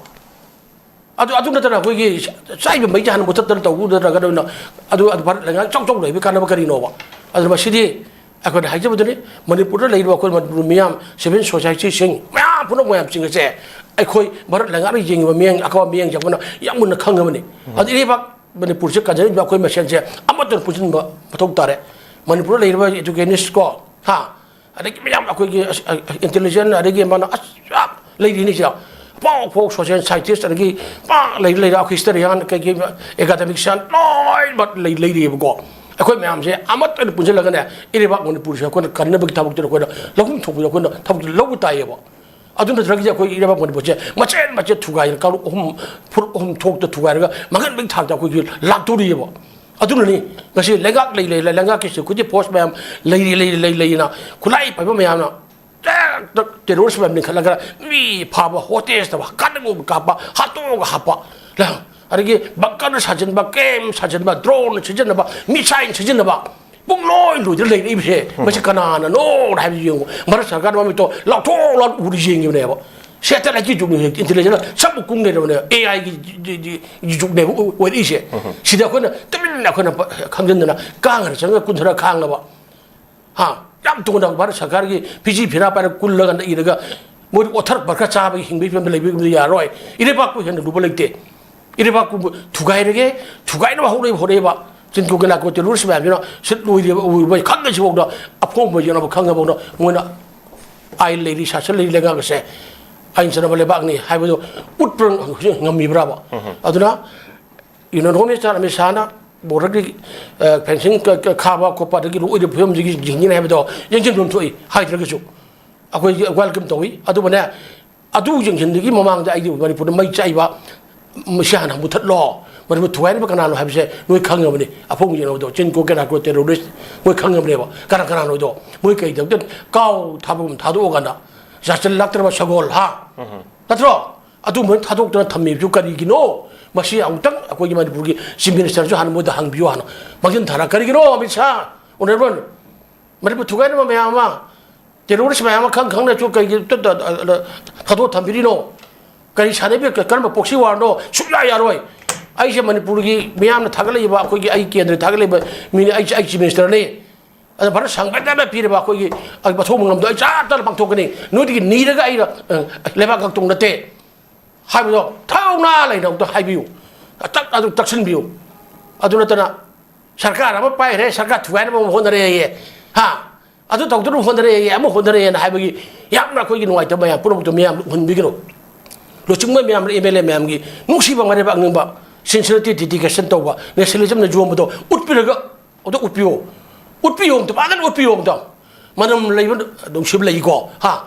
ꯑꯗꯨ, ꯑꯗꯨ ꯅꯠꯇꯅ ꯑꯩꯈꯣꯏꯒꯤ ꯆꯥꯏꯕ ꯃꯩꯁꯦ ꯍꯥꯟꯅ ꯃꯨꯊꯠꯇꯅ ꯇꯧꯕ ꯅꯠꯇ꯭ꯔꯒꯅ ꯑꯣꯏꯅ ꯑꯗꯨ, ꯑꯗꯨ ꯚꯥꯔꯠ ꯂꯩꯉꯥꯛ ꯆꯥꯎ ꯆꯥꯎ ꯂꯩꯕ ꯀꯥꯟꯅꯕ ꯀꯔꯤꯅꯣꯕ? ꯑꯗꯨꯅ ꯃꯁꯤꯗꯤ ꯑꯩꯈꯣꯏꯅ ꯍꯥꯏꯖꯕꯗꯨꯅꯤ, ꯃꯅꯤꯄꯨꯔꯗ ꯂꯩꯔꯤꯕ ꯑꯩꯈꯣꯏ ꯃꯅꯤꯄꯨꯔ ꯃꯤꯌꯥꯝ, ꯁꯤꯚꯤꯜ ꯁꯣꯁꯥꯏꯇꯤꯁꯤꯡ ꯃꯌꯥꯝ ꯄꯨꯝꯅꯃꯛ ꯃꯌꯥꯝꯁꯤꯡ ꯑꯁꯦ ꯑꯩꯈꯣꯏ ꯚꯥꯔꯠ ꯂꯩꯉꯥꯛꯅ ꯌꯦꯡꯉꯤꯕ ꯃꯤꯠꯌꯦꯡ, ꯑꯀꯕ ꯃꯤꯠꯌꯦꯡꯁꯦ ꯑꯩꯈꯣꯏꯅ ꯌꯥꯝ ꯃꯨꯟꯅ ꯈꯪꯉꯕꯅꯤ꯫ ꯑꯗꯨ ꯏꯔꯩꯕꯥꯛ ꯃꯅꯤꯄꯨꯔꯁꯦ ꯀꯟꯖꯔꯤꯕ ꯑꯩꯈꯣꯏ ꯃꯁꯦꯟꯁꯦ ꯑꯃꯠꯇ ꯄꯨꯟꯁꯤꯟꯕ ꯃꯊꯧ ꯇꯥꯔꯦ꯫ ꯃꯅꯤꯄꯨꯔꯗ ꯂꯩꯔꯤꯕ ꯏꯗꯨꯀꯦꯅꯤꯁ ꯀꯣ, ꯍꯥ, ꯑꯗꯒꯤ ꯃꯌꯥꯝ ꯑꯩꯈꯣꯏꯒꯤ ꯑꯁ, ꯑ, ꯏꯟꯇꯦꯂꯤꯖꯦꯟ, ꯑꯗꯒꯤ ꯃꯥꯅ ꯑꯁ ꯌꯥꯝ ꯂꯩꯔꯤꯅꯤ ꯁꯤꯗ꯫ ꯑꯐꯥꯎ ꯑꯐꯥꯎ ꯁꯣꯁꯤꯌꯦꯜ ꯁꯥꯏꯟꯇꯤꯁ, ꯑꯗꯒꯤ ꯄꯥꯛ ꯂꯩꯔ ꯂꯩꯔ ꯑꯩꯈꯣꯏ ꯍꯤꯁꯇꯣꯔꯤꯌꯥꯟ, ꯀꯩꯀꯩ, ꯑꯦꯀꯥꯗꯃꯤꯛꯁꯤꯌꯥꯟ ꯂꯣꯏꯅꯃꯛ ꯂꯩ-, ꯂꯩꯔꯤꯑꯕꯀꯣ꯫ ꯑꯩꯈꯣꯏ ꯃꯌꯥꯝꯁꯦ ꯑꯃꯠꯇ ꯑꯣꯏꯅ ꯄꯨꯟꯁꯤꯜꯂꯒꯅꯦ, ꯏꯔꯩꯕꯥꯛ ꯃꯅꯤꯄꯨꯔꯁꯦ ꯑꯩꯈꯣꯏꯅ ꯀꯟꯅꯕꯒꯤ ꯊꯕꯛꯇꯨꯗ ꯑꯩꯈꯣꯏꯅ ꯂꯧꯐꯝ ꯊꯣꯛꯄꯗ ꯑꯩꯈꯣꯏꯅ ꯊꯕꯛꯇꯨ ꯂꯧꯕ ꯇꯥꯏꯌꯦꯕ꯫ ꯑꯗꯨ ꯅꯠꯇ꯭ꯔꯒꯗꯤ ꯑꯩꯈꯣꯏ ꯏꯔꯩꯕꯥꯛ ꯃꯅꯤꯄꯨꯔꯁꯦ ꯃꯆꯦꯠ ꯃꯆꯦꯠ ꯊꯨꯒꯥꯏꯗꯅ, ꯀꯥꯡꯂꯨꯞ ꯑꯍꯨꯝ, ꯐꯨꯔꯨꯞ ꯑꯍꯨꯝ ꯊꯣꯛꯇ ꯊꯨꯒꯥꯏꯔꯒ ꯃꯥꯡꯍꯟꯕꯒꯤ ꯊꯥꯛꯇ ꯑꯩꯈꯣꯏꯒꯤ ꯂꯥꯛꯇꯣꯔꯤꯑꯕ꯫ ꯑꯗꯨꯅꯅꯤ ꯉꯁꯤ ꯂꯩꯉꯥꯛ ꯂꯩ ꯂꯩ ꯂꯩꯉꯥꯛꯀꯤ ꯁꯦꯀ꯭ꯌꯨꯔꯤꯇꯤ ꯐꯣꯔꯁ ꯃꯌꯥꯝ ꯂꯩꯔꯤ ꯂꯩ ꯂꯩ ꯂꯩꯅ ꯈꯨꯠꯂꯥꯏ ꯄꯥꯏꯕ ꯃꯌꯥꯝꯅ ꯇꯦꯛ ꯇꯦꯛ ꯇꯦꯔꯣꯔꯤꯁ ꯃꯌꯥꯝ ꯂꯤꯡꯈꯠꯂꯒ ꯃꯤ ꯐꯥꯕ, ꯍꯣꯁꯇꯦꯖꯇ ꯀꯥꯟꯅꯒꯨꯝꯕ ꯀꯥꯞꯄ, ꯍꯥꯠꯇꯣꯛꯑꯒ ꯍꯥꯞꯄ, ꯂ-, ꯑꯗꯒꯤ ꯕꯪꯀꯔ ꯁꯥꯖꯤꯟꯕ, ꯀꯦꯝ ꯁꯥꯖꯤꯟꯕ, ꯗ꯭ꯔꯣꯟ ꯁꯤꯖꯤꯟꯅꯕ, ꯃꯤꯁꯥꯏꯜ ꯁꯤꯖꯤꯟꯅꯕ, ꯄꯨꯡꯂꯣꯏ ꯂꯣꯏꯗ ꯂꯩꯔꯛꯏꯕꯁꯦ, ꯃꯁꯤ ꯀꯅꯥꯅꯅꯣ ꯍꯥꯏꯕꯗꯨ ꯌꯦꯡꯉꯨ꯫ ꯚꯥꯔꯠ ꯁꯔꯀꯥꯔꯅ ꯃꯃꯤꯠꯇꯣ ꯂꯥꯎꯊꯣꯛ ꯂꯥꯎ ꯎꯔ ꯌꯦꯡꯉꯤꯕꯅꯦꯕ꯫ ꯁꯦꯇꯦꯂꯥꯏꯠꯀꯤ ꯖꯨꯒꯅꯤ ꯍꯧꯖꯤꯛ, ꯏꯟꯇꯦꯂꯤꯖꯦꯟꯁ ꯁꯛꯄꯨ ꯀꯨꯡ ꯂꯩꯔꯕꯅꯦ, ꯑꯦ ꯑꯥꯏꯒꯤ ꯖꯨꯒꯅꯦꯕ ꯑꯣꯏꯔꯛꯏꯁꯦ꯫ ꯁꯤꯗ ꯑꯩꯈꯣꯏꯅ ꯇꯨꯃꯤꯟꯅ ꯑꯩꯈꯣꯏꯅ ꯈꯪꯖꯤꯟꯗꯅ ꯀꯥꯡ ꯍꯥꯟꯅ ꯆꯪꯉꯒ ꯀꯨꯟꯊꯔ ꯈꯥꯡꯉꯕ꯫ ꯍꯥ? ꯌꯥꯝ ꯇꯣꯡꯅ ꯚꯥꯔꯠ ꯁꯔꯀꯥꯔꯒꯤ ꯐꯤꯖꯤ ꯐꯤꯔꯥ ꯄꯥꯏꯔ ꯀꯨꯜꯂꯒ ꯏꯔꯒ ꯃꯣꯏꯗꯤ ꯑꯣꯊꯔ ꯄꯔꯀ ꯆꯥꯕꯒꯤ ꯍꯤꯡꯕꯒꯤ ꯐꯤꯕꯝꯗ ꯂꯩꯕ ꯌꯥꯔꯣꯏ꯫ ꯏꯔꯩꯕꯥꯛꯄꯨ ꯍꯦꯟꯅ ꯂꯨꯕ ꯂꯩꯇꯦ꯫ ꯏꯔꯩꯕꯥꯛꯄꯨ ꯊꯨꯒꯥꯏꯔꯒꯦ, ꯊꯨꯒꯥꯏꯅꯕ ꯍꯧꯔꯛꯏꯕ, ꯍꯣꯠꯅꯩꯕ꯫ ꯆꯤꯟꯀꯣ ꯀꯦꯅꯥꯀꯣ ꯇꯦꯔꯣꯔꯤꯁ ꯃꯌꯥꯝꯁꯤꯅ ꯁꯤꯠ ꯂꯣꯏꯔꯦꯕ, ꯑꯣꯏꯕ ꯈꯪꯉꯁꯤꯐꯥꯎꯗ, ꯑꯐꯣꯡꯕ ꯌꯦꯡꯅꯕ ꯈꯪꯉꯕꯧꯗ ꯃꯣꯏꯅ ꯑꯥꯏꯟ ꯂꯩꯔꯤ, ꯁꯥꯁꯟ ꯂꯩꯔꯤ, ꯂꯩꯉꯥꯛ ꯑꯁꯦ ꯑꯥꯏꯟ ꯆꯠꯅꯕ ꯂꯩꯕꯥꯛꯅꯤ ꯍꯥꯏꯕꯗꯨ ꯎꯠꯄ ꯉꯝꯃꯤꯕ꯭ꯔꯕ? ꯑꯗꯨꯅ ꯌꯨꯅꯤꯌꯟ ꯍꯣꯝ ꯃꯤꯅꯤꯁꯇꯔ ꯑꯃꯤꯠ ꯁꯥꯍꯅ ꯕꯣꯔꯗꯔꯒꯤ, ꯑ, ꯐꯦꯟꯁꯤꯡ ꯀ-, ꯀ-, ꯈꯥꯕ ꯈꯣꯠꯄ, ꯑꯗꯒꯤ ꯂꯣꯛꯑꯣꯏꯗꯕ ꯐꯤꯕꯝꯁꯤꯒꯤ ꯌꯦꯡꯁꯤꯟꯅꯤ ꯍꯥꯏꯕꯗꯣ ꯌꯦꯡꯁꯤꯟꯐꯝ ꯊꯣꯛꯏ ꯍꯥꯏꯗ꯭ꯔꯒꯁꯨ, ꯑꯩꯈꯣꯏ ꯋꯦꯜꯀꯝ ꯇꯧꯏ꯫ ꯑꯗꯨꯕꯨꯅꯦ, ꯑꯗꯨ ꯌꯦꯡꯁꯤꯟꯕꯒꯤ ꯃꯃꯥꯡꯗ ꯑꯩꯗꯤ ꯃꯅꯤꯄꯨꯔꯗ ꯃꯩ ꯆꯥꯛꯏꯕ, ꯃꯁꯤ ꯍꯥꯟꯅ ꯃꯨꯊꯠꯂꯣ꯫ ꯃꯅꯤꯄꯨꯔ ꯊꯨꯒꯥꯏꯅꯕ ꯀꯅꯥꯅꯣ ꯍꯥꯏꯕꯁꯦ ꯅꯣꯏ ꯈꯪꯉꯕꯅꯤ꯫ ꯑꯐꯣꯡ ꯌꯦꯡꯅꯕꯗꯣ, ꯆꯤꯟꯀꯣ ꯀꯦꯅꯥꯀꯣ ꯇꯦꯔꯣꯔꯤꯁ ꯃꯣꯏ ꯈꯪꯉꯕꯅꯦꯕ꯫ ꯀꯅꯥ ꯀꯅꯥꯅꯣꯗꯣ ꯃꯣꯏ ꯀꯩꯗꯧꯗꯦ, ꯀꯥꯎ ꯊꯥꯕ ꯊꯥꯗꯣꯛꯑꯀꯥꯟꯗ ꯌꯥꯁꯤꯜꯂꯛꯇ꯭ꯔꯕ ꯁꯒꯣꯜ, ꯍꯥ? ꯅꯠꯇ꯭ꯔꯣ? ꯑꯗꯨꯝꯕ ꯊꯥꯗꯣꯛꯇꯅ ꯊꯝꯃꯤꯕꯁꯨ ꯀꯔꯤꯒꯤꯅꯣ? ꯃꯁꯤ ꯑꯃꯨꯛꯇꯪ ꯑꯩꯈꯣꯏꯒꯤ ꯃꯅꯤꯄꯨꯔꯒꯤ ꯆꯤꯐ ꯃꯤꯅꯤꯁꯇꯔꯁꯨ ꯍꯥꯟꯅ ꯃꯣꯏꯗ ꯍꯪꯕꯤꯌꯨ, ꯍꯥꯟꯅ ꯃꯥꯡꯖꯤꯟ ꯊꯥꯔ꯫ ꯀꯔꯤꯒꯤꯅꯣ, ꯑꯃꯤꯠ ꯁꯥꯍ, ꯑꯣꯅꯔꯦꯕꯜ, ꯃꯅꯤꯄꯨꯔ ꯊꯨꯒꯥꯏꯅꯕ ꯃꯌꯥꯝ ꯑꯃ, ꯇꯦꯔꯣꯔꯤꯁ ꯃꯌꯥꯝ ꯑꯃ ꯈꯪ ꯈꯪꯅꯁꯨ ꯀꯩꯒꯤ ꯇ-, ꯇ-, ꯇ-, ꯊꯥꯗꯣꯛ ꯊꯝꯕꯤꯔꯤꯅꯣ? ꯀꯔꯤ ꯁꯥꯟꯅꯕꯤ, ꯀ-, ꯀꯔꯝꯕ proxy warꯅꯣ? ꯁꯨꯡꯌꯥ ꯌꯥꯔꯣꯏ꯫ ꯑꯩꯁꯦ ꯃꯅꯤꯄꯨꯔꯒꯤ ꯃꯤꯌꯥꯝꯅ ꯊꯥꯒꯠꯂꯛꯏꯕ, ꯑꯩꯈꯣꯏꯒꯤ, ꯑꯩ ꯀꯦꯟꯗ꯭ꯔ ꯊꯥꯒꯠꯂꯛꯏꯕ ꯃꯤꯅꯤ, ꯑꯩ, ꯑꯩ ꯆꯤꯐ ꯃꯤꯅꯤꯁꯇꯔꯅꯤ꯫ ꯑꯗ ꯚꯥꯔꯠ ꯁꯪꯕꯥꯏꯗꯅ ꯄꯤꯔꯤꯕ ꯑꯩꯈꯣꯏꯒꯤ, ꯑꯩ ꯃꯊꯧ ꯃꯉꯝꯗꯣ ꯑꯩ ꯆꯞ ꯆꯥꯅ ꯄꯥꯡꯊꯣꯛꯀꯅꯤ꯫ ꯅꯣꯏꯗꯒꯤ ꯅꯤꯔꯒ ꯑꯩꯅ, ꯑ, ꯂꯩꯕꯥꯛ ꯉꯥꯛꯇꯧ ꯅꯠꯇꯦ ꯍꯥꯏꯕꯗꯣ ꯊꯧꯅꯥ ꯂꯩꯅ ꯑꯝꯇ ꯍꯥꯏꯕꯤꯌꯨ꯫ ꯇꯛ-, ꯑꯗꯨ ꯇꯛꯁꯤꯟꯕꯤꯌꯨ꯫ ꯑꯗꯨ ꯅꯠꯇꯅ ꯁꯔꯀꯥꯔ ꯑꯃ ꯄꯥꯏꯈ꯭ꯔꯦ, ꯁꯔꯀꯥꯔ ꯊꯨꯒꯥꯏꯅꯕ ꯑꯃ ꯍꯣꯠꯅꯔꯦꯌꯦ, ꯍꯥ? ꯑꯗꯨ ꯇꯧꯗꯅꯕ ꯍꯣꯠꯅꯔꯦꯌꯦ, ꯑꯃ ꯍꯣꯠꯅꯔꯦꯅ ꯍꯥꯏꯕꯒꯤ ꯌꯥꯝꯅ ꯑꯩꯈꯣꯏꯒꯤ ꯅꯨꯡꯉꯥꯏꯇꯕ ꯃꯌꯥꯝ ꯄꯨꯝꯅꯃꯛꯇꯣ ꯃꯤꯌꯥꯝ ꯎꯍꯟꯕꯤꯒꯅꯨ꯫ ꯂꯨꯆꯤꯡꯕ ꯃꯌꯥꯝ, ꯑꯦꯝ ꯑꯦꯜ ꯑꯦ ꯃꯌꯥꯝꯒꯤ ꯅꯨꯡꯁꯤꯕ ꯃꯔꯦꯞ ꯑꯉꯪꯕ, sincerity, dedication ꯇꯧꯕ, nationalismꯅ ꯌꯣꯝꯕꯗꯣ ꯎꯠꯄꯤꯔꯒ ꯑꯗꯨ ꯎꯠꯄꯤꯌꯣ꯫ ꯎꯠꯄꯤꯌꯣ ꯑꯝꯇ, ꯐꯖꯅ ꯎꯠꯄꯤꯌꯣ ꯑꯝꯇ꯫ ꯃꯅꯝ ꯂꯩꯕ ꯅꯨꯡꯁꯤꯕ ꯂꯩꯀꯣ, ꯍꯥ?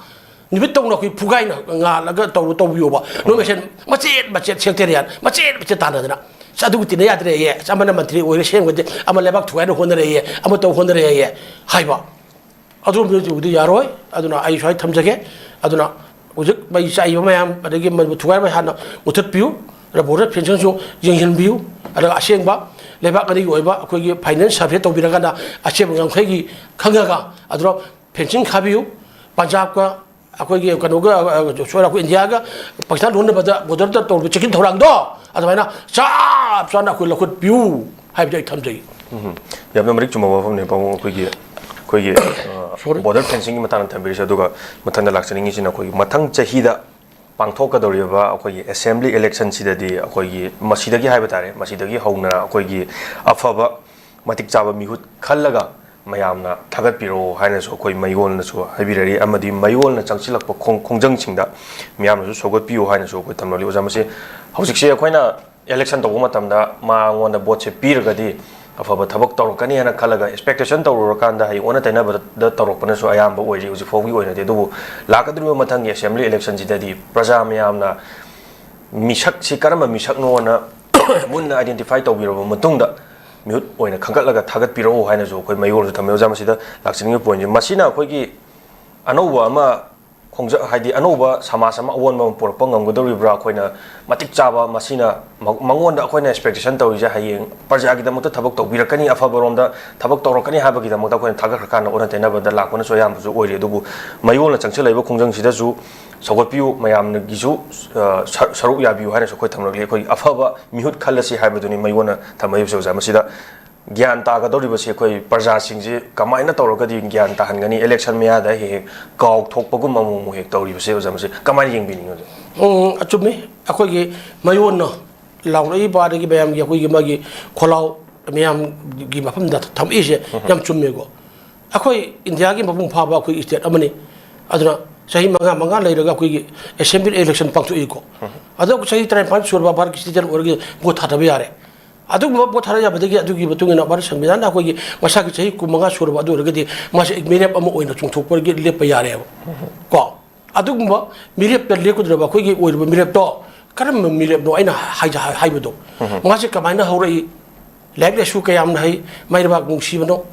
ꯅꯨꯃꯤꯠ ꯇꯧꯅ ꯑꯩꯈꯣꯏ ꯐꯨꯒꯥꯏꯅ ꯉꯥꯜꯂꯒ ꯇꯧ-, ꯇꯧꯕꯤꯌꯣꯕ꯫ ꯅꯣꯏ ꯃꯁꯦꯟ ꯃꯆꯦꯠ ꯃꯆꯦꯠ, sectariat ꯃꯆꯦꯠ ꯃꯆꯦꯠ ꯇꯥꯟꯅꯗꯅ, "ꯑꯁ, ꯑꯗꯨꯒ ꯇꯤꯟꯅ ꯌꯥꯗ꯭ꯔꯦꯌꯦ, ꯑꯁ, ꯑꯃꯅ ꯃꯟꯇ꯭ꯔꯤ ꯑꯣꯏꯔꯦ ꯁꯦꯝꯒꯗꯤ, ꯑꯃ ꯂꯩꯕꯥꯛ ꯊꯨꯒꯥꯏꯅ ꯍꯣꯠꯅꯔꯦꯌꯦ, ꯑꯃ ꯇꯧ ꯍꯣꯠꯅꯔꯦꯌꯦ" ꯍꯥꯏꯕ꯫ ꯑꯗꯨꯒꯨꯝꯕꯗꯨꯗꯤ ꯌꯥꯔꯣꯏ꯫ ꯑꯗꯨꯅ ꯑꯩ ꯁ꯭ꯋꯥꯏ ꯊꯝꯖꯒꯦ꯫ ꯑꯗꯨꯅ ꯍꯧꯖꯤꯛ ꯃꯩ ꯆꯥꯛꯏꯕ ꯃꯌꯥꯝ, ꯑꯗꯒꯤ ꯃꯗꯨ ꯊꯨꯒꯥꯏꯕ ꯍꯥꯟꯅ ꯃꯨꯊꯠꯄꯤꯌꯨ꯫ ꯕꯣꯔꯗꯔ ꯐꯦꯟꯁꯤꯡꯁꯨ ꯌꯦꯡꯁꯤꯟꯕꯤꯌꯨ꯫ ꯑꯗꯨꯒ ꯑꯁꯦꯡꯕ ꯂꯩꯕꯥꯛ ꯑꯅꯤꯒꯤ ꯑꯣꯏꯕ ꯑꯩꯈꯣꯏꯒꯤ ꯐꯥꯏꯅꯦꯟꯁ ꯁꯔꯚꯦ ꯇꯧꯕꯤꯔꯀꯥꯟꯗ ꯑꯁꯦꯡꯕ ꯉꯝꯈꯩꯒꯤ ꯈꯪꯉꯒ ꯑꯗꯨꯗ ꯐꯦꯟꯁꯤꯡ ꯈꯥꯕꯤꯌꯨ꯫ ꯄꯟꯖꯥꯕꯀ ꯑꯩꯈꯣꯏꯒꯤ ꯀꯩꯅꯣꯒ, ꯑ, ꯁꯣꯔ ꯑꯩꯈꯣꯏ ꯏꯟꯗꯤꯌꯥꯒ ꯄꯥꯀꯤꯁꯇꯥꯟ ꯂꯣꯟꯅꯕꯗ ꯕꯣꯔꯗꯔꯗ ꯇꯧꯔꯤꯕ ꯆꯦꯛꯁꯤꯟ ꯊꯧꯔꯥꯡꯗꯣ ꯑꯗꯨꯃꯥꯏꯅ ꯆꯞ ꯆꯥꯅ ꯑꯩꯈꯣꯏ ꯂꯧꯈꯠꯄꯤꯌꯨ ꯍꯥꯏꯕꯗꯤ ꯑꯩ ꯊꯝꯖꯒꯦ꯫ ꯎꯝ꯫ ꯌꯥꯝꯅ ꯃꯔꯤꯛ ꯆꯨꯝꯕ ꯋꯥꯐꯝꯅꯦ, ꯄꯥꯕꯨꯡ꯫ ꯑꯩꯈꯣꯏꯒꯤ, ꯑꯩꯈꯣꯏꯒꯤ, ꯑ, Sorry꯫ ꯕꯣꯔꯗꯔ ꯐꯦꯟꯁꯤꯡꯒꯤ ꯃꯇꯥꯡꯗ ꯊꯝꯕꯤꯔꯤꯁꯦ꯫ ꯑꯗꯨꯒ ꯃꯊꯪꯗ ꯂꯥꯛꯆꯅꯤꯡꯉꯤꯁꯤꯅ ꯑꯩꯈꯣꯏꯒꯤ ꯃꯊꯪ ꯆꯍꯤꯗ ꯄꯥꯡꯊꯣꯛꯀꯗꯧꯔꯤꯕ ꯑꯩꯈꯣꯏꯒꯤ ꯑꯦꯁꯦꯝꯕ꯭ꯂꯤ ꯏꯂꯦꯛꯁꯟꯁꯤꯗꯗꯤ ꯑꯩꯈꯣꯏꯒꯤ ꯃꯁꯤꯗꯒꯤ ꯍꯥꯏꯕ ꯇꯥꯔꯦ, ꯃꯁꯤꯗꯒꯤ ꯍꯧꯅ ꯑꯩꯈꯣꯏꯒꯤ ꯑꯐꯕ ꯃꯇꯤꯛ ꯆꯥꯕ ꯃꯤꯍꯨꯠ ꯈꯜꯂꯒ ꯃꯌꯥꯝꯅ ꯊꯥꯒꯠꯄꯤꯔꯛꯑꯣ ꯍꯥꯏꯅꯁꯨ ꯑꯩꯈꯣꯏ ꯃꯌꯣꯜꯅꯁꯨ ꯍꯥꯏꯕꯤꯔꯛꯏ꯫ ꯑꯃꯗꯤ ꯃꯌꯣꯜꯅ ꯆꯪꯁꯤꯜꯂꯛꯄ ꯈꯣꯡ-, ꯈꯣꯡꯖꯪꯁꯤꯡꯗ ꯃꯤꯌꯥꯝꯅꯁꯨ ꯁꯧꯒꯠꯄꯤꯌꯨ ꯍꯥꯏꯅꯁꯨ ꯑꯩꯈꯣꯏ ꯊꯝꯂꯛꯂꯤ꯫ ꯑꯣꯖꯥ, ꯃꯁꯤ ꯍꯧꯖꯤꯛꯁꯦ ꯑꯩꯈꯣꯏꯅ ꯏꯂꯦꯛꯁꯟ ꯇꯧꯕ ꯃꯇꯝꯗ ꯃꯉꯣꯟꯗ ꯚꯣꯠꯁꯦ ꯄꯤꯔꯒꯗꯤ ꯑꯐꯕ ꯊꯕꯛ ꯇꯧꯔꯛꯀꯅꯤ ꯍꯥꯏꯅ ꯈꯜꯂꯒ ꯑꯦꯛꯁꯄꯦꯛꯇꯦꯁꯟ ꯇꯧꯔꯨꯔꯀꯥꯟꯗ ꯍꯌꯦꯡ ꯑꯣꯟꯅ ꯇꯩꯅꯕꯗ ꯇꯧꯔꯛꯄꯅꯁꯨ ꯑꯌꯥꯝꯕ ꯑꯣꯏꯔꯤ ꯍꯧꯖꯤꯛ ꯐꯥꯎꯒꯤ ꯑꯣꯏꯅꯗꯤ꯫ ꯑꯗꯨꯕꯨ ꯂꯥꯛꯀꯗꯧꯔꯤꯕ ꯃꯊꯪꯒꯤ ꯑꯦꯁꯦꯝꯕ꯭ꯂꯤ ꯏꯂꯦꯛꯁꯟꯁꯤꯗꯗꯤ ꯄ꯭ꯔꯖꯥ ꯃꯌꯥꯝꯅ ꯃꯤꯁꯛꯁꯤ ꯀꯔꯝꯕ ꯃꯤꯁꯛꯅꯣꯅ ꯃꯨꯟꯅ ꯑꯥꯏꯗꯦꯟꯇꯤꯐꯥꯏ ꯇꯧꯕꯤꯔꯕ ꯃꯇꯨꯡꯗ ꯃꯤꯍꯨꯠ ꯑꯣꯏꯅ ꯈꯟꯒꯠꯂꯒ ꯊꯥꯒꯠꯄꯤꯔꯛꯎ ꯍꯥꯏꯅꯁꯨ ꯑꯩꯈꯣꯏ ꯃꯌꯣꯜꯁꯨ ꯊꯝꯃꯤ꯫ ꯑꯣꯖꯥ, ꯃꯁꯤꯗ ꯂꯥꯛꯆꯅꯤꯡꯉꯤꯕ ꯄꯣꯏꯟꯁꯦ, ꯃꯁꯤꯅ ꯑꯩꯈꯣꯏꯒꯤ ꯑꯅꯧꯕ ꯑꯃ ꯈꯣꯡꯖ-, ꯍꯥꯏꯗꯤ ꯑꯅꯧꯕ ꯁꯃꯥꯖ ꯑꯃ, ꯑꯑꯣꯟꯕ ꯑꯃ ꯄꯨꯔꯛꯄ ꯉꯝꯒꯗꯧꯔꯤꯕ꯭ꯔꯥ? ꯑꯩꯈꯣꯏꯅ ꯃꯇꯤꯛ ꯆꯥꯕ, ꯃꯁꯤꯅ ꯃ-, ꯃꯉꯣꯟꯗ ꯑꯩꯈꯣꯏꯅ ꯑꯦꯛꯁꯄꯦꯛꯇꯦꯁꯟ ꯇꯧꯔꯤꯁꯦ ꯍꯌꯦꯡ ꯄ꯭ꯔꯖꯥꯒꯤꯗꯃꯛꯇ ꯊꯕꯛ ꯇꯧꯕꯤꯔꯛꯀꯅꯤ, ꯑꯐꯕꯔꯣꯝꯗ ꯊꯕꯛ ꯇꯧꯔꯛꯀꯅꯤ ꯍꯥꯏꯕꯒꯤꯗꯃꯛꯇ ꯑꯩꯈꯣꯏꯅ ꯊꯥꯒꯠꯈ꯭ꯔꯀꯥꯟꯗ ꯑꯣꯟꯅ ꯇꯩꯅꯕꯗ ꯂꯥꯛꯄꯅꯁꯨ ꯑꯌꯥꯝꯕꯁꯨ ꯑꯣꯏꯔꯤ꯫ ꯑꯗꯨꯕꯨ ꯃꯌꯣꯜꯅ ꯆꯪꯁꯤꯜꯂꯛꯏꯕ ꯈꯣꯡꯖꯪꯁꯤꯗꯁꯨ ꯁꯧꯒꯠꯄꯤꯌꯨ, ꯃꯌꯥꯝꯒꯤꯁꯨ, ꯑ, ꯁ-, ꯁꯔꯨꯛ ꯌꯥꯕꯤꯌꯨ ꯍꯥꯏꯅꯁꯨ ꯑꯩꯈꯣꯏ ꯊꯝꯂꯛꯂꯤ꯫ ꯑꯩꯈꯣꯏ ꯑꯐꯕ ꯃꯤꯍꯨꯠ ꯈꯜꯂꯁꯤ ꯍꯥꯏꯕꯗꯨꯅꯤ ꯃꯌꯣꯜꯅ ꯊꯝꯃꯛꯏꯕꯁꯦ꯫ ꯑꯣꯖꯥ, ꯃꯁꯤꯗ ꯒ꯭ꯌꯥꯟ ꯇꯥꯒꯗꯧꯔꯤꯕꯁꯦ ꯑꯩꯈꯣꯏ ꯄ꯭ꯔꯖꯥꯁꯤꯡꯁꯤ ꯀꯃꯥꯏꯅ ꯇꯧꯔꯒꯗꯤ ꯒ꯭ꯌꯥꯟ ꯇꯥꯍꯟꯒꯅꯤ? ꯏꯂꯦꯛꯁꯟ ꯃꯌꯥꯗ ꯍꯦꯛ ꯍꯦꯛ ꯀꯥꯎꯊꯣꯛꯄꯒꯨꯝꯕ ꯑꯃꯨꯛ ꯑꯃꯨꯛ ꯍꯦꯛ ꯇꯧꯔꯤꯕꯁꯦ, ꯑꯣꯖꯥ, ꯃꯁꯤ ꯀꯃꯥꯏꯅ ꯌꯦꯡꯕꯤꯅꯤꯡꯉꯤ, ꯑꯣꯖꯥ? ꯎꯝ, ꯑꯆꯨꯝꯃꯤ꯫ ꯑꯩꯈꯣꯏꯒꯤ ꯃꯌꯣꯟꯅ ꯂꯥꯎꯔꯛꯏꯕ ꯑꯗꯒꯤ ꯃꯌꯥꯝꯒꯤ ꯑꯩꯈꯣꯏꯒꯤ ꯃꯥꯒꯤ ꯈꯣꯜꯂꯥꯎ ꯃꯌꯥꯝꯒꯤ ꯃꯐꯝꯗ ꯊꯝꯃꯛꯏꯁꯦ ꯌꯥꯝ ꯆꯨꯝꯃꯦꯀꯣ꯫ ꯑꯩꯈꯣꯏ ꯏꯟꯗꯤꯌꯥꯒꯤ ꯃꯄꯨꯡ ꯐꯥꯕ ꯑꯩꯈꯣꯏ ꯏꯁꯇꯦꯠ ꯑꯃꯅꯤ꯫ ꯑꯗꯨꯅ ꯆꯍꯤ ꯃꯉꯥ, ꯃꯉꯥ ꯂꯩꯔꯒ ꯑꯩꯈꯣꯏꯒꯤ ꯑꯦꯁꯦꯝꯕ꯭ꯂꯤ ꯏꯂꯦꯛꯁꯟ ꯄꯥꯡꯊꯣꯛꯏꯀꯣ꯫ ꯑꯗꯣ ꯆꯍꯤ ꯇꯔꯥꯅꯤꯄꯥꯟ ꯁꯨꯔꯕ ꯚꯥꯔꯠꯀꯤ ꯁꯤꯇꯤꯖꯦꯟ ꯑꯣꯏꯔꯒꯗꯤ ꯚꯣꯠ ꯊꯥꯗꯕ ꯌꯥꯔꯦ꯫ ꯑꯗꯨꯒꯨꯝꯕ ꯚꯣꯠ ꯊꯥꯗ ꯌꯥꯕꯗꯒꯤ ꯑꯗꯨꯒꯤ ꯃꯇꯨꯡ ꯏꯟꯅ ꯚꯥꯔꯠ ꯁꯪꯕꯤꯙꯥꯟꯗ ꯑꯩꯈꯣꯏꯒꯤ ꯃꯁꯥꯒꯤ ꯆꯍꯤ ꯀꯨꯟꯃꯉꯥ ꯁꯨꯔꯕ ꯑꯗꯨ ꯑꯣꯏꯔꯒꯗꯤ ꯃꯥꯁꯦ ꯃꯤꯔꯦꯞ ꯑꯃ ꯑꯣꯏꯅ ꯆꯣꯡꯊꯣꯛꯄꯒꯤ ꯂꯦꯞꯄ ꯌꯥꯔꯦꯕ꯫ ꯀꯣ? ꯑꯗꯨꯒꯨꯝꯕ ꯃꯤꯔꯦꯞꯇ ꯂꯦꯞꯀꯗꯧꯔꯕ ꯑꯩꯈꯣꯏꯒꯤ ꯑꯣꯏꯔꯤꯕ ꯃꯤꯔꯦꯞꯇꯣ ꯀꯔꯝꯕ ꯃꯤꯔꯦꯞꯅꯣ ꯑꯩꯅ ꯍꯥꯏꯖ-, ꯍꯥꯏꯕꯗꯣ? ꯃꯥꯁꯦ ꯀꯃꯥꯏꯅ ꯍꯧꯔꯛꯏ? ꯂꯥꯏꯔꯤꯛ ꯂꯥꯏꯁꯨ ꯀꯌꯥꯝꯅ ꯍꯩ? ꯃꯥꯏ ꯂꯩꯕꯥꯛ ꯅꯨꯡꯁꯤꯕꯅꯣ?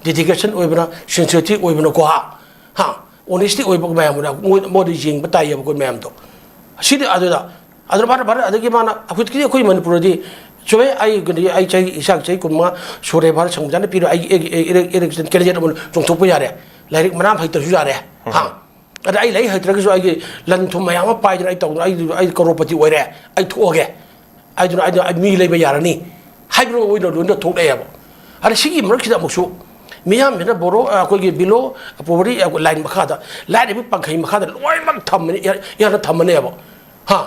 ꯗꯦꯗꯤꯀꯦꯁꯟ ꯑꯣꯏꯕꯅ? ꯁꯤꯟꯁꯤꯌꯔꯤꯇꯤ ꯑꯣꯏꯕꯅꯀꯣ? ꯍꯥ? ꯍꯥ? ꯑꯣꯅꯦꯁꯇꯤ ꯑꯣꯏꯕ ꯃꯌꯥꯝ ꯑꯃꯅ ꯃꯣꯏ-, ꯃꯣꯏꯗ ꯌꯦꯡꯕ ꯇꯥꯏꯌꯦꯕ ꯑꯩꯈꯣꯏ ꯃꯌꯥꯝꯗꯣ꯫ ꯑꯁꯤꯗꯤ ꯑꯗꯨꯗ ꯑꯗꯨꯅ ꯃꯥꯅ ꯚꯥꯔꯠ, ꯑꯗꯒꯤ ꯃꯥꯅ ꯍꯧꯖꯤꯛꯀꯤ ꯑꯩꯈꯣꯏ ꯃꯅꯤꯄꯨꯔꯗꯗꯤ ꯆꯨꯝꯃꯦ, ꯑꯩ ꯀꯩꯅꯣ, ꯑꯩ ꯆꯍꯤ, ꯏꯁꯥꯒꯤ ꯆꯍꯤ ꯀꯨꯟꯃꯉꯥ ꯁꯨꯔꯦ, ꯚꯥꯔꯠ ꯁꯪꯕꯤꯙꯥꯟꯅ ꯄꯤꯔꯤꯕ ꯑꯩꯒꯤ ꯑꯦ-, ꯑꯦ-, ꯑꯦ-, election candidate ꯑꯃ ꯆꯣꯡꯊꯣꯛꯄ ꯌꯥꯔꯦ, ꯂꯥꯏꯔꯤꯛ ꯃꯅꯥ ꯍꯩꯇ꯭ꯔꯁꯨ ꯌꯥꯔꯦ꯫ ꯍꯥ? ꯑꯗ ꯑꯩ ꯂꯥꯏꯔꯤꯛ ꯍꯩꯇ꯭ꯔꯒꯁꯨ ꯑꯩꯒꯤ ꯂꯟ ꯊꯨꯝ ꯃꯌꯥꯝ ꯑꯃ ꯄꯥꯏꯗꯅ ꯑꯩ ꯇꯧꯗꯅ ꯑꯩ, ꯑꯩ ꯀꯔꯣꯔꯄꯇꯤ ꯑꯣꯏꯔꯦ, ꯑꯩ ꯊꯣꯛꯑꯒꯦ, ꯑꯩꯗꯨꯅ, ꯑꯩꯗꯨꯅ ꯑꯩ ꯃꯤ ꯂꯩꯕ ꯌꯥꯔꯅꯤ ꯍꯥꯏꯕ ꯑꯣꯏꯅ ꯂꯣꯏꯅ ꯊꯣꯛꯂꯛꯑꯦꯕ꯫ ꯑꯗ ꯁꯤꯒꯤ ꯃꯔꯛꯁꯤꯗ ꯑꯃꯨꯛꯁꯨ ꯃꯤꯌꯥꯝꯁꯤꯅ ꯕꯣꯔꯣ, ꯑꯩꯈꯣꯏꯒꯤ below poverty line ꯃꯈꯥꯗ, ꯂꯥꯏꯔꯕ ꯄꯟꯈꯩ ꯃꯈꯥꯗ ꯂꯣꯏꯅꯃꯛ ꯊꯝꯃꯅꯤ, ꯏꯍꯥꯟ ꯊꯝꯃꯅꯦꯕ꯫ ꯍꯥ?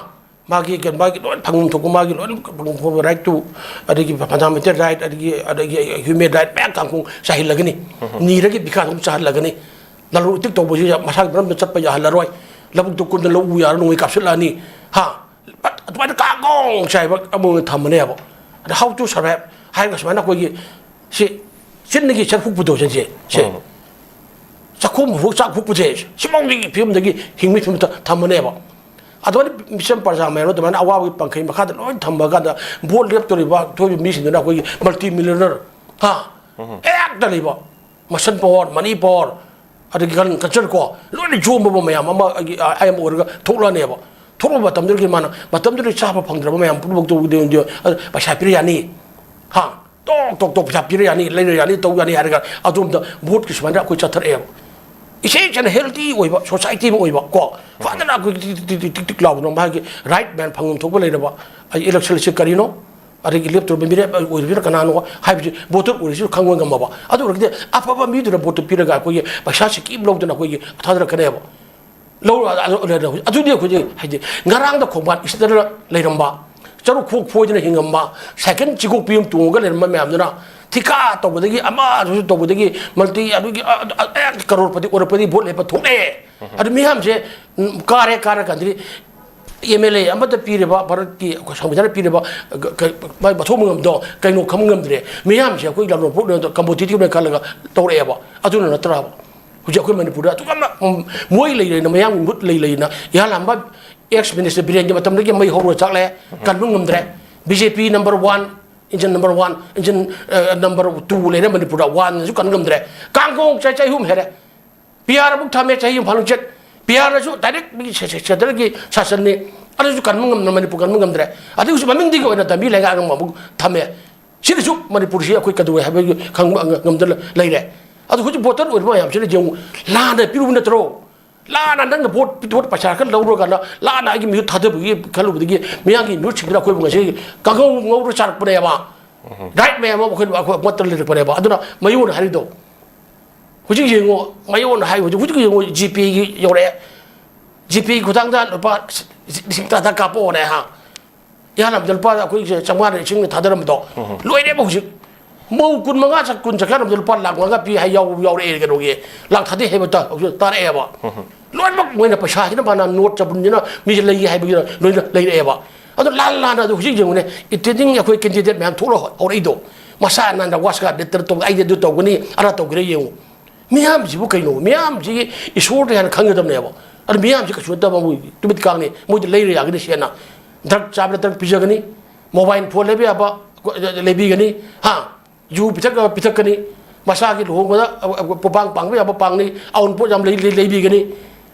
ꯃꯥꯒꯤ, ꯃꯥꯒꯤ ꯂꯣꯏ ꯐꯪꯐꯝ ꯊꯣꯛꯄ, ꯃꯥꯒꯤ ꯂꯣꯏ ꯐꯪꯐꯝ ꯊꯣꯛꯄ right to, ꯑꯗꯒꯤ fundamental right, ꯑꯗꯒꯤ, ꯑꯗꯒꯤ human right ꯃꯌꯥꯝ ꯀꯥꯡꯈꯣꯡ ꯆꯥꯏꯍꯜꯂꯒꯅꯤ꯫ ꯅꯤꯔꯒ ꯚꯤꯈꯥ ꯑꯗꯨꯝ ꯆꯥꯍꯜꯂꯒꯅꯤ꯫ ꯂꯂꯣꯟ ꯏꯇꯤꯛ ꯇꯧꯕꯁꯤ ꯃꯁꯥꯒꯤ ꯃꯔꯝꯗ ꯆꯠꯄ ꯌꯥꯍꯜꯂꯔꯣꯏ꯫ ꯂꯧꯕꯨꯛꯇ ꯀꯨꯝꯗ ꯂꯧ ꯎ ꯌꯥꯔꯣꯏ, ꯅꯣꯡꯃꯩ ꯀꯥꯞꯁꯤꯜꯂꯛꯑꯅꯤ꯫ ꯍꯥ? ꯑꯗꯨꯃꯥꯏꯅ ꯀꯥꯡꯈꯣꯡ ꯆꯥꯏꯕ ꯑꯃ ꯑꯣꯏꯅ ꯊꯝꯃꯅꯦꯕ꯫ ꯑꯗ how to survive ꯍꯥꯏꯔꯒ ꯁꯨꯃꯥꯏꯅ ꯑꯩꯈꯣꯏꯒꯤ ꯁꯤ ꯆꯤꯟꯅꯒꯤ ꯆꯥꯛ ꯍꯨꯛꯄꯗꯣ, ꯁꯤꯁꯦ, ꯁꯦ꯫ ꯆꯥꯛꯈꯨꯝ ꯍꯨꯛ, ꯆꯥꯛ ꯍꯨꯛꯄꯁꯦ ꯁꯤꯐꯥꯎꯗꯒꯤ ꯐꯤꯕꯝꯗꯒꯤ ꯍꯤꯡꯕꯒꯤ ꯐꯤꯕꯝꯗ ꯊꯝꯃꯅꯦꯕ꯫ ꯑꯗꯨꯃꯥꯏꯅ ꯃꯤꯆꯝ ꯄ꯭ꯔꯖꯥ ꯃꯌꯥꯝꯗꯣ ꯑꯗꯨꯃꯥꯏꯅ ꯑꯋꯥꯕꯒꯤ ꯄꯟꯈꯩ ꯃꯈꯥꯗ ꯂꯣꯏ ꯊꯝꯕ ꯀꯥꯟꯗ vote ꯂꯦꯞꯇꯣꯔꯤꯕ, ꯊꯣꯛꯏꯕ ꯃꯤꯁꯤꯡꯗꯨꯅ ꯑꯩꯈꯣꯏꯒꯤ multi millionaire, ꯍꯥ? ꯍꯦꯛꯇ ꯂꯩꯕ꯫ Muscle power, money power, ꯑꯗꯒꯤ ꯀꯜ-, culture ꯀꯣ, ꯂꯣꯏꯅ ꯌꯣꯝꯕ ꯃꯌꯥꯝ ꯑꯃ ꯑꯩꯒꯤ, ꯑ, ꯑꯩ ꯑꯃ ꯑꯣꯏꯔꯒ ꯊꯣꯛꯂꯛꯑꯅꯦꯕ꯫ ꯊꯣꯛꯂꯛꯄ ꯃꯇꯝꯗꯨꯗꯒꯤ ꯃꯥꯅ, ꯃꯇꯝꯗꯨꯗ ꯆꯥꯕ ꯐꯪꯗ꯭ꯔꯕ ꯃꯌꯥꯝ ꯄꯨꯝꯅꯃꯛꯇꯨ ꯎꯗꯦ, ꯎꯗꯦ, ꯑ, ꯄꯩꯁꯥ ꯄꯤꯔ ꯌꯥꯅꯤ꯫ ꯍꯥ? ꯇꯣꯛ, ꯇꯣꯛ, ꯇꯣꯛ, ꯄꯩꯁꯥ ꯄꯤꯔ ꯌꯥꯅꯤ, ꯂꯩꯔ ꯌꯥꯅꯤ, ꯇꯧ ꯌꯥꯅꯤ ꯍꯥꯏꯔꯒ ꯑꯗꯣꯝꯗ vote ꯀꯤ ꯁꯨꯃꯥꯏꯅ ꯑꯩꯈꯣꯏ ꯆꯠꯊꯔꯛꯑꯦꯕ꯫ ꯏꯁꯦꯡ ꯁꯦꯡꯅ healthy ꯑꯣꯏꯕ society ꯑꯃ ꯑꯣꯏꯕ ꯀꯣ, ꯐꯖꯅ ꯑꯩꯈꯣꯏꯒꯤ ꯇꯤꯛ, ꯇꯤꯛ, ꯇꯤꯛ, ꯇꯤꯛ, ꯇꯤꯛ ꯂꯥꯎꯗꯅ ꯃꯥꯒꯤ right ꯃꯌꯥꯝ ꯐꯪꯐꯝ ꯊꯣꯛꯄ ꯂꯩꯔꯕ, ꯑꯩ election ꯁꯤ ꯀꯔꯤꯅꯣ? ꯑꯗꯒꯤ ꯂꯦꯞꯇꯧꯔꯤꯕ ꯃꯤꯔꯦꯞ ꯑꯣꯏꯔꯤꯕꯅ ꯀꯅꯥꯅꯣ ꯍꯥꯏꯕꯁꯤ voter ꯑꯣꯏꯔꯤꯁꯨ ꯈꯪꯕ ꯉꯝꯃꯕ꯫ ꯑꯗꯨ ꯑꯣꯏꯔꯒꯗꯤ ꯑꯐꯕ ꯃꯤꯗꯨꯅ vote ꯇꯨ ꯄꯤꯔꯒ ꯑꯩꯈꯣꯏꯒꯤ ꯄꯩꯁꯥ ꯁꯤꯀꯤ ꯑꯃ ꯂꯧꯗꯅ ꯑꯩꯈꯣꯏꯒꯤ ꯊꯥꯗꯔꯛꯀꯅꯦꯕ꯫ ꯂꯧꯔ-, ꯑꯗꯨ-, ꯑꯗꯨ-, ꯑꯗꯨꯗꯤ ꯑꯩꯈꯣꯏꯗꯤ ꯍꯥꯏꯗꯤ ꯉꯔꯥꯡꯗ ꯈꯣꯡꯕꯥꯟ ꯏꯁꯤꯡꯗ ꯂꯩꯔꯝꯕ, ꯆꯔꯨ ꯈꯣꯛ ꯐꯣꯏꯗꯅ ꯍꯤꯡꯉꯝꯕ, ꯁꯥꯏꯀꯜ ꯆꯤꯒꯣꯛꯄꯤ ꯑꯃ ꯇꯣꯡꯉꯒ ꯂꯩꯔꯝꯕ ꯃꯌꯥꯝꯗꯨꯅ ꯊꯤꯀꯥ ꯇꯧꯕꯗꯒꯤ, ꯑꯃꯗꯁꯨ ꯇꯧꯕꯗꯒꯤ, multi ꯑꯗꯨꯒꯤ, ꯑ-, ꯑ-, ꯑ-, ꯀꯔꯣꯔꯄꯇꯤ ꯑꯣꯔꯣꯔꯄꯇꯤ vote ꯂꯦꯞꯄ ꯊꯣꯛꯂꯛꯑꯦ꯫ ꯑꯗꯨ ꯃꯤꯌꯥꯝꯁꯦ, ꯎꯝ, ꯀꯥꯔꯦ, ꯀꯥꯔꯀꯥꯟꯗꯗꯤ ꯑꯦꯝ ꯑꯦꯜ ꯑꯦ ꯑꯃꯗ ꯄꯤꯔꯤꯕ, ꯚꯥꯔꯠꯀꯤ ꯑꯩꯈꯣꯏ ꯁꯪꯕꯤꯙꯥꯟꯅ ꯄꯤꯔꯤꯕ, ꯀ-, ꯀ-, ꯃꯥꯏ ꯃꯊꯧ ꯃꯉꯝꯗꯣ ꯀꯩꯅꯣ ꯈꯪꯕ ꯉꯝꯗ꯭ꯔꯦ꯫ ꯃꯤꯌꯥꯝꯁꯦ ꯑꯩꯈꯣꯏ ꯂꯂꯣꯟ ꯄꯣꯠ ꯂꯣꯟꯗ competitive ꯅꯦ ꯈꯜꯂꯒ ꯇꯧꯔꯛꯑꯦꯕ꯫ ꯑꯗꯨꯅ ꯅꯠꯇ꯭ꯔꯕ? ꯍꯧꯖꯤꯛ ꯑꯩꯈꯣꯏ ꯃꯅꯤꯄꯨꯔꯗ ꯑꯗꯨꯛ ꯌꯥꯝꯅ, ꯎꯝ, ꯃꯣꯏ ꯂꯩ ꯂꯩꯅ, ꯃꯌꯥꯝꯒꯤ ꯃꯍꯨꯠ ꯂꯩ ꯂꯩꯅ, ꯏꯍꯥꯟ ꯍꯥꯟꯕ ex minister ꯕꯤꯔꯦꯟꯒꯤ ꯃꯇꯝꯗꯒꯤ ꯃꯩ ꯍꯧꯔꯒ ꯆꯥꯛꯂꯦ, ꯀꯟꯕ ꯉꯝꯗ꯭ꯔꯦ꯫ ꯕꯤ ꯖꯦ ꯄꯤ number one, engine number one, engine, ꯑ, number two ꯂꯩꯔꯦ ꯃꯅꯤꯄꯨꯔꯗ, one ꯁꯨ ꯀꯟ ꯉꯝꯗ꯭ꯔꯦ꯫ ꯀꯥꯡꯒꯣꯡ ꯆꯍꯤ, ꯆꯍꯤ ꯑꯍꯨꯝ ꯍꯦꯜꯂꯦ꯫ ꯄꯤ ꯑꯥꯔ ꯑꯃꯨꯛ ꯊꯝꯃꯦ, ꯆꯍꯤ ꯑꯃ ꯐꯥꯅ ꯆꯠ-, ꯄꯤ ꯑꯥꯔꯅꯁꯨ direct ꯃꯤ ꯁꯦ-, ꯁꯦ-, centre ꯒꯤ ꯁꯥꯁꯟꯅꯤ꯫ ꯑꯗꯨꯁꯨ ꯀꯟꯕ ꯉꯝꯗꯅ ꯃꯅꯤꯄꯨꯔ ꯀꯟꯕ ꯉꯝꯗ꯭ꯔꯦ꯫ ꯑꯗꯩ ꯍꯧꯖꯤꯛ ꯃꯃꯤꯡꯗꯒꯤ ꯑꯣꯏꯅ ꯗꯝꯃꯤ ꯂꯩꯉꯥꯛ ꯑꯃ ꯑꯃꯨꯛ ꯊꯝꯃꯦ꯫ ꯁꯤꯅꯁꯨ ꯃꯅꯤꯄꯨꯔꯁꯤ ꯑꯩꯈꯣꯏ ꯀꯩꯗꯧꯋꯦ ꯍꯥꯏꯕꯒꯤ ꯈꯪꯕ ꯉꯝꯗꯅ ꯂꯩꯔꯦ꯫ ꯑꯗꯨ ꯍꯧꯖꯤꯛ ꯚꯣꯇꯔ ꯑꯣꯏꯔꯤꯕ ꯃꯌꯥꯝꯁꯤꯅ ꯌꯦꯡꯉꯨ, ꯂꯥꯟꯅ ꯄꯤꯔꯨꯕ ꯅꯠꯇ꯭ꯔꯣ? ꯂꯥꯟꯅ ꯅꯪꯅ ꯚꯣꯠ, ꯚꯣꯠ ꯄꯩꯁꯥ ꯈꯔ ꯂꯧꯔꯀꯥꯟꯗ ꯂꯥꯟꯅ ꯑꯩꯒꯤ ꯃꯤꯍꯨꯠ ꯊꯥꯗꯕꯒꯤ ꯈꯜꯂꯨꯕꯗꯒꯤ ꯃꯤꯌꯥꯝꯒꯤ ꯃꯤꯍꯨꯠꯁꯤꯡꯗꯨꯅ ꯑꯩꯈꯣꯏꯕꯨ ꯉꯁꯤ ꯀꯥꯡꯍꯧ ꯉꯧꯔ ꯆꯥꯔꯛꯄꯅꯦꯕ꯫ ꯔꯥꯏꯠ ꯃꯌꯥꯝ ꯑꯃ ꯑꯩꯈꯣꯏ, ꯑꯩꯈꯣꯏ ꯃꯣꯠꯇ ꯂꯩꯔꯛꯄꯅꯦꯕ꯫ ꯑꯗꯨꯅ ꯃꯌꯣꯟ ꯍꯥꯏꯔꯤꯗꯣ ꯍꯧꯖꯤꯛ ꯌꯦꯡꯉꯣ, ꯃꯌꯣꯟ ꯍꯥꯏ ꯍꯧꯖꯤꯛ, ꯍꯧꯖꯤꯛ ꯌꯦꯡꯉꯣ, ꯖꯤꯄꯦꯒꯤ ꯌꯧꯔꯛꯑꯦ꯫ ꯖꯤꯄꯦꯒꯤ ꯈꯨꯊꯥꯡꯗ ꯂꯨꯄꯥ ꯂꯤꯁꯤꯡ ꯇꯔꯥ ꯇꯔꯥ ꯀꯥꯞꯄꯛꯑꯣꯅꯦ ꯍꯥ꯫ ꯏꯍꯥꯟ ꯍꯥꯟꯕꯗ ꯂꯨꯄꯥ ꯑꯩꯈꯣꯏꯒꯤ ꯆꯥꯝꯃꯉꯥ ꯂꯤꯁꯤꯡ ꯊꯥꯗꯔꯝꯕꯗꯣ ꯂꯣꯏꯔꯦꯕ ꯍꯧꯖꯤꯛ꯫ ꯃꯧ ꯀꯨꯟ ꯃꯉꯥ ꯆ-, ꯀꯨꯟ ꯆꯠꯈꯥꯏꯔꯝꯕꯗ ꯂꯨꯄꯥ ꯂꯥꯛ ꯃꯉꯥ ꯄꯤ ꯍꯥꯏ ꯌꯥꯎ-, ꯌꯥꯎꯔꯛꯑꯦ ꯀꯩꯅꯣꯒꯤ꯫ ꯂꯥꯛ ꯊꯥꯗꯩ ꯍꯥꯏꯕ ꯇ-, ꯍꯧꯖꯤꯛ ꯇꯥꯔꯛꯑꯦꯕ꯫ ꯂꯣꯏꯅꯃꯛ ꯃꯣꯏꯅ ꯄꯩꯁꯥꯁꯤꯅ ꯃꯥꯅ ꯅꯣꯠ ꯆꯕꯨꯟꯁꯤꯅ ꯃꯤꯁꯦ ꯂꯩꯒꯦ ꯍꯥꯏꯕꯒꯤ ꯂꯣꯏꯅ ꯂꯩꯔꯛꯑꯦꯕ꯫ ꯑꯗꯣ ꯂꯥꯟ ꯂꯥꯟꯅ ꯑꯗꯨ ꯍꯧꯖꯤꯛ ꯌꯦꯡꯉꯨꯅꯦ, ꯏꯇꯦꯟꯗꯤꯡ ꯑꯩꯈꯣꯏ ꯀꯦꯟꯗꯤꯗꯦꯠ ꯃꯌꯥꯝ ꯊꯣꯛꯂꯛ ꯍꯧꯔꯛꯏꯗꯣ꯫ ꯃꯁꯥ ꯅꯥꯟꯅ ꯋꯥꯁ ꯒꯥꯔꯗ ꯂꯤꯠꯇꯅ ꯇꯧ-, ꯑꯩꯗꯤ ꯑꯗꯨ ꯇꯧꯒꯅꯤ, ꯑꯗꯥ ꯇꯧꯒꯅꯤ ꯌꯦꯡꯉꯨ꯫ ꯃꯤꯌꯥꯝꯁꯤꯕꯨ ꯀꯩꯅꯣ? ꯃꯤꯌꯥꯝꯁꯤ ꯏꯁꯣꯔꯗ ꯍꯥꯟꯅ ꯈꯪꯒꯗꯕꯅꯦꯕ꯫ ꯑꯗꯨ ꯃꯤꯌꯥꯝꯁꯤ ꯀꯩꯁꯨ ꯅꯠꯇꯕ ꯃꯣꯏ ꯇꯨꯃꯤꯠ ꯀꯥꯡꯅꯤ, ꯃꯣꯏꯗꯤ ꯂꯩꯔ ꯌꯥꯒꯅꯤ ꯁꯦꯟꯅ꯫ ꯗ꯭ꯔꯒ ꯆꯥꯕꯗ ꯗ꯭ꯔꯒ ꯄꯤꯖꯒꯅꯤ, ꯃꯣꯕꯥꯏꯜ ꯐꯣꯟ ꯂꯩꯕ ꯌꯥꯕ ꯂꯩꯕꯤꯒꯅꯤ, ꯍꯥ? ꯌꯨ ꯄꯤꯊꯛ-, ꯄꯤꯊꯛꯀꯅꯤ, ꯃꯁꯥꯒꯤ ꯂꯨꯍꯣꯡꯕꯗ ꯄꯣꯄꯥꯡ ꯄꯥꯡꯕ ꯌꯥꯕ ꯄꯥꯡꯅꯤ, ꯑꯎꯟꯄꯣꯠ ꯌꯥꯝ ꯂꯩ-, ꯂꯩ-, ꯂꯩꯕꯤꯒꯅꯤ꯫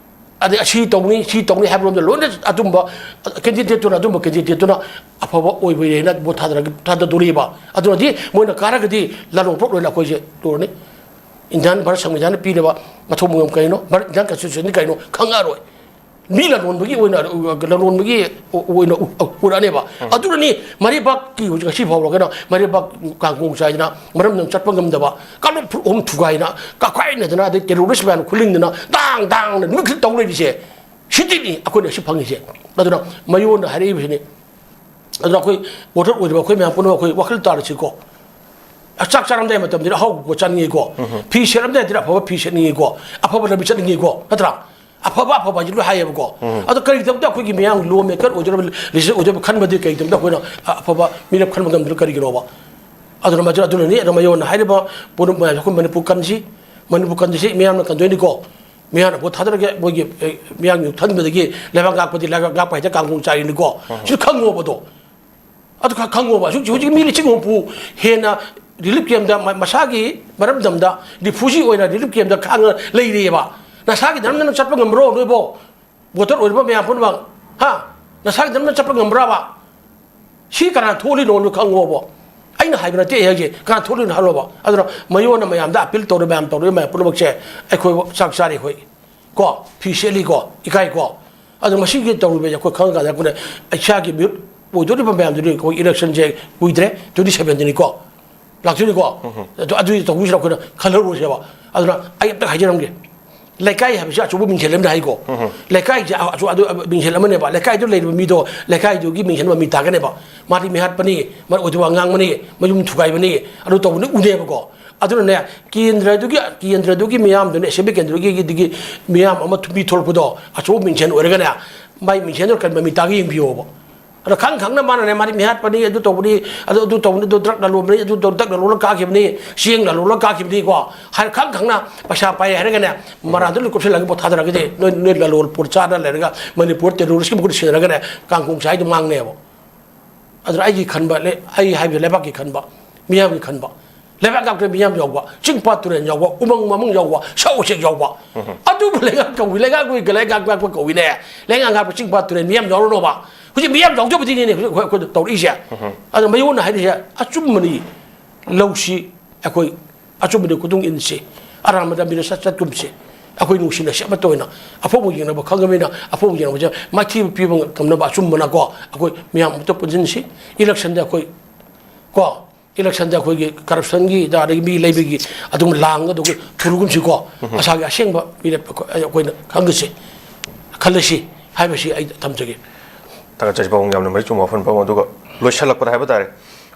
ꯑꯗꯩ ꯑꯁꯤ ꯇꯧꯅꯤ, ꯁꯤ ꯇꯧꯅꯤ ꯍꯥꯏꯕ ꯂꯣꯝꯗ ꯂꯣꯏꯅ ꯑꯗꯨꯝꯕ ꯀꯦꯟꯗꯤꯗꯦꯠꯇꯨꯅ, ꯑꯗꯨꯝꯕ ꯀꯦꯟꯗꯤꯗꯦꯠꯇꯨꯅ ꯑꯐꯕ ꯑꯣꯏꯕ ꯌꯥꯏꯅ ꯚꯣꯠ ꯊꯥꯗꯔꯒ, ꯊꯥꯗꯗꯣꯔꯤꯕ꯫ ꯑꯗꯨꯅꯗꯤ ꯃꯣꯏꯅ ꯀꯥꯔꯒꯗꯤ ꯂꯥꯂꯣꯡ ꯄꯣꯠ ꯑꯣꯏꯅ ꯑꯩꯈꯣꯏꯁꯦ ꯂꯣꯏꯔꯅꯤ꯫ ꯏꯟꯗꯤꯌꯥꯟ ꯚꯥꯔꯠ ꯁꯪꯕꯤꯙꯥꯟꯅ ꯄꯤꯔꯤꯕ ꯃꯊꯧ ꯃꯉꯝ ꯀꯩꯅꯣ? ꯚꯥꯔꯠ ꯏꯟꯗꯤꯌꯥꯟ ꯀꯟꯁꯇꯤꯇ꯭ꯌꯨꯁꯟꯗꯤ ꯀꯩꯅꯣ? ꯈꯪꯉꯛꯑꯔꯣꯏ꯫ ꯃꯤ ꯂꯂꯣꯟꯕꯒꯤ ꯑꯣꯏꯅ, ꯂꯂꯣꯟꯕꯒꯤ ꯑꯣꯏꯅ ꯎꯔꯛꯑꯅꯦꯕ꯫ ꯑꯗꯨꯅꯅꯤ ꯃꯔꯩꯕꯥꯛꯀꯤ ꯍꯧꯖꯤꯛ ꯉꯁꯤ ꯐꯥꯎꯕ ꯀꯩꯅꯣ ꯃꯔꯩꯕꯥꯛ ꯀꯥꯡꯒꯣꯡ ꯆꯥꯏꯗꯅ, ꯃꯔꯝꯗꯝ ꯆꯠꯄ ꯉꯝꯗꯕ, ꯀꯥꯡꯂꯨꯞ ꯐꯨꯔꯨꯞ ꯑꯍꯨꯝ ꯊꯨꯒꯥꯏꯅ, ꯀꯥꯈꯥꯏꯅꯗꯅ, ꯑꯗꯩ ꯇꯦꯔꯣꯔꯤꯁ ꯃꯌꯥꯝ ꯈꯨꯂꯤꯡꯗꯅ ꯗꯥꯡ ꯗꯥꯡꯅ ꯅꯨꯃꯤꯠ ꯈꯨꯗꯤꯡ ꯇꯧ ꯂꯩꯔꯤꯁꯦ꯫ ꯁꯤꯗꯤꯅꯤ ꯑꯩꯈꯣꯏꯅ ꯁꯤ ꯐꯪꯉꯤꯁꯦ꯫ ꯑꯗꯨꯅ ꯃꯌꯣꯟꯅ ꯍꯥꯏꯔꯛꯏꯕꯁꯤꯅꯤ꯫ ꯑꯗꯨꯅ ꯑꯩꯈꯣꯏ ꯚꯣꯇꯔ ꯑꯣꯏꯔꯤꯕ ꯑꯩꯈꯣꯏ ꯃꯌꯥꯝ ꯄꯨꯝꯅꯃꯛ ꯑꯩꯈꯣꯏ ꯋꯥꯈꯜ ꯇꯥꯔꯁꯤꯀꯣ꯫ ꯆꯥꯛ ꯆꯥꯔꯝꯗꯥꯏ ꯃꯇꯝꯗꯗꯤ ꯑꯍꯥꯎꯕ ꯆꯥꯅꯤꯡꯉꯤꯀꯣ꯫ ꯐꯤ ꯁꯦꯠꯂꯝꯗꯥꯏꯗꯗꯤ ꯑꯐꯕ ꯐꯤ ꯁꯦꯠꯅꯤꯡꯉꯤꯀꯣ꯫ ꯑꯐꯕ ꯂꯝꯕꯤ ꯆꯠꯅꯤꯡꯉꯤꯀꯣ꯫ ꯅꯠꯇ꯭ꯔꯥ? ꯑꯐꯕ ꯑꯐꯕ ꯍꯥꯏꯁꯤ ꯂꯣꯏ ꯍꯥꯏꯌꯦꯕꯀꯣ꯫ ꯑꯗꯣ ꯀꯔꯤꯒꯤꯗꯃꯛꯇ ꯑꯩꯈꯣꯏꯒꯤ ꯃꯤꯌꯥꯝ ꯂꯣ ꯃꯦꯀꯔ ꯑꯣꯏꯗꯣꯔꯕ, ꯂꯤꯗꯔ ꯑꯣꯏꯗꯣꯔꯕ ꯈꯟꯕꯗꯤ ꯀꯔꯤꯒꯤꯗꯃꯛꯇ ꯑꯩꯈꯣꯏꯅ ꯑꯐꯕ ꯃꯤꯔꯦꯞ ꯈꯟꯕ ꯉꯝꯗ꯭ꯔꯤꯅꯣ ꯀꯔꯤꯒꯤꯅꯣꯕ? ꯑꯗꯨꯅ ꯃꯗꯨ, ꯑꯗꯨꯅꯅꯤ ꯑꯗꯨꯅ ꯃꯌꯣꯟꯅ ꯍꯥꯏꯔꯤꯕ ꯄꯣꯠꯂꯨꯝ ꯃꯌꯥꯝꯁꯦ ꯑꯩꯈꯣꯏ ꯃꯅꯤꯄꯨꯔ ꯀꯟꯁꯤ, ꯃꯅꯤꯄꯨꯔ ꯀꯟꯁꯤ ꯃꯤꯌꯥꯝꯅ ꯀꯟꯗꯣꯏꯅꯤꯀꯣ꯫ ꯃꯤꯌꯥꯝꯅ ꯚꯣꯠ ꯊꯥꯗꯔꯒꯦ ꯃꯣꯏꯒꯤ, ꯑꯦ, ꯃꯤꯌꯥꯝꯒꯤ ꯊꯟꯕꯗꯒꯤ ꯂꯩꯕꯥꯛ ꯉꯥꯛꯄꯗꯤ ꯂꯩꯕꯥꯛ ꯉꯥꯛꯄ ꯍꯥꯏꯗꯤ ꯀꯥꯡꯕꯨ ꯆꯥꯔꯤꯅꯤꯀꯣ꯫ ꯁꯤꯁꯨ ꯈꯪꯉꯣꯕꯗꯣ꯫ ꯑꯗꯨ ꯈ-, ꯈꯪꯉꯣꯕ꯫ ꯍꯧꯖꯤꯛ, ꯍꯧꯖꯤꯛ ꯃꯤ ꯂꯤꯁꯤꯡ ꯍꯨꯝꯐꯨ ꯍꯦꯟꯅ ꯔꯤꯂꯤꯐ ꯀꯦꯝꯗ ꯃ-, ꯃꯁꯥꯒꯤ ꯃꯔꯝꯗꯝꯗ ꯔꯤꯐ꯭ꯌꯨꯖꯤ ꯑꯣꯏꯅ ꯔꯤꯂꯤꯐ ꯀꯦꯝꯗ ꯈꯥꯡꯉ ꯂꯩꯔꯤꯑꯕ꯫ ꯅꯁꯥꯒꯤ ꯅꯔꯝꯗꯅ ꯆꯠꯄ ꯉꯝꯕ꯭ꯔꯣ ꯅꯣꯏꯕꯣ? ꯚꯣꯇꯔ ꯑꯣꯏꯔꯤꯕ ꯃꯌꯥꯝ ꯄꯨꯝꯅꯃꯛ, ꯍꯥ? ꯅꯁꯥꯒꯤꯗꯃꯛ ꯆꯠꯄ ꯉꯝꯕ꯭ꯔꯕ? ꯁꯤ ꯀꯅꯥ ꯊꯣꯛꯍꯜꯂꯤꯅꯣ ꯈꯪꯉꯣꯕ꯫ ꯑꯩꯅ ꯍꯥꯏꯕ ꯅꯠꯇꯦ ꯑꯩ ꯍꯥꯏꯁꯦ, ꯀꯅꯥ ꯊꯣꯛꯍꯜꯂꯤꯅꯣ ꯍꯥꯏꯔꯣꯕ꯫ ꯑꯗꯨꯅ ꯃꯌꯣꯟꯅ ꯃꯌꯥꯝꯗ ꯑꯄꯤꯜ ꯇꯧꯔꯦ, ꯃꯌꯥꯝ ꯇꯧꯔꯦ, ꯃꯌꯥꯝ ꯄꯨꯝꯅꯃꯛꯁꯦ ꯑꯩꯈꯣꯏ ꯆꯥꯛ ꯆꯥꯔꯤ ꯑꯩꯈꯣꯏ꯫ ꯀꯣ, ꯐꯤ ꯁꯦꯠꯂꯤꯀꯣ, ꯏꯀꯥꯏꯀꯣ꯫ ꯑꯗꯣ ꯃꯁꯤꯒꯤ ꯇꯧꯔꯤꯕꯁꯦ ꯑꯩꯈꯣꯏ ꯈꯪꯉꯀꯥꯟꯗ ꯑꯩꯈꯣꯏꯅ ꯏꯁꯥꯒꯤ ꯃꯤꯍꯨꯠ ꯑꯣꯏꯗꯣꯔꯤꯕ ꯃꯌꯥꯝꯗꯨꯗꯤ ꯑꯩꯈꯣꯏ ꯏꯂꯦꯛꯁꯟꯁꯦ ꯀꯨꯏꯗ꯭ꯔꯦ, ꯇ꯭ꯋꯦꯟꯇꯤ ꯁꯚꯦꯟꯗꯅꯤꯀꯣ꯫ ꯂꯥꯛꯇꯣꯏꯅꯤꯀꯣ꯫ ꯑꯗꯨ, ꯑꯗꯨꯗꯤ ꯇꯧꯕꯤꯁꯤꯔ ꯑꯩꯈꯣꯏꯅ ꯈꯜꯍꯧꯔꯣꯏꯁꯦꯕ꯫ ꯑꯗꯨꯅ ꯑꯩ ꯑꯝꯇ ꯍꯥꯏꯖꯔꯝꯒꯦ꯫ ꯂꯩꯀꯥꯏ ꯍꯥꯏꯕꯁꯤ ꯑꯆꯧꯕ ꯃꯤꯡꯁꯦꯜ ꯑꯃꯅ ꯍꯥꯏꯀꯣ꯫ ꯂꯩꯀꯥꯏꯁꯦ ꯑ-, ꯑꯆꯧ-, ꯑꯗꯨ ꯃꯤꯡꯁꯦꯜ ꯑꯃꯅꯦꯕ꯫ ꯂꯩꯀꯥꯏꯗꯨ ꯂꯩꯔꯤꯕ ꯃꯤꯗꯣ ꯂꯩꯀꯥꯏꯗꯨꯒꯤ ꯃꯤꯡꯁꯦꯜ ꯃꯃꯤ ꯇꯥꯒꯅꯦꯕ꯫ ꯃꯥꯗꯤ ꯃꯤꯍꯥꯠꯄꯅꯤ, ꯃꯥꯗꯤ ꯑꯣꯏꯗꯕ ꯉꯥꯡꯕꯅꯤ, ꯃꯌꯨꯝ ꯊꯨꯒꯥꯏꯕꯅꯤ, ꯑꯗꯨ ꯇꯧꯕꯅꯤ ꯎꯅꯦꯕꯀꯣ꯫ ꯑꯗꯨꯅꯅꯦ, ꯀꯦꯟꯗ꯭ꯔꯗꯨꯒꯤ, ꯀꯦꯟꯗ꯭ꯔꯗꯨꯒꯤ ꯃꯤꯌꯥꯝꯗꯨꯅ, ꯑꯦꯁꯦꯝꯕ꯭ꯂꯤ ꯀꯦꯟꯗ꯭ꯔꯒꯤ ꯑꯗꯒꯤ ꯃꯤꯌꯥꯝ ꯑꯃ ꯊꯨꯝꯕꯤ ꯊꯣꯛꯂꯛꯄꯗꯣ ꯑꯆꯧꯕ ꯃꯤꯡꯁꯦꯜ ꯑꯣꯏꯔꯒꯅꯦ, ꯃꯥꯏ ꯃꯤꯡꯁꯦꯜꯗꯨ ꯀꯔꯤ ꯃꯃꯤ ꯇꯥꯒꯦ ꯌꯦꯡꯕꯤꯌꯣꯕ꯫ ꯑꯗꯣ ꯈꯪ ꯈꯪꯅ ꯃꯥꯅꯅꯦ, ꯃꯥꯗꯤ ꯃꯤꯍꯥꯠꯄꯅꯤ, ꯑꯗꯨ ꯇꯧꯕꯅꯤ, ꯑꯗꯨ, ꯑꯗꯨ ꯇꯧꯕꯅꯤ, ꯑꯗꯨ ꯗ꯭ꯔꯒ ꯂꯂꯣꯟꯕꯅꯤ, ꯑꯗꯨ ꯇꯧ-, ꯗ꯭ꯔꯒ ꯂꯂꯣꯜꯂ ꯀꯥꯈꯤꯕꯅꯤ, ꯆꯦꯡ ꯂꯂꯣꯜꯂ ꯀꯥꯈꯤꯕꯅꯤꯀꯣ꯫ ꯍꯥꯏ ꯈꯪ ꯈꯪꯅ ꯄꯩꯁꯥ ꯄꯥꯏ ꯍꯥꯏꯔꯒꯅꯦ, ꯃꯔꯥꯗꯨ ꯂꯣꯏ ꯀꯨꯞꯁꯤꯜꯂꯒ ꯄꯣꯠ ꯊꯥꯗꯔꯒꯗꯤ ꯅꯣꯏ, ꯅꯣꯏ ꯂꯂꯣꯜ ꯄꯣꯠ ꯆꯥꯗ ꯂꯩꯔꯒ ꯃꯅꯤꯄꯨꯔ ꯇꯦꯔꯣꯔꯤꯁꯀꯤ ꯃꯈꯨꯠꯇ ꯁꯤꯟꯅꯔꯒꯅꯦ, ꯀꯥꯡꯈꯣꯡ ꯆꯥꯏꯗꯣ ꯃꯥꯡꯅꯦꯕ꯫ ꯑꯗꯨꯅ ꯑꯩꯒꯤ ꯈꯟꯕ, ꯂꯩ-, ꯑꯩ ꯍꯥꯏꯕꯗꯤ ꯂꯩꯕꯥꯛꯀꯤ ꯈꯟꯕ, ꯃꯤꯌꯥꯝꯒꯤ ꯈꯟꯕ, ꯂꯩꯕꯥꯛ ꯉꯥꯛꯇ ꯃꯤꯌꯥꯝ ꯌꯥꯎꯕ, ꯆꯤꯡ ꯄꯥꯠ ꯇꯨꯔꯦꯜ ꯌꯥꯎꯕ, ꯎꯃꯪ ꯋꯥꯃꯪ ꯌꯥꯎꯕ, ꯁꯥ ꯎꯆꯦꯛ ꯌꯥꯎꯕ, ꯑꯗꯨꯕꯨ ꯂꯩꯉꯥꯛ ꯀꯧꯏ, ꯂꯩꯉꯥꯛ ꯂꯣꯏ ꯂꯩꯉꯥꯛ ꯉꯥꯛꯄ ꯀꯧꯏꯅꯦ꯫ ꯂꯩꯉꯥꯛ ꯉꯥꯛꯄ ꯆꯤꯡ ꯄꯥꯠ ꯇꯨꯔꯦꯜ ꯃꯤꯌꯥꯝ ꯌꯥꯎꯔꯨꯅꯣꯕ꯫ ꯍꯧꯖꯤꯛ ꯃꯤꯌꯥꯝ ꯌꯥꯎꯖꯕꯗꯤꯅꯦ ꯍꯧꯖꯤꯛ ꯑꯩꯈꯣꯏ, ꯑꯩꯈꯣꯏꯗ ꯇꯧꯔꯛꯏꯁꯦ꯫ ꯑꯗꯣ ꯃꯌꯣꯟꯅ ꯍꯥꯏꯔꯤꯁꯦ ꯑꯆꯨꯝꯕꯅꯤ꯫ ꯂꯧꯁꯤ ꯑꯩꯈꯣꯏ ꯑꯆꯨꯝꯕꯗ ꯈꯨꯗꯨꯡ ꯏꯟꯁꯤ, ꯑꯔꯥꯟꯕꯗ ꯃꯤꯅ ꯆꯠ ꯆꯠꯀꯨꯝꯁꯤ꯫ ꯑꯩꯈꯣꯏ ꯅꯨꯡꯁꯤꯅꯁꯤ ꯑꯃꯠꯇ ꯑꯣꯏꯅ꯫ ꯑꯐꯧꯕ ꯌꯦꯡꯅꯕ ꯈꯪꯉꯕꯅꯤꯅ ꯑꯐꯧꯕ ꯌꯦꯡꯅꯕꯁꯦ ꯃꯥꯏꯊꯤꯕ ꯄꯤꯕ ꯉꯝꯅꯕ ꯑꯆꯨꯝꯕꯅꯀꯣ ꯑꯩꯈꯣꯏ ꯃꯤꯌꯥꯝ ꯑꯃꯠꯇ ꯄꯨꯟꯁꯤꯟꯁꯤ꯫ ꯏꯂꯦꯛꯁꯟꯗ ꯑꯩꯈꯣꯏ ꯀꯣ, ꯏꯂꯦꯛꯁꯟꯗ ꯑꯩꯈꯣꯏꯒꯤ ꯀꯔꯞꯁꯟꯒꯤ ꯑꯗꯒꯤ ꯃꯤ ꯂꯩꯕꯒꯤ ꯑꯗꯨꯝ ꯂꯥꯡ ꯑꯗꯨꯒ ꯊꯨꯔꯨꯒꯨꯝꯁꯤꯀꯣ꯫ ꯃꯁꯥꯒꯤ ꯑꯁꯦꯡꯕ ꯃꯤꯔꯦꯞ ꯑꯩꯈꯣꯏ, ꯑꯩꯈꯣꯏꯅ ꯈꯪꯒꯁꯤ, ꯈꯜꯂꯁꯤ ꯍꯥꯏꯕꯁꯤ ꯑꯩ ꯊꯝꯖꯒꯦ꯫ ꯊꯥꯒꯠꯆꯔꯤ ꯄꯥꯕꯨꯡ, ꯌꯥꯝꯅ ꯃꯔꯤꯛ ꯆꯨꯝꯕ ꯋꯥꯐꯝꯅꯤ ꯄꯥꯕꯨꯡ꯫ ꯑꯗꯨꯒ ꯂꯣꯏꯁꯤꯜꯂꯛꯄꯗ ꯍꯥꯏꯕ ꯇꯥꯔꯦ,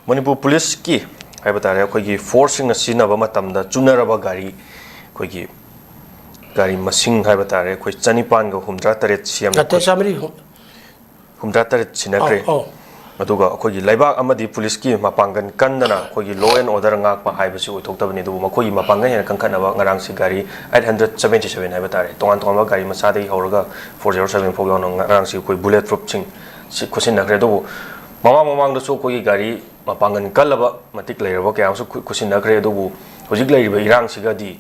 ꯃꯅꯤꯄꯨꯔ ꯄꯨꯂꯤꯁꯀꯤ ꯍꯥꯏꯕ ꯇꯥꯔꯦ, ꯑꯩꯈꯣꯏꯒꯤ ꯐꯣꯔꯁꯁꯤꯡꯅ ꯁꯤꯖꯤꯟꯅꯕ ꯃꯇꯝꯗ ꯆꯨꯅꯔꯕ ꯒꯥꯔꯤ, ꯑꯩꯈꯣꯏꯒꯤ ꯒꯥꯔꯤ ꯃꯁꯤꯡ ꯍꯥꯏꯕ ꯇꯥꯔꯦ, ꯑꯩꯈꯣꯏ ꯆꯅꯤꯄꯥꯟꯒ ꯍꯨꯝꯗ꯭ꯔꯥ ꯇꯔꯦꯠ ꯁꯤ ꯑꯦꯝ ꯅꯠꯇꯦ, ꯆꯥꯃꯔꯤ ꯍꯨꯝ-, ꯍꯨꯝꯗ꯭ꯔꯥ ꯇꯔꯦꯠ ꯁꯤꯟꯅꯈ꯭ꯔꯦ꯫ ꯑꯧ, ꯑꯧ꯫ ꯑꯗꯨꯒ ꯑꯩꯈꯣꯏꯒꯤ ꯂꯩꯕꯥꯛ ꯑꯃꯗꯤ ꯄꯨꯂꯤꯁꯀꯤ ꯃꯄꯥꯡꯒꯜ ꯀꯟꯗꯅ ꯑꯩꯈꯣꯏꯒꯤ law and order ꯉꯥꯛꯄ ꯍꯥꯏꯕꯁꯤ ꯑꯣꯏꯊꯣꯛꯇꯕꯅꯤ, ꯑꯗꯨꯕꯨ ꯃꯈꯣꯏꯒꯤ ꯃꯄꯥꯡꯒꯜ ꯍꯦꯟꯅ ꯀꯟꯈꯠꯅꯕ ꯉꯔꯥꯡꯁꯤ ꯒꯥꯔꯤ eight hundred seventy seven ꯍꯥꯏꯕ ꯇꯥꯔꯦ, ꯇꯣꯉꯥꯟ ꯇꯣꯉꯥꯟꯕ ꯒꯥꯔꯤ ꯃꯆꯥꯗꯒꯤ ꯍꯧꯔꯒ four zero seven ꯐꯥꯎ ꯌꯥꯎꯅ ꯉꯔꯥꯡꯁꯤ ꯑꯩꯈꯣꯏ bullet proofꯁꯤꯡ ꯁꯤ ꯈꯨꯠꯁꯤꯟꯅꯈ꯭ꯔꯦ꯫ ꯑꯗꯨꯕꯨ ꯃꯃꯥꯡ ꯃꯃꯥꯡꯗꯁꯨ ꯑꯩꯈꯣꯏꯒꯤ ꯒꯥꯔꯤ ꯃꯄꯥꯡꯒꯜ ꯀꯜꯂꯕ, ꯃꯇꯤꯛ ꯂꯩꯔꯕ ꯀꯌꯥ ꯑꯃꯁꯨ ꯈꯨ-, ꯈꯨꯠꯁꯤꯟꯅꯈ꯭ꯔꯦ꯫ ꯑꯗꯨꯕꯨ ꯍꯧꯖꯤꯛ ꯂꯩꯔꯤꯕ ꯏꯔꯥꯡꯁꯤꯒꯗꯤ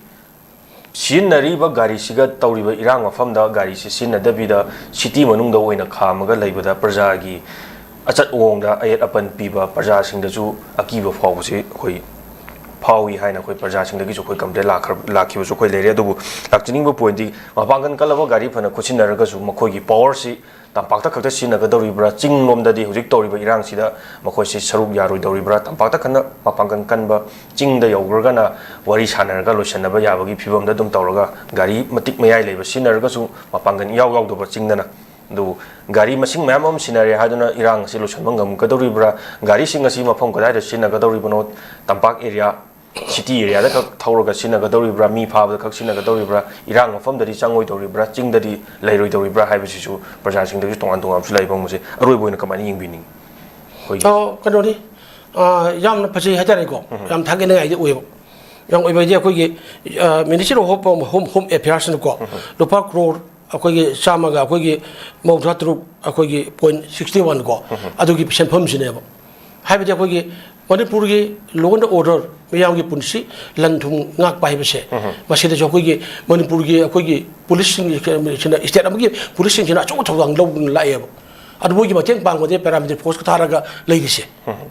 ꯁꯤꯖꯤꯟꯅꯔꯤꯕ ꯒꯥꯔꯤꯁꯤꯒ ꯇꯧꯔꯤꯕ ꯏꯔꯥꯡ ꯃꯐꯝꯗ ꯒꯥꯔꯤꯁꯤ ꯁꯤꯖꯤꯟꯅꯗꯕꯤꯗ ꯁꯤꯇꯤ ꯃꯅꯨꯡꯗ ꯑꯣꯏꯅ ꯈꯥꯝꯃꯒ ꯂꯩꯕꯗ ꯄ꯭ꯔꯖꯥꯒꯤ ꯑꯆꯠ ꯑꯣꯡꯗ ꯑꯌꯦꯠ ꯑꯄꯟ ꯄꯤꯕ, ꯄ꯭ꯔꯖꯥꯁꯤꯡꯗꯁꯨ ꯑꯀꯤꯕ ꯐꯥꯎꯕꯁꯤ ꯑꯩꯈꯣꯏ ꯐꯥꯎꯏ ꯍꯥꯏꯅ ꯑꯩꯈꯣꯏ ꯄ꯭ꯔꯖꯥꯁꯤꯡꯗꯒꯤꯁꯨ ꯑꯩꯈꯣꯏ ꯀꯝꯄ꯭ꯂꯦꯟ ꯂꯥꯛꯈ꯭ꯔ-, ꯂꯥꯛꯈꯤꯕꯁꯨ ꯑꯩꯈꯣꯏ ꯂꯩꯔꯦ꯫ ꯑꯗꯨꯕꯨ ꯂꯥꯛꯆꯅꯤꯡꯕ ꯄꯣꯏꯟꯠꯇꯤ, ꯃꯄꯥꯡꯒꯜ ꯀꯜꯂꯕ ꯒꯥꯔꯤ ꯐꯅ ꯈꯨꯠꯁꯤꯟꯅꯔꯒꯁꯨ ꯃꯈꯣꯏꯒꯤ ꯄꯋꯥꯔꯁꯤ ꯇꯝꯄꯥꯛꯇ ꯈꯛꯇ ꯁꯤꯖꯤꯟꯅꯒꯗꯧꯔꯤꯕ꯭ꯔꯥ? ꯆꯤꯡꯂꯣꯝꯗꯗꯤ ꯍꯧꯖꯤꯛ ꯇꯧꯔꯤꯕ ꯏꯔꯥꯡꯁꯤꯗ ꯃꯈꯣꯏꯁꯤ ꯁꯔꯨꯛ ꯌꯥꯔꯣꯏꯗꯧꯔꯤꯕ꯭ꯔꯥ? ꯇꯝꯄꯥꯛꯇ ꯈꯟꯅ ꯃꯄꯥꯡꯒꯜ ꯀꯟꯕ ꯆꯤꯡꯗ ꯌꯧꯈ꯭ꯔꯒꯅ ꯋꯥꯔꯤ ꯁꯥꯟꯅꯔꯒ ꯂꯣꯏꯁꯤꯟꯅꯕ ꯌꯥꯕꯒꯤ ꯐꯤꯕꯝꯗ ꯑꯗꯨꯝ ꯇꯧꯔꯒ ꯒꯥꯔꯤ ꯃꯇꯤꯛ ꯃꯌꯥꯏ ꯂꯩꯕ ꯁꯤꯖꯤꯟꯅꯔꯒꯁꯨ ꯃꯄꯥꯡꯒꯜ ꯏꯌꯥꯎ ꯌꯥꯎꯗꯕ ꯆꯤꯡꯗꯅ꯫ ꯑꯗꯨꯕꯨ ꯒꯥꯔꯤ ꯃꯁꯤꯡ ꯃꯌꯥꯝ ꯑꯃ ꯁꯤꯖꯤꯟꯅꯔꯦ ꯍꯥꯏꯗꯨꯅ ꯏꯔꯥꯡ ꯑꯁꯤ ꯂꯣꯏꯁꯤꯟꯕ ꯉꯝꯒꯗꯧꯔꯤꯕ꯭ꯔꯥ? ꯒꯥꯔꯤꯁꯤꯡ ꯑꯁꯤ ꯃꯐꯝ ꯀꯗꯥꯏꯗ ꯁꯤꯖꯤꯟꯅꯒꯗꯧꯔꯤꯕꯅꯣ? ꯇꯝꯄꯥꯛ ꯑꯦꯔꯤꯌꯥ, ꯁꯤꯇꯤ ꯑꯦꯔꯤꯌꯥꯗ ꯈꯛ ꯊꯧꯔꯒ ꯁꯤꯖꯤꯟꯅꯒꯗꯧꯔꯤꯕ꯭ꯔꯥ? ꯃꯤ ꯐꯥꯕꯗ ꯈꯛ ꯁꯤꯖꯤꯟꯅꯒꯗꯧꯔꯤꯕ꯭ꯔꯥ? ꯏꯔꯥꯡ ꯃꯐꯝꯗꯗꯤ ꯆꯪꯉꯣꯏꯗꯧꯔꯤꯕ꯭ꯔꯥ? ꯆꯤꯡꯗꯗꯤ ꯂꯩꯔꯣꯏꯗꯧꯔꯤꯕ꯭ꯔꯥ ꯍꯥꯏꯕꯁꯤꯁꯨ ꯄ꯭ꯔꯖꯥꯁꯤꯡꯗꯒꯤꯁꯨ ꯇꯣꯉꯥꯟ ꯇꯣꯉꯥꯟꯕꯁꯨ ꯂꯩꯕ ꯍꯧꯅꯁꯦ꯫ ꯑꯔꯣꯏꯕ ꯑꯣꯏꯅ ꯀꯃꯥꯏꯅ ꯌꯦꯡꯕꯤꯅꯤꯡꯉꯤ? ꯑꯩꯈꯣꯏꯒꯤ ꯑ, ꯀꯩꯅꯣꯅꯤ, ꯑ, ꯌꯥꯝꯅ ꯐꯖꯩ ꯍꯥꯏꯇꯥꯔꯦꯀꯣ꯫ ꯌꯥꯝ ꯊꯥꯒꯠꯅꯤꯡꯉꯥꯏꯗꯤ ꯑꯣꯏꯌꯦꯕ꯫ ꯌꯥꯝ ꯑꯣꯏꯕ ꯍꯥꯏꯗꯤ ꯑꯩꯈꯣꯏꯒꯤ, ꯑ, Ministry of Home, Home, Home Affairsꯅꯀꯣ, ꯂꯨꯄꯥ ꯀ꯭ꯔꯣꯔ ꯑꯩꯈꯣꯏꯒꯤ ꯆꯥꯝꯃꯒ ꯑꯩꯈꯣꯏꯒꯤ ꯃꯧꯗ꯭ꯔꯥ ꯇꯔꯨꯛ, ꯑꯩꯈꯣꯏꯒꯤ ꯄꯣꯏꯟꯠ ꯁꯤꯛꯁꯇꯤ ꯋꯥꯟ ꯀꯣ, ꯑꯗꯨꯒꯤ ꯁꯦꯟꯐꯝꯁꯤꯅꯦꯕ꯫ ꯍꯥꯏꯕꯗꯤ ꯑꯩꯈꯣꯏꯒꯤ ꯃꯅꯤꯄꯨꯔꯒꯤ law and order, ꯃꯤꯌꯥꯝꯒꯤ ꯄꯨꯟꯁꯤ, ꯂꯟ ꯊꯨꯝ ꯉꯥꯛꯄ ꯍꯥꯏꯕꯁꯦ, ꯃꯁꯤꯗꯁꯨ ꯑꯩꯈꯣꯏꯒꯤ ꯃꯅꯤꯄꯨꯔꯒꯤ ꯑꯩꯈꯣꯏꯒꯤ ꯄꯨꯂꯤꯁꯁꯤꯡꯁꯤꯅ, state ꯑꯃꯒꯤ ꯄꯨꯂꯤꯁꯁꯤꯡꯁꯤꯅ ꯑꯆꯧꯕ ꯊꯧꯗꯥꯡ ꯂꯧꯗꯨꯅ ꯂꯥꯛꯑꯦꯕ꯫ ꯑꯗꯨ ꯃꯣꯏꯒꯤ ꯃꯇꯦꯡ ꯄꯥꯡꯕꯗꯤ paramilitary force ꯀ ꯊꯥꯔꯒ ꯂꯩꯔꯤꯁꯦ꯫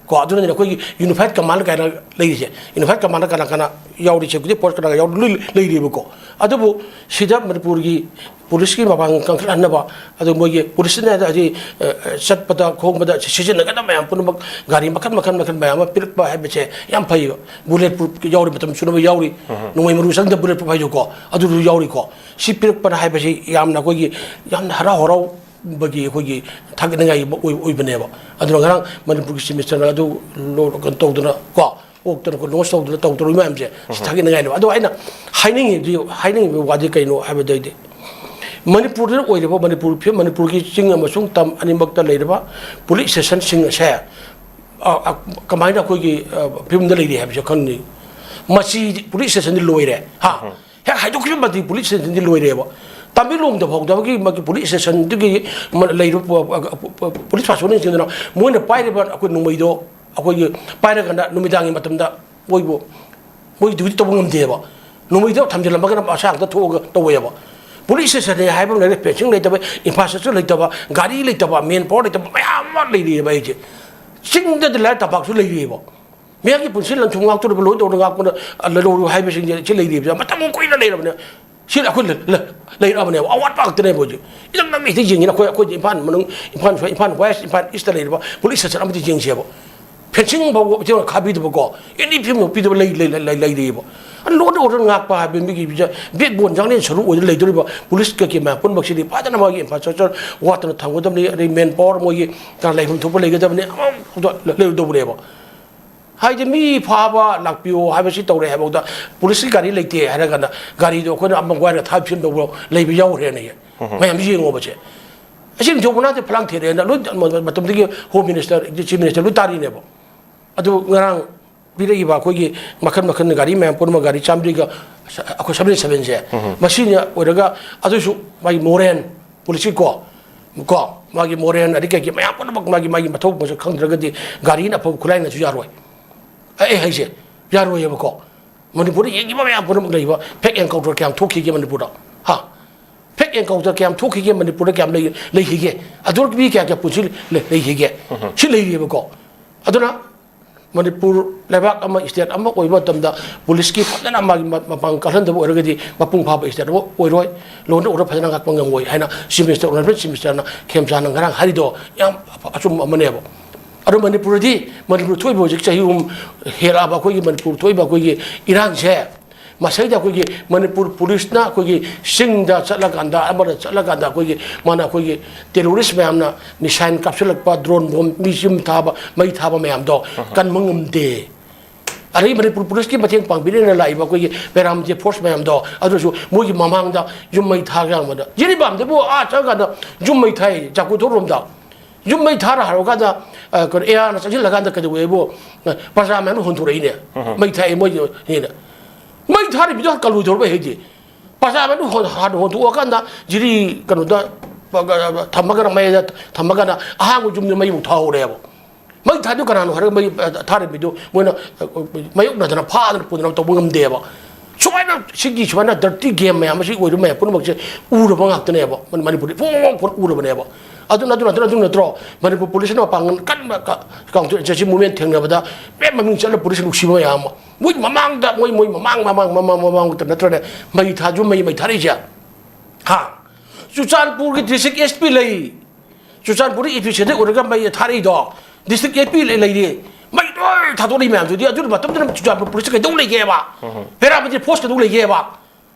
ꯀꯣ, ꯑꯗꯨꯅꯅꯦ ꯑꯩꯈꯣꯏꯒꯤ unified command ꯀꯥꯏꯅ ꯂꯩꯔꯤꯁꯦ꯫ Unified command ꯀꯅꯥ ꯀꯅꯥ ꯌꯥꯎꯔꯤ? Security force ꯀꯅꯥ ꯀꯅꯥ ꯌꯥꯎꯔꯤ? ꯂꯣꯏ ꯂꯩꯔꯤꯕꯀꯣ꯫ ꯑꯗꯨꯕꯨ ꯁꯤꯗ ꯃꯅꯤꯄꯨꯔꯒꯤ ꯄꯨꯂꯤꯁꯀꯤ ꯃꯄꯥꯡꯒꯜ ꯀꯟꯈꯠꯍꯟꯅꯕ, ꯑꯗꯨ ꯃꯣꯏꯒꯤ ꯄꯨꯂꯤꯁꯅ ꯍꯥꯏꯗꯤ, ꯑ, ꯑ, ꯆꯠꯄꯗ ꯈꯣꯡꯕꯗ ꯁꯤꯖꯤꯟꯅꯒꯗꯕ ꯃꯌꯥꯝ ꯄꯨꯝꯅꯃꯛ, ꯒꯥꯔꯤ ꯃꯈꯜ ꯃꯈꯜ ꯃꯈꯜ ꯃꯌꯥꯝ ꯑꯃ ꯄꯤꯔꯛꯄ ꯍꯥꯏꯕꯁꯦ ꯌꯥꯝ ꯐꯩꯌꯦꯕ꯫ Bullet proof ꯌꯥꯎꯔꯤ, ꯃꯇꯝ ꯆꯨꯅꯕ ꯌꯥꯎꯔꯤ, ꯅꯣꯡꯃꯩ ꯃꯔꯨ ꯆꯪꯗꯕ bullet proof ꯍꯥꯏꯗꯣꯀꯣ, ꯑꯗꯨꯁꯨ ꯌꯥꯎꯔꯤꯀꯣ꯫ ꯁꯤ ꯄꯤꯔꯛꯄꯅ ꯍꯥꯏꯕꯁꯤ ꯌꯥꯝꯅ ꯑꯩꯈꯣꯏꯒꯤ ꯌꯥꯝꯅ ꯍꯔꯥꯎ ꯍꯔꯥꯎꯕꯒꯤ ꯑꯩꯈꯣꯏꯒꯤ ꯊꯥꯒꯠꯅꯤꯡꯉꯥꯏ ꯑꯃ ꯑꯣꯏ-, ꯑꯣꯏꯕꯅꯦꯕ꯫ ꯑꯗꯨꯅ ꯉꯔꯥꯡ ꯃꯅꯤꯄꯨꯔꯒꯤ Chief Ministerꯅ ꯑꯗꯨ ꯂꯣ-, ꯀꯩꯅꯣ ꯇꯧꯗꯅ ꯀꯣ, ꯑꯣꯛꯇꯅ ꯑꯩꯈꯣꯏ launch ꯇꯧꯗꯅ ꯇꯧꯗꯧꯔꯤꯕ ꯃꯌꯥꯝꯁꯦ ꯁꯤ ꯊꯥꯒꯠꯅꯤꯡꯉꯥꯏꯅꯦꯕ꯫ ꯑꯗꯣ ꯑꯩꯅ ꯍꯥꯏꯅꯤꯡꯉꯤꯗꯤ, ꯍꯥꯏꯅꯤꯡꯉꯤꯕ ꯋꯥꯗꯤ ꯀꯩꯅꯣ ꯍꯥꯏꯕꯗꯩꯗꯤ, ꯃꯅꯤꯄꯨꯔꯗ ꯑꯣꯏꯔꯤꯕ, ꯃꯅꯤꯄꯨꯔ ꯐꯤ-, ꯃꯅꯤꯄꯨꯔꯒꯤ ꯆꯤꯡ ꯑꯃꯁꯨꯡ ꯇꯝ ꯑꯅꯤꯃꯛꯇ ꯂꯩꯔꯤꯕ police stationꯁꯤꯡ ꯑꯁꯦ, ꯑ, ꯑ, ꯀꯃꯥꯏꯅ ꯑꯩꯈꯣꯏꯒꯤ, ꯑ, ꯐꯤꯕꯝꯗ ꯂꯩꯔꯤ ꯍꯥꯏꯕꯁꯦ ꯈꯪꯅꯤꯡꯉꯤ꯫ ꯃꯁꯤ police stationꯗꯤ ꯂꯣꯏꯔꯦ, ꯍꯥ? ꯍꯦꯛ ꯍꯥꯏꯗꯣꯛꯈꯤꯕ ꯃꯇꯤꯛ police stationꯗꯤ ꯂꯣꯏꯔꯦꯕ꯫ ꯇꯃꯦꯡꯂꯣꯡꯗ ꯐꯥꯎꯗꯕꯒꯤ ꯃꯥꯒꯤ police stationꯗꯨꯒꯤ ꯃ-, ꯂꯩꯔꯤꯕ ꯄ-, ꯄ-, ꯄ-, ꯄ-, police personnelꯁꯤꯡꯗꯨꯅ ꯃꯣꯏꯅ ꯄꯥꯏꯔꯤꯕ ꯑꯩꯈꯣꯏ ꯅꯣꯡꯃꯩꯗꯣ ꯑꯩꯈꯣꯏꯒꯤ ꯄꯥꯏꯔꯒꯅ ꯅꯨꯃꯤꯗꯥꯡꯒꯤ ꯃꯇꯝꯗ ꯃꯣꯏꯕꯨ, ꯃꯣꯏ duty ꯇꯧꯕ ꯉꯝꯗꯦꯕ꯫ ꯅꯣꯡꯃꯩꯗꯣ ꯊꯝꯖꯤꯜꯂꯝꯃꯒꯅ ꯃꯁꯥ ꯈꯛꯇ ꯊꯣꯛꯑꯒ ꯇꯧꯋꯦꯕ꯫ ꯄꯨꯂꯤꯁ ꯁ꯭ꯇꯦꯁꯟꯅꯦ ꯍꯥꯏꯕ ꯑꯃ ꯂꯩꯔꯦ, ꯐꯦꯟꯁꯤꯡ ꯂꯩꯇꯕ, ꯏꯟꯐ꯭ꯔꯥꯁ꯭ꯇ꯭ꯔꯛꯆꯔ ꯂꯩꯇꯕ, ꯒꯥꯔꯤ ꯂꯩꯇꯕ, ꯃꯦꯟ ꯄꯥꯋꯔ ꯂꯩꯇꯕ ꯃꯌꯥꯝ ꯑꯃ ꯂꯩꯔꯤꯑꯕ ꯑꯩꯁꯦ꯫ ꯆꯤꯡꯗꯗꯤ ꯂꯥꯏꯔ ꯇꯝꯄꯥꯛꯁꯨ ꯂꯩꯔꯤꯑꯕ꯫ ꯃꯤꯌꯥꯝꯒꯤ ꯄꯨꯟꯁꯤ ꯂꯟ-ꯊꯨꯝ ꯉꯥꯛꯇꯣꯔꯤꯕ, ꯂꯣꯏ ꯇꯧꯔ ꯉꯥꯛꯄꯅ, ꯑ, ꯂꯧꯔꯨ ꯍꯥꯏꯕꯁꯤꯡꯁꯦ ꯁꯤ ꯂꯩꯔꯤꯕꯁꯦ ꯃꯇꯝ ꯀꯨꯏꯅ ꯂꯩꯔꯕꯅꯦ꯫ ꯁꯤ ꯑꯩꯈꯣꯏ ꯂ-, ꯂ-, ꯂꯩꯔꯛꯑꯕꯅꯦꯕ, ꯑꯋꯥꯠꯄ ꯉꯥꯛꯇꯅꯦꯕ ꯍꯧꯖꯤꯛ꯫ ꯏꯅꯛ ꯅꯛꯅ ꯍꯦꯛꯇ ꯌꯦꯡꯉꯤꯅ ꯑꯩꯈꯣꯏ, ꯑꯩꯈꯣꯏ ꯏꯝꯐꯥꯜ ꯃꯅꯨꯡ, ꯏꯝꯐꯥꯜ ꯁ꯭ꯋꯥꯏ, ꯏꯝꯐꯥꯜ ꯋꯦꯁ, ꯏꯝꯐꯥꯜ ꯏꯁꯇ ꯂꯩꯔꯤꯕ ꯄꯨꯂꯤꯁ ꯁ꯭ꯇꯦꯁꯟ ꯑꯃꯗꯤ ꯌꯦꯡꯁꯦꯕ꯫ ꯐꯦꯟꯁꯤꯡ ꯐꯥꯎꯕ ꯏꯊꯤꯉꯥꯏ ꯈꯥꯕꯤꯗꯕꯀꯣ, ꯑꯦꯅꯤ ꯐꯤꯕꯝ ꯄꯤꯗꯕ ꯂꯩ-, ꯂꯩ-, ꯂꯩ-, ꯂꯩ-, ꯂꯩꯔꯤꯑꯕ꯫ ꯂꯣ ꯑꯦꯟ ꯑꯣꯔꯗꯔ ꯉꯥꯛꯄ ꯍꯥꯏꯕ ꯃꯤꯒꯤ ꯕꯦꯛꯕꯣꯟ ꯆꯪꯂꯦꯟ ꯁꯔꯨ ꯑꯣꯏꯅ ꯂꯩꯗꯧꯔꯤꯕ ꯄꯨꯂꯤꯁ ꯀꯩꯀꯩ ꯃꯌꯥꯝ ꯄꯨꯝꯅꯃꯛꯁꯤꯗꯤ ꯐꯖꯅ ꯃꯥꯒꯤ ꯏꯟꯐ꯭ꯔꯥꯁ꯭ꯇ꯭ꯔꯛꯆꯔ ꯋꯥꯠꯇꯅ ꯊꯝꯒꯗꯕꯅꯤ, ꯑꯗꯩ ꯃꯦꯟ ꯄꯥꯋꯔ ꯃꯣꯏꯒꯤ ꯂꯩꯐꯝ ꯊꯣꯛꯄ ꯂꯩꯒꯗꯕꯅꯤ, ꯑꯃꯐꯥꯎꯗ ꯂꯩꯔꯣꯏꯗꯧꯕꯅꯦꯕ꯫ ꯍꯥꯏꯗꯤ ꯃꯤ ꯐꯥꯕ ꯂꯥꯛꯄꯤꯌꯣ ꯍꯥꯏꯕꯁꯤ ꯇꯧꯔꯦ ꯍꯥꯏꯕꯐꯥꯎꯗ ꯄꯨꯂꯤꯁꯀꯤ ꯒꯥꯔꯤ ꯂꯩꯇꯦ ꯍꯥꯏꯔꯒꯅ ꯒꯥꯔꯤꯗꯣ ꯑꯩꯈꯣꯏꯅ ꯑꯃ ꯋꯥꯏꯔꯒ ꯊꯥꯕ ꯐꯤꯕꯝꯗ ꯂꯩꯕ ꯌꯥꯎꯈ꯭ꯔꯦꯅꯦ꯫ ꯃꯌꯥꯝ ꯌꯦꯡꯉꯣꯕꯁꯦ꯫ ꯑꯁꯤ ꯊꯣꯛꯄ ꯅꯠꯇꯦ, ꯐꯂꯥꯡ ꯊꯦꯔꯛꯑꯦꯅ ꯂꯣꯏ ꯃꯇꯝꯗꯨꯒꯤ ꯍꯣꯝ ꯃꯤꯅꯤꯁꯇꯔ, ꯆꯤꯐ ꯃꯤꯅꯤꯁꯇꯔ ꯂꯣꯏ ꯇꯥꯔꯤꯅꯦꯕ꯫ ꯑꯗꯨ ꯉꯔꯥꯡ ꯄꯤꯔꯛꯏꯕ ꯑꯩꯈꯣꯏꯒꯤ ꯃꯈꯜ ꯃꯈꯜ ꯒꯥꯔꯤ ꯃꯌꯥꯝ ꯄꯨꯝꯅꯃꯛ, ꯒꯥꯔꯤ ꯆꯥꯝꯃꯔꯤꯒ ꯑꯩꯈꯣꯏ ꯁꯚꯦꯟꯇꯤ ꯁꯚꯦꯟꯁꯦ, ꯃꯁꯤꯅ ꯑꯣꯏꯔꯒ ꯑꯗꯨꯁꯨ ꯃꯥꯒꯤ ꯃꯣꯔꯦꯟ ꯄꯨꯂꯤꯁꯀꯤ ꯀꯣ, ꯀꯣ, ꯃꯥꯒꯤ ꯃꯣꯔꯦꯟ ꯑꯗꯩ ꯀꯩꯀꯩ ꯃꯌꯥꯝ ꯄꯨꯝꯅꯃꯛ ꯃꯥꯒꯤ ꯃꯊꯧ ꯃꯁꯛ ꯈꯪꯗ꯭ꯔꯒꯗꯤ ꯒꯥꯔꯤꯅ ꯑꯐꯕ ꯈꯨꯠꯂꯥꯏꯅꯁꯨ ꯌꯥꯔꯣꯏ꯫ ꯑꯩ ꯍꯥꯏꯁꯦ ꯌꯥꯔꯣꯏꯑꯕꯀꯣ꯫ ꯃꯅꯤꯄꯨꯔꯗ ꯌꯦꯡꯈꯤꯕ ꯃꯌꯥꯝ ꯄꯨꯝꯅꯃꯛ ꯂꯩꯕ ꯐꯦꯛ ꯑꯦꯟꯀꯥꯎꯟꯇꯔ ꯀꯌꯥꯝ ꯊꯣꯛꯈꯤꯒꯦ ꯃꯅꯤꯄꯨꯔꯗ? ꯍꯥ? ꯐꯦꯛ ꯑꯦꯟꯀꯥꯎꯟꯇꯔ ꯀꯌꯥꯝ ꯊꯣꯛꯈꯤꯒꯦ ꯃꯅꯤꯄꯨꯔꯗ? ꯀꯌꯥꯝ ꯂꯩ-, ꯂꯩꯈꯤꯒꯦ? ꯑꯗꯨꯒꯤ ꯃꯤ ꯀꯌꯥ ꯀꯌꯥ ꯄꯨꯟꯁꯤ ꯂꯩ-, ꯂꯩꯈꯤꯒꯦ? ꯁꯤ ꯂꯩꯔꯤꯑꯕꯀꯣ꯫ ꯑꯗꯨꯅ ꯃꯅꯤꯄꯨꯔ ꯂꯩꯕꯥꯛ ꯑꯃ, ꯏꯁꯇꯦꯠ ꯑꯃ ꯑꯣꯏꯕ ꯃꯇꯝꯗ ꯄꯨꯂꯤꯁꯀꯤ ꯐꯖꯅ ꯃꯥꯒꯤ ꯃ-, ꯃꯄꯥꯡꯒꯜ ꯀꯜꯍꯟꯗꯕ ꯑꯣꯏꯔꯒꯗꯤ ꯃꯄꯨꯡ ꯐꯥꯕ ꯏꯁꯇꯦꯠ ꯑꯃ ꯑꯣꯏꯔꯣꯏ, ꯂꯣ ꯑꯦꯟ ꯑꯣꯔꯗꯔ ꯐꯖꯅ ꯉꯥꯛꯄ ꯉꯝꯃꯣꯏ ꯍꯥꯏꯅ ꯆꯤꯐ ꯃꯤꯅꯤꯁꯇꯔ, ꯑꯣꯅꯔꯦꯕꯜ ꯆꯤꯐ ꯃꯤꯅꯤꯁꯇꯔꯅ ꯈꯦꯝꯆꯥꯟꯅ ꯉꯔꯥꯡ ꯍꯥꯏꯔꯤꯗꯣ ꯌꯥꯝ ꯑꯐ-, ꯑꯆꯨꯝꯕ ꯑꯃꯅꯦꯕ꯫ ꯑꯗꯣ ꯃꯅꯤꯄꯨꯔꯗꯤ, ꯃꯅꯤꯄꯨꯔ ꯊꯣꯛꯏꯕ ꯍꯧꯖꯤꯛ ꯆꯍꯤ ꯑꯍꯨꯝ ꯍꯦꯜꯂꯛꯑꯕ ꯑꯩꯈꯣꯏꯒꯤ ꯃꯅꯤꯄꯨꯔ ꯊꯣꯛꯏꯕ ꯑꯩꯈꯣꯏꯒꯤ ꯏꯔꯥꯡꯁꯦ, ꯃꯁꯤꯗ ꯑꯩꯈꯣꯏꯒꯤ ꯃꯅꯤꯄꯨꯔ ꯄꯨꯂꯤꯁꯅ ꯑꯩꯈꯣꯏꯒꯤ ꯆꯤꯡꯗ ꯆꯠꯂꯀꯥꯟꯗ, ꯑꯃꯗ ꯆꯠꯂꯀꯥꯟꯗ ꯑꯩꯈꯣꯏꯒꯤ ꯃꯥꯅ ꯑꯩꯈꯣꯏꯒꯤ ꯇꯦꯔꯣꯔꯤꯁ ꯃꯌꯥꯝꯅ ꯃꯤꯁꯥꯏꯜ ꯀꯥꯞꯁꯤꯜꯂꯛꯄ, ꯗ꯭ꯔꯣꯟ ꯕꯣꯝ, ꯃꯤ ꯌꯨꯝ ꯊꯥꯕ, ꯃꯩ ꯊꯥꯕ ꯃꯌꯥꯝꯗꯣ ꯀꯟꯕ ꯉꯝꯗꯦ꯫ ꯑꯗꯩ ꯃꯅꯤꯄꯨꯔ ꯄꯨꯂꯤꯁꯀꯤ ꯃꯇꯦꯡ ꯄꯥꯡꯕꯤꯔꯦꯅ ꯂꯥꯛꯏꯕ ꯑꯩꯈꯣꯏꯒꯤ ꯄꯦꯔꯥꯃꯤꯂꯤꯇꯔꯤ ꯐꯣꯔꯁ ꯃꯌꯥꯝꯗꯣ, ꯑꯗꯨꯁꯨ ꯃꯣꯏꯒꯤ ꯃꯃꯥꯡꯗ ꯌꯨꯝ ꯃꯩ ꯊꯥꯒ ꯌꯥꯝꯕꯗ ꯖꯤꯔꯤꯕꯥꯝꯗꯕꯨ ꯑꯥ ꯆꯠꯂꯀꯥꯟꯗ ꯌꯨꯝ ꯃꯩ ꯊꯥꯏ, ꯖꯥꯀꯨꯊꯣꯔꯣꯝꯗ꯫ ꯌꯨꯝ ꯃꯩ ꯊꯥꯔ ꯍꯥꯏꯔꯀꯥꯟꯗ, ꯑ, ꯀꯩꯅꯣ, ꯑꯦ ꯑꯥꯔꯅ ꯆꯪꯁꯤꯜꯂꯀꯥꯟꯗ ꯀꯩꯗꯧꯋꯦꯕꯨ, ꯑ, ꯄ꯭ꯔꯖꯥ ꯃꯌꯥꯝꯅ ꯍꯣꯟꯊꯣꯔꯛꯏꯅꯦ꯫ ꯃꯩ ꯊꯥꯏ ꯃꯣꯏꯅꯦꯅ꯫ ꯃꯩ ꯊꯥꯔꯤꯕꯗꯣ ꯀꯜꯂꯣꯏꯗꯧꯔꯕ ꯍꯥꯏꯗꯤ꯫ ꯄ꯭ꯔꯖꯥ ꯃꯌꯥꯝꯅ ꯍꯣꯟ-, ꯍꯥꯟꯅ ꯍꯣꯟꯗꯣꯛꯑꯀꯥꯟꯗ ꯖꯤꯔꯤ ꯀꯩꯅꯣꯗ, ꯑ, ꯑ, ꯊꯝꯃꯒꯅ ꯃꯌꯥꯏꯗ ꯊꯝꯃꯒꯅ ꯑꯍꯥꯡꯕ ꯌꯨꯝꯗ ꯃꯩ ꯑꯃꯨꯛ ꯊꯥꯍꯧꯔꯦꯕ꯫ ꯃꯩ ꯊꯥꯗꯨ ꯀꯅꯥꯅꯣ ꯍꯥꯏꯔꯒ ꯃꯩ, ꯑ, ꯊꯥꯔꯝꯃꯤꯗꯨ ꯃꯣꯏꯅ, ꯑ, ꯃꯥꯌꯣꯛꯅꯗꯅ ꯐꯥꯗꯅ ꯄꯨꯗꯅ ꯇꯧꯕ ꯉꯝꯗꯦꯕ꯫ ꯁꯨꯃꯥꯏꯅ ꯁꯤꯒꯤ ꯁꯨꯃꯥꯏꯅ dirty game ꯃꯌꯥꯝ ꯑꯁꯤ ꯑꯣꯏꯔꯤꯕ ꯃꯌꯥꯝ ꯄꯨꯝꯅꯃꯛꯁꯦ ꯎꯔꯕ ꯉꯥꯛꯇꯅꯦꯕ, ꯃꯅꯤ-, ꯃꯅꯤꯄꯨꯔꯗ ꯏꯐꯣꯡ ꯐꯣꯡ ꯎꯔꯕꯅꯦꯕ꯫ ꯑꯗꯨꯅ, ꯑꯗꯨꯅ, ꯑꯗꯨꯅ, ꯑꯗꯨ ꯅꯠꯇ꯭ꯔꯣ ꯃꯅꯤꯄꯨꯔ ꯄꯨꯂꯤꯁꯅ ꯃꯄꯥꯡꯒꯜ ꯀꯟꯕ ꯀ-, counter insurgency movement ꯊꯦꯡꯅꯕꯗ ꯃꯌꯥꯝ ꯃꯃꯤꯡ ꯆꯠꯂ ꯄꯨꯂꯤꯁ ꯅꯨꯡꯁꯤꯕ ꯃꯌꯥꯝ ꯑꯃ? ꯃꯣꯏ ꯃꯃꯥꯡꯗ, ꯃꯣꯏ, ꯃꯣꯏ ꯃꯃꯥꯡ, ꯃꯃꯥꯡ, ꯃꯃꯥꯡ, ꯃꯃꯥꯡ ꯅꯠꯇ꯭ꯔꯅꯦ ꯃꯩ ꯊꯥꯁꯨ ꯃꯩ, ꯃꯩ ꯊꯥꯔꯛꯏꯁꯦ? ꯍꯥ? ꯆꯨꯔꯆꯥꯟꯄꯨꯔꯒꯤ district S P ꯂꯩ꯫ ꯆꯨꯔꯆꯥꯟꯄꯨꯔꯗ ꯏꯄꯤ ꯁꯦꯟꯇꯔ ꯑꯣꯏꯔꯒ ꯃꯩ ꯊꯥꯔꯛꯏꯗꯣ, district S P ꯂꯩ-, ꯂꯩꯔꯤ꯫ ꯃꯩ ꯂꯣꯏ ꯊꯥꯗꯣꯛꯂꯤ ꯃꯌꯥꯝꯗꯨꯗꯤ꯫ ꯑꯗꯨ ꯃꯇꯝꯗꯨꯗ ꯆꯨꯔꯆꯥꯟꯄꯨꯔ ꯄꯨꯂꯤꯁꯇ ꯀꯩꯗꯧ ꯂꯩꯒꯦꯕ? Paramilitary force ꯀꯩꯗꯧ ꯂꯩꯒꯦꯕ?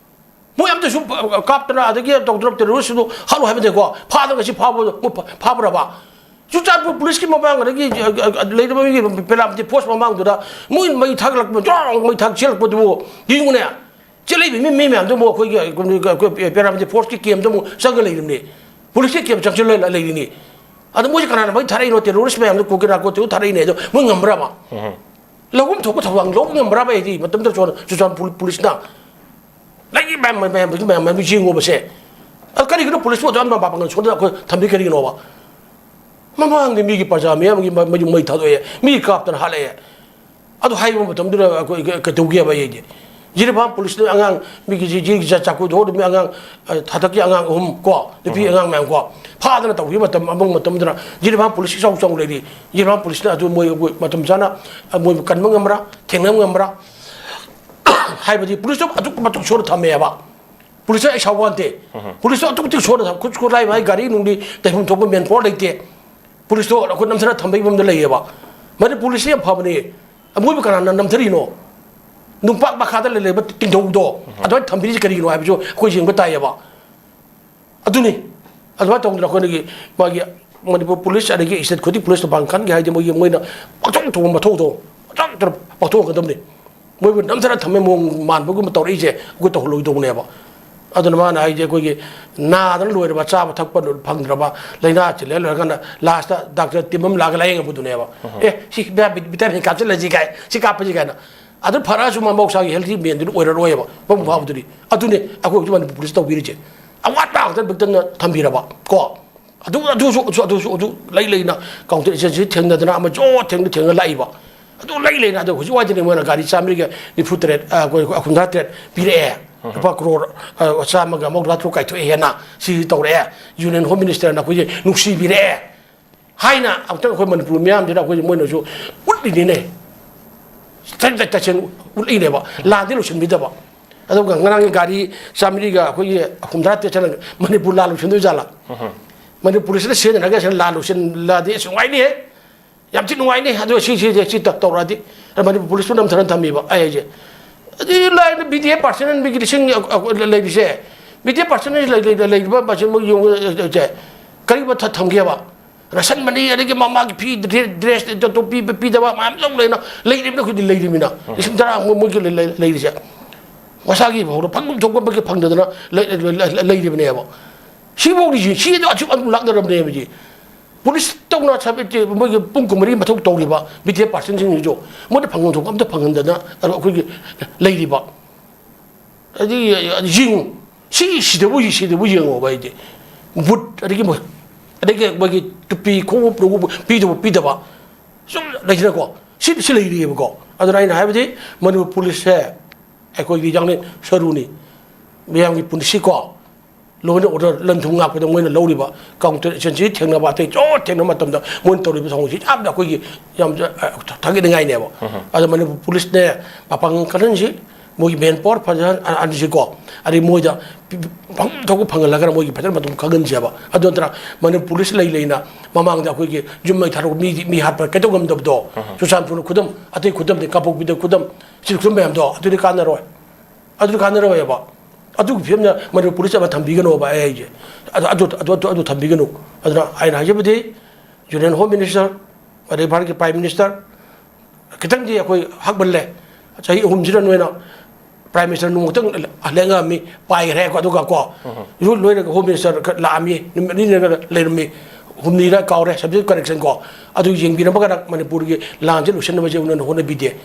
ꯃꯣꯏ ꯑꯝꯇꯁꯨ ꯀꯥꯞꯇꯅ ꯑꯗꯒꯤ ꯇꯧꯗꯅ terroristꯗꯨ ꯍꯥꯠꯂꯨ ꯍꯥꯏꯕꯗꯀꯣ, ꯐꯥꯗ꯭ꯔꯒ ꯁꯤ ꯐꯥꯕ-, ꯐꯥꯕ꯭ꯔꯕ? ꯆꯨꯔꯆꯥꯟꯄꯨꯔ ꯄꯨꯂꯤꯁꯀꯤ ꯃꯃꯥꯡ ꯑꯗꯒꯤ, ꯑ, ꯑ, ꯂꯩꯔꯤꯕ ꯃꯤꯒꯤ paramilitary force ꯃꯃꯥꯡꯗꯨꯗ ꯃꯣꯏ ꯃꯩ ꯊꯥꯒꯠꯂꯛꯄ, ꯖꯣꯡ ꯃꯩ ꯊꯥꯛ ꯆꯦꯜꯂꯛꯄꯗꯨꯕꯨ ꯌꯦꯡꯉꯨꯅꯦ꯫ ꯆꯦꯜꯂꯛꯏꯕ ꯃꯤ, ꯃꯤ ꯃꯌꯥꯝꯗꯨ ꯑꯃꯨꯛ ꯑꯩꯈꯣꯏꯒꯤ, ꯑꯩꯈꯣꯏ paramilitary forceꯀꯤ campꯇ ꯑꯃꯨꯛ ꯆꯪꯉ ꯂꯩꯔꯤꯕꯅꯤ꯫ ꯄꯨꯂꯤꯁꯀꯤ camp ꯆꯪꯁꯤꯜꯂ ꯂꯩꯔꯤꯅꯤ꯫ ꯑꯗ ꯃꯣꯏꯁꯦ ꯀꯅꯥꯅ ꯃꯩ ꯊꯥꯔꯛꯏꯅꯣ? Terrorist ꯃꯌꯥꯝꯗꯣ ꯀꯣꯀꯤ ꯅꯥꯔꯀꯣ ꯇꯧꯔ ꯊꯥꯔꯛꯏꯅꯦ꯫ ꯑꯗꯣ ꯃꯣꯏ ꯉꯝꯕ꯭ꯔꯕ? ꯂꯧꯐꯝ ꯊꯣꯛꯄ ꯊꯧꯗꯥꯡ ꯂꯧꯕ ꯉꯝꯕ꯭ꯔꯕ? ꯑꯩꯗꯤ ꯃꯇꯝꯗ ꯆꯨꯔ-, ꯆꯨꯔꯆꯥꯟꯄꯨꯔ ꯄꯨꯂꯤꯁꯅ ꯂꯩꯔꯤ ꯃꯌꯥꯝ, ꯃꯌꯥꯝ, ꯃꯌꯥꯝ, ꯃꯌꯥꯝ, ꯃꯌꯥꯝ ꯌꯦꯡꯉꯣꯕꯁꯦ꯫ ꯑꯗ ꯀꯔꯤꯒꯤꯅꯣ ꯄꯨꯂꯤꯁꯄꯨ ꯑꯗꯨꯃꯥꯏꯅ ꯃꯄꯥ ꯄꯥꯡꯒꯜ ꯁꯣꯟꯗꯅ ꯑꯩꯈꯣꯏ ꯊꯝꯕꯤ ꯀꯔꯤꯒꯤꯅꯣꯕ? ꯃꯃꯥꯡꯗ ꯃꯤꯒꯤ ꯄ꯭ꯔꯖꯥ ꯃꯌꯥꯝꯒꯤ ꯃ-, ꯃꯌꯨꯝ ꯃꯩ ꯊꯥꯗꯣꯛꯑꯦ, ꯃꯤ ꯀꯥꯞꯇꯅ ꯍꯥꯠꯂꯛꯑꯦ꯫ ꯑꯗꯨ ꯍꯥꯏꯕ ꯃꯇꯝꯗꯨꯗ ꯑꯩꯈꯣꯏ ꯀ-, ꯀꯩꯗꯧꯒꯦꯕ ꯑꯩꯗꯤ? ꯖꯤꯔꯤꯕꯥꯝ ꯄꯨꯂꯤꯁꯅ ꯑꯉꯥꯡ ꯃꯤꯒꯤ ꯖꯤ-, ꯖꯤ-, ꯖ-, ꯆꯥꯛꯀꯨꯗ ꯍꯧꯔꯤꯕ ꯑꯉꯥꯡ, ꯑ, ꯊꯥꯗꯛꯀꯤ ꯑꯉꯥꯡ ꯑꯍꯨꯝ ꯀꯣ, ꯅꯨꯄꯤ ꯑꯉꯥꯡ ꯃꯌꯥꯝ ꯀꯣ, ꯐꯥꯗꯅ ꯇꯧꯈꯤꯕ ꯃꯇꯝ, ꯑꯃ ꯃꯇꯝꯗꯨꯗ ꯖꯤꯔꯤꯕꯥꯝ ꯄꯨꯂꯤꯁ ꯏꯆꯥꯎ ꯆꯥꯎ ꯂꯩꯔꯤ꯫ ꯖꯤꯔꯤꯕꯥꯝ ꯄꯨꯂꯤꯁꯅ ꯑꯗꯨ ꯃꯣꯏ, ꯃꯣꯏ ꯃꯇꯝ ꯆꯥꯅ, ꯑ, ꯃꯣꯏꯕꯨ ꯀꯟꯕ ꯉꯝꯕ꯭ꯔꯥ? ꯊꯦꯡꯅꯕ ꯉꯝꯕ꯭ꯔꯥ? ꯍꯥꯏꯕꯗꯤ ꯄꯨꯂꯤꯁꯇꯣ ꯑꯗꯨꯛꯀꯤ ꯃꯇꯤꯛ ꯁꯣꯟꯅ ꯊꯝꯃꯦꯕ꯫ ꯄꯨꯂꯤꯁꯇ ꯑꯩ ꯁꯥꯎꯕ ꯋꯥ ꯅꯠꯇꯦ꯫ ꯄꯨꯂꯤꯁꯇꯣ ꯑꯗꯨꯛꯀꯤ ꯃꯇꯤꯛ ꯁꯣꯟꯅ ꯊꯝ-, ꯈꯨꯠ ꯈꯨꯠꯂꯥꯏ ꯃꯥꯏ ꯒꯥꯔꯤ ꯅꯨꯡꯂꯤ ꯇꯩꯐꯝ ꯊꯣꯛꯄ manpower ꯂꯩꯇꯦ꯫ ꯄꯨꯂꯤꯁꯇꯣ ꯑꯩꯈꯣꯏ ꯅꯝꯊꯅ ꯊꯝꯕꯒꯤ ꯐꯤꯕꯝꯗ ꯂꯩꯌꯦꯕ꯫ ꯃꯅꯤꯄꯨꯔ ꯄꯨꯂꯤꯁꯁꯤ ꯌꯥꯝ ꯐꯕꯅꯦ꯫ ꯃꯣꯏꯕꯨ ꯀꯅꯥꯅ ꯅꯝꯊꯔꯤꯅꯣ? ꯅꯨꯡꯄꯥꯛ ꯃꯈꯥꯗ ꯂꯩꯔꯤꯕ ꯇꯤꯡꯊꯧꯗꯣ ꯑꯗꯨꯃꯥꯏꯅ ꯊꯝꯕꯤꯔꯤꯁꯤ ꯀꯔꯤꯒꯤꯅꯣ ꯍꯥꯏꯕꯁꯨ ꯑꯩꯈꯣꯏ ꯌꯦꯡꯕ ꯇꯥꯏꯌꯦꯕ꯫ ꯑꯗꯨꯅꯤ꯫ ꯑꯗꯨꯃꯥꯏꯅ ꯇꯧꯗꯅ ꯑꯩꯈꯣꯏꯒꯤ ꯃꯥꯒꯤ ꯃꯅꯤꯄꯨꯔ ꯄꯨꯂꯤꯁ ꯑꯗꯒꯤ state ꯈꯨꯗꯤꯡ ꯄꯨꯂꯤꯁ ꯃꯄꯥꯡꯒꯜꯒꯤ ꯍꯥꯏꯗꯤ ꯃꯣꯏꯒꯤ ꯃꯣꯏꯅ ꯄꯥꯡꯊꯣꯛ ꯊꯣꯛꯄ ꯃꯊꯧꯗꯣ ꯄꯥꯡꯊꯣꯛ ꯄꯥꯡꯊꯣꯛꯀꯗꯕꯅꯤ꯫ ꯃꯣꯏꯕꯨ ꯅꯝꯊꯅ ꯊꯝꯃꯦ ꯃꯑꯣꯡ ꯃꯥꯟꯕꯒꯨꯝꯕ ꯇꯧꯔꯛꯏꯁꯦ ꯑꯩꯈꯣꯏ ꯇꯧꯍꯜꯂꯣꯏꯗꯧꯕꯅꯦꯕ꯫ ꯑꯗꯨꯅ ꯃꯥꯅ ꯍꯥꯏꯁꯦ ꯑꯩꯈꯣꯏꯒꯤ ꯅꯥꯗꯅ ꯂꯣꯏꯔꯕ, ꯆꯥꯕ ꯊꯛꯄ ꯐꯪꯗ꯭ꯔꯕ, ꯂꯥꯏꯅꯥ ꯆꯤꯜꯂꯦ ꯂꯣꯏꯔꯀꯥꯟꯗ lastꯇ doctor team ꯑꯃ ꯂꯥꯛꯑꯒ ꯂꯥꯏꯌꯦꯡꯉꯛꯄꯗꯨꯅꯦꯕ꯫ ꯑꯦ, ꯁꯤ vitamin ꯀꯥꯞꯁꯤꯜꯂꯁꯤ ꯀꯥꯏ, ꯁꯤ ꯀꯥꯞꯄꯁꯤ ꯀꯥꯏꯅ꯫ ꯑꯗꯨ ꯐꯔꯛꯑꯁꯨ ꯃꯥ ꯃꯍꯧꯁꯥꯒꯤ healthy manꯗꯨꯗꯤ ꯑꯣꯏꯔꯔꯣꯏꯕ ꯃꯄꯨꯡ ꯐꯥꯕꯗꯨꯗꯤ꯫ ꯑꯗꯨꯅꯤ ꯑꯩꯈꯣꯏ ꯍꯧꯖꯤꯛ ꯃꯅꯤꯄꯨꯔ ꯄꯨꯂꯤꯁ ꯇꯧꯕꯤꯔꯤꯁꯦ꯫ ꯑꯋꯥꯠꯄ ꯉꯥꯛꯇ ꯕꯤꯛꯇꯝꯅ ꯊꯝꯕꯤꯔꯕ ꯀꯣ꯫ ꯑꯗꯨ, ꯑꯗꯨꯁꯨ, ꯑꯗꯨꯁꯨ, ꯑꯗꯨꯁꯨ, ꯑꯗꯨ ꯂꯩ ꯂꯩꯅ counter insurgency ꯊꯦꯡꯅꯗꯅ ꯑꯃ ꯖꯣ ꯊꯦꯡꯅ ꯊꯦꯡꯅ ꯂꯥꯛꯏꯕ꯫ ꯑꯗꯨ ꯂꯩ ꯂꯩꯅ ꯑꯗꯣ ꯍꯧꯖꯤꯛ ꯋꯥꯏꯗꯅꯦ ꯃꯣꯏꯅ ꯒꯥꯔꯤ ꯆꯥꯝꯃꯔꯤꯒ ꯅꯤꯐꯨ ꯇꯔꯦꯠ, ꯑ, ꯑꯩꯈꯣꯏ ꯍꯨꯝꯐꯨꯇꯔꯥ ꯇꯔꯦꯠ ꯄꯤꯔꯛꯑꯦ꯫ ꯂꯨꯄꯥ ꯀ꯭ꯔꯣꯔ, ꯑ, ꯆꯥꯝꯃꯒ ꯃꯧꯗ꯭ꯔꯥ ꯇꯔꯨꯛ ꯀꯥꯏꯊꯣꯛꯑꯦ ꯍꯦꯟꯅ ꯁꯤ ꯇꯧꯔꯛꯑꯦ꯫ ꯌꯨꯅꯤꯌꯟ ꯍꯣꯝ ꯃꯤꯅꯤꯁꯇꯔꯅ ꯑꯩꯈꯣꯏꯁꯦ ꯅꯨꯡꯁꯤꯕꯤꯔꯛꯑꯦ ꯍꯥꯏꯅ ꯑꯃꯨꯛꯇꯪ ꯑꯩꯈꯣꯏ ꯃꯅꯤꯄꯨꯔ ꯃꯤꯌꯥꯝꯁꯤꯗ ꯑꯩꯈꯣꯏꯁꯦ ꯃꯣꯏꯅꯁꯨ ꯎꯠꯂꯤꯅꯤꯅꯦ꯫ ꯇꯁꯦꯡ-, ꯇꯁꯦꯡꯅ ꯎꯠꯂꯤꯅꯦꯕ꯫ ꯂꯥꯟꯗꯤ ꯂꯣꯏꯁꯤꯟꯕꯤꯗꯕ꯫ ꯑꯗꯨꯒ ꯉꯔꯥꯡꯒꯤ ꯒꯥꯔꯤ ꯆꯥꯝꯃꯔꯤꯒ ꯑꯩꯈꯣꯏꯒꯤ ꯍꯨꯝꯐꯨꯇꯔꯥ ꯇꯔꯦꯠ ꯆꯠꯂꯒ ꯃꯅꯤꯄꯨꯔ ꯂꯥꯟ ꯂꯣꯏꯁꯤꯟꯗꯣꯏ ꯖꯥꯠꯂꯥ? ꯃꯅꯤꯄꯨꯔꯁꯤꯗ ꯁꯤꯖꯤꯟꯅꯔꯒ ꯁꯤꯗ ꯂꯥꯟ ꯂꯣꯏꯁꯤꯜꯂꯗꯤ ꯑꯁ ꯅꯨꯡꯉꯥꯏꯅꯤꯍꯦ꯫ ꯌꯥꯝ ꯊꯤ ꯅꯨꯡꯉꯥꯏꯅꯤ꯫ ꯑꯗꯨꯒ ꯁꯤ, ꯁꯤ, ꯁꯤ, ꯁꯤ ꯇꯧ-, ꯇꯧꯔꯛꯑꯗꯤ꯫ ꯑꯗ ꯃꯅꯤꯄꯨꯔ ꯄꯨꯂꯤꯁꯇꯨ ꯅꯝꯊꯅ ꯊꯝꯃꯤꯕ ꯑꯩ ꯍꯥꯏꯁꯦ꯫ ꯑꯗꯨꯗꯤ ꯂꯥꯏꯅ ꯕꯤ ꯗꯤ ꯑꯦꯐ ꯄꯥꯔꯁꯟꯅꯦꯜ ꯃꯤꯒꯤ ꯂꯤꯁꯤꯡ, ꯑ, ꯑ, ꯂꯩꯔꯤꯁꯦ꯫ ꯕꯤ ꯗꯤ ꯑꯦꯐ ꯄꯥꯔꯁꯟꯅꯦꯜ ꯂꯩ-, ꯂꯩ-, ꯂꯩꯔꯤꯕ ꯃꯁꯤ ꯃꯣꯏ ꯌꯦꯡꯉꯨ, ꯑ, ꯑ, ꯀꯔꯤꯒꯨꯝꯕ ꯊ-, ꯊꯝꯒꯦꯕ꯫ ꯔꯁꯟ ꯃꯅꯤ, ꯑꯗꯒꯤ ꯃꯃꯥꯒꯤ ꯐꯤ, ꯗ꯭ꯔꯦ-, ꯗ꯭ꯔꯦꯁ, ꯇꯣ-, ꯇꯣꯄꯤ ꯄꯤ-, ꯄꯤꯗꯕ ꯃꯌꯥꯝ ꯂꯧ ꯂꯩꯅ ꯂꯩꯔꯤꯕꯅꯤ ꯑꯩꯈꯣꯏꯗꯤ ꯂꯩꯔꯤꯕꯅꯤꯅ꯫ ꯂꯤꯁꯤꯡ ꯇꯔꯥ ꯃꯣꯏ-, ꯃꯣꯏꯒꯤ ꯂꯩ-, ꯂꯩ-, ꯂꯩꯔꯤꯁꯦ꯫ ꯃꯁꯥꯒꯤ ꯐꯥꯎꯗ ꯐꯪꯐꯝ ꯊꯣꯛꯄ ꯃꯣꯏꯒꯤ ꯐꯪꯗꯗꯅ ꯂꯩ-, ꯂꯩ-, ꯂꯩ-, ꯂꯩꯔꯤꯕꯅꯦꯕ꯫ ꯁꯤꯐꯥꯎꯗꯤ ꯁꯤ-, ꯁꯤ ꯑꯗꯨ ꯑꯁꯨꯛ ꯑꯗꯨꯝ ꯂꯥꯛꯅꯔꯕꯅꯦꯕ ꯁꯤ꯫ ꯄꯨꯂꯤꯁ ꯇꯧꯅ ꯁꯕ-, ꯃꯣꯏꯒꯤ ꯄꯨꯡ ꯀꯨꯟꯃꯔꯤ ꯃꯊꯧ ꯇꯧꯔꯤꯕ ꯕꯤ ꯗꯤ ꯑꯦꯐ ꯄꯥꯔꯁꯟꯁꯤꯡꯁꯤꯁꯨ ꯃꯣꯏꯗ ꯐꯪꯐꯝ ꯊꯣꯛꯄ ꯑꯝꯇ ꯐꯪꯍꯟꯗꯅ ꯑꯗꯣ ꯑꯩꯈꯣꯏꯒꯤ ꯂꯩꯔꯤꯕ꯫ ꯑꯗꯒꯤ, ꯑꯗꯨ ꯌꯦꯡꯉꯨ꯫ ꯁꯤ ꯁꯤꯗꯕꯨ, ꯁꯤꯗꯕꯨ ꯌꯦꯡꯉꯣꯕ ꯑꯩꯗꯤ꯫ ꯕꯨꯠ, ꯑꯗꯒꯤ ꯃꯣꯏ, ꯑꯗꯒꯤ ꯃꯣꯏꯒꯤ ꯇꯨꯄꯤ, ꯈꯣꯡꯎꯞ, ꯅꯣꯡꯎꯞ ꯄꯤꯗꯕ, ꯄꯤꯗꯕ꯫ ꯁꯨꯝ ꯂꯩꯗꯅꯀꯣ꯫ ꯁꯤ, ꯁꯤ ꯂꯩꯔꯤꯑꯕꯀꯣ꯫ ꯑꯗꯨꯅ ꯑꯩꯅ ꯍꯥꯏꯕꯗꯤ ꯃꯅꯤꯄꯨꯔ ꯄꯨꯂꯤꯁꯁꯦ ꯑꯩꯈꯣꯏꯒꯤ ꯌꯥꯡꯂꯦꯟ ꯁꯔꯨꯅꯤ꯫ ꯃꯤꯌꯥꯝꯒꯤ ꯄꯨꯟꯁꯤꯀꯣ, law and order, ꯂꯟ ꯊꯨꯝ ꯉꯥꯛꯄꯗ ꯃꯣꯏꯅ ꯂꯧꯔꯤꯕ counter agency ꯊꯦꯡꯅꯕ, ꯑꯇꯩ ꯆꯣ ꯊꯦꯡꯅꯕ ꯃꯇꯝꯗ ꯃꯣꯏꯅ ꯇꯧꯔꯤꯕ ꯊꯧꯑꯣꯡꯁꯤ ꯌꯥꯝꯅ ꯑꯩꯈꯣꯏꯒꯤ ꯌꯥꯝ, ꯑ, ꯊꯥꯒꯠꯅꯤꯡꯉꯥꯏꯅꯦꯕ꯫ ꯑꯗꯣ ꯃꯅꯤꯄꯨꯔ ꯄꯨꯂꯤꯁꯅꯦ ꯃꯄꯥꯡꯒꯜ ꯀꯜꯍꯟꯁꯤ, ꯃꯣꯏꯒꯤ manpower ꯐꯖꯍꯟꯁꯤꯀꯣ, ꯑꯗꯩ ꯃꯣꯏꯗ ꯐꯪꯐꯝ ꯊꯣꯛꯄ ꯐꯪꯍꯜꯂꯒꯅ ꯃꯣꯏꯒꯤ ꯐꯖꯅ ꯃꯇꯝ ꯈꯪꯍꯟꯁꯦꯕ꯫ ꯑꯗꯨ ꯅꯠꯇꯅ ꯃꯅꯤꯄꯨꯔ ꯄꯨꯂꯤꯁ ꯂꯩ ꯂꯩꯅ ꯃꯃꯥꯡꯗ ꯑꯩꯈꯣꯏꯒꯤ ꯌꯨꯝ ꯃꯩ ꯊꯥꯗꯣꯛ ꯃꯤ, ꯃꯤ ꯍꯥꯠꯄ ꯀꯩꯗꯧ ꯉꯝꯗꯕꯗꯣ, ꯆꯨꯔꯆꯥꯟꯄꯨꯔ ꯈꯨꯗꯝ, ꯑꯇꯩ ꯈꯨꯗꯝꯗꯤ ꯀꯥꯡꯄꯣꯛꯄꯤꯗ ꯈꯨꯗꯝ, ꯁꯤ ꯈꯨꯗꯝ ꯃꯌꯥꯝꯗꯣ ꯑꯗꯨꯗꯤ ꯀꯥꯟꯅꯔꯣꯏ꯫ ꯑꯗꯨꯗꯤ ꯀꯥꯟꯅꯔꯣꯏꯕ꯫ ꯑꯗꯨꯒꯤ ꯐꯤꯕꯝꯗ ꯃꯅꯤꯄꯨꯔ ꯄꯨꯂꯤꯁ ꯑꯃ ꯊꯝꯕꯤꯒꯅꯣꯕ ꯑꯩ ꯍꯥꯏꯁꯦ꯫ ꯑꯗꯨ, ꯑꯗꯨ, ꯑꯗꯨ, ꯑꯗꯨ, ꯑꯗꯨ ꯊꯝꯕꯤꯒꯅꯨ꯫ ꯑꯗꯨꯅ ꯑꯩꯅ ꯍꯥꯏꯖꯕꯗꯤ Union Home Minister, ꯑꯗꯩ ꯚꯥꯔꯠꯀꯤ Prime Minister, ꯈꯤꯇꯪꯗꯤ ꯑꯩꯈꯣꯏ ꯍꯛꯃꯜꯂꯦ꯫ ꯆꯍꯤ ꯑꯍꯨꯝꯁꯤꯗ ꯅꯣꯏꯅ Prime Minister ꯅꯣꯡꯃꯇꯪ ꯂꯦꯡꯉꯛꯑꯝꯃꯤ, ꯄꯥꯏꯈ꯭ꯔꯦ꯫ ꯑꯗꯨꯒ ꯀꯣ, ꯂꯣꯏꯔꯒ Home Minister ꯈꯔ ꯂꯥꯛꯑꯝꯃꯤ, ꯅꯨꯃꯤꯠ ꯑꯅꯤ ꯂꯩꯔꯒ ꯂꯩꯔꯝꯃꯤ, ꯍꯨꯝꯅꯤꯔ ꯀꯥꯎꯔꯦ, subject correction ꯀꯣ꯫ ꯑꯗꯨ ꯌꯦꯡꯕꯤꯔꯝꯃꯒꯅ ꯃꯅꯤꯄꯨꯔꯒꯤ ꯂꯥꯟꯁꯦ ꯂꯣꯏꯁꯤꯟꯅꯕꯁꯦ ꯎꯅꯅ ꯍꯣꯠꯅꯕꯤꯗꯦ꯫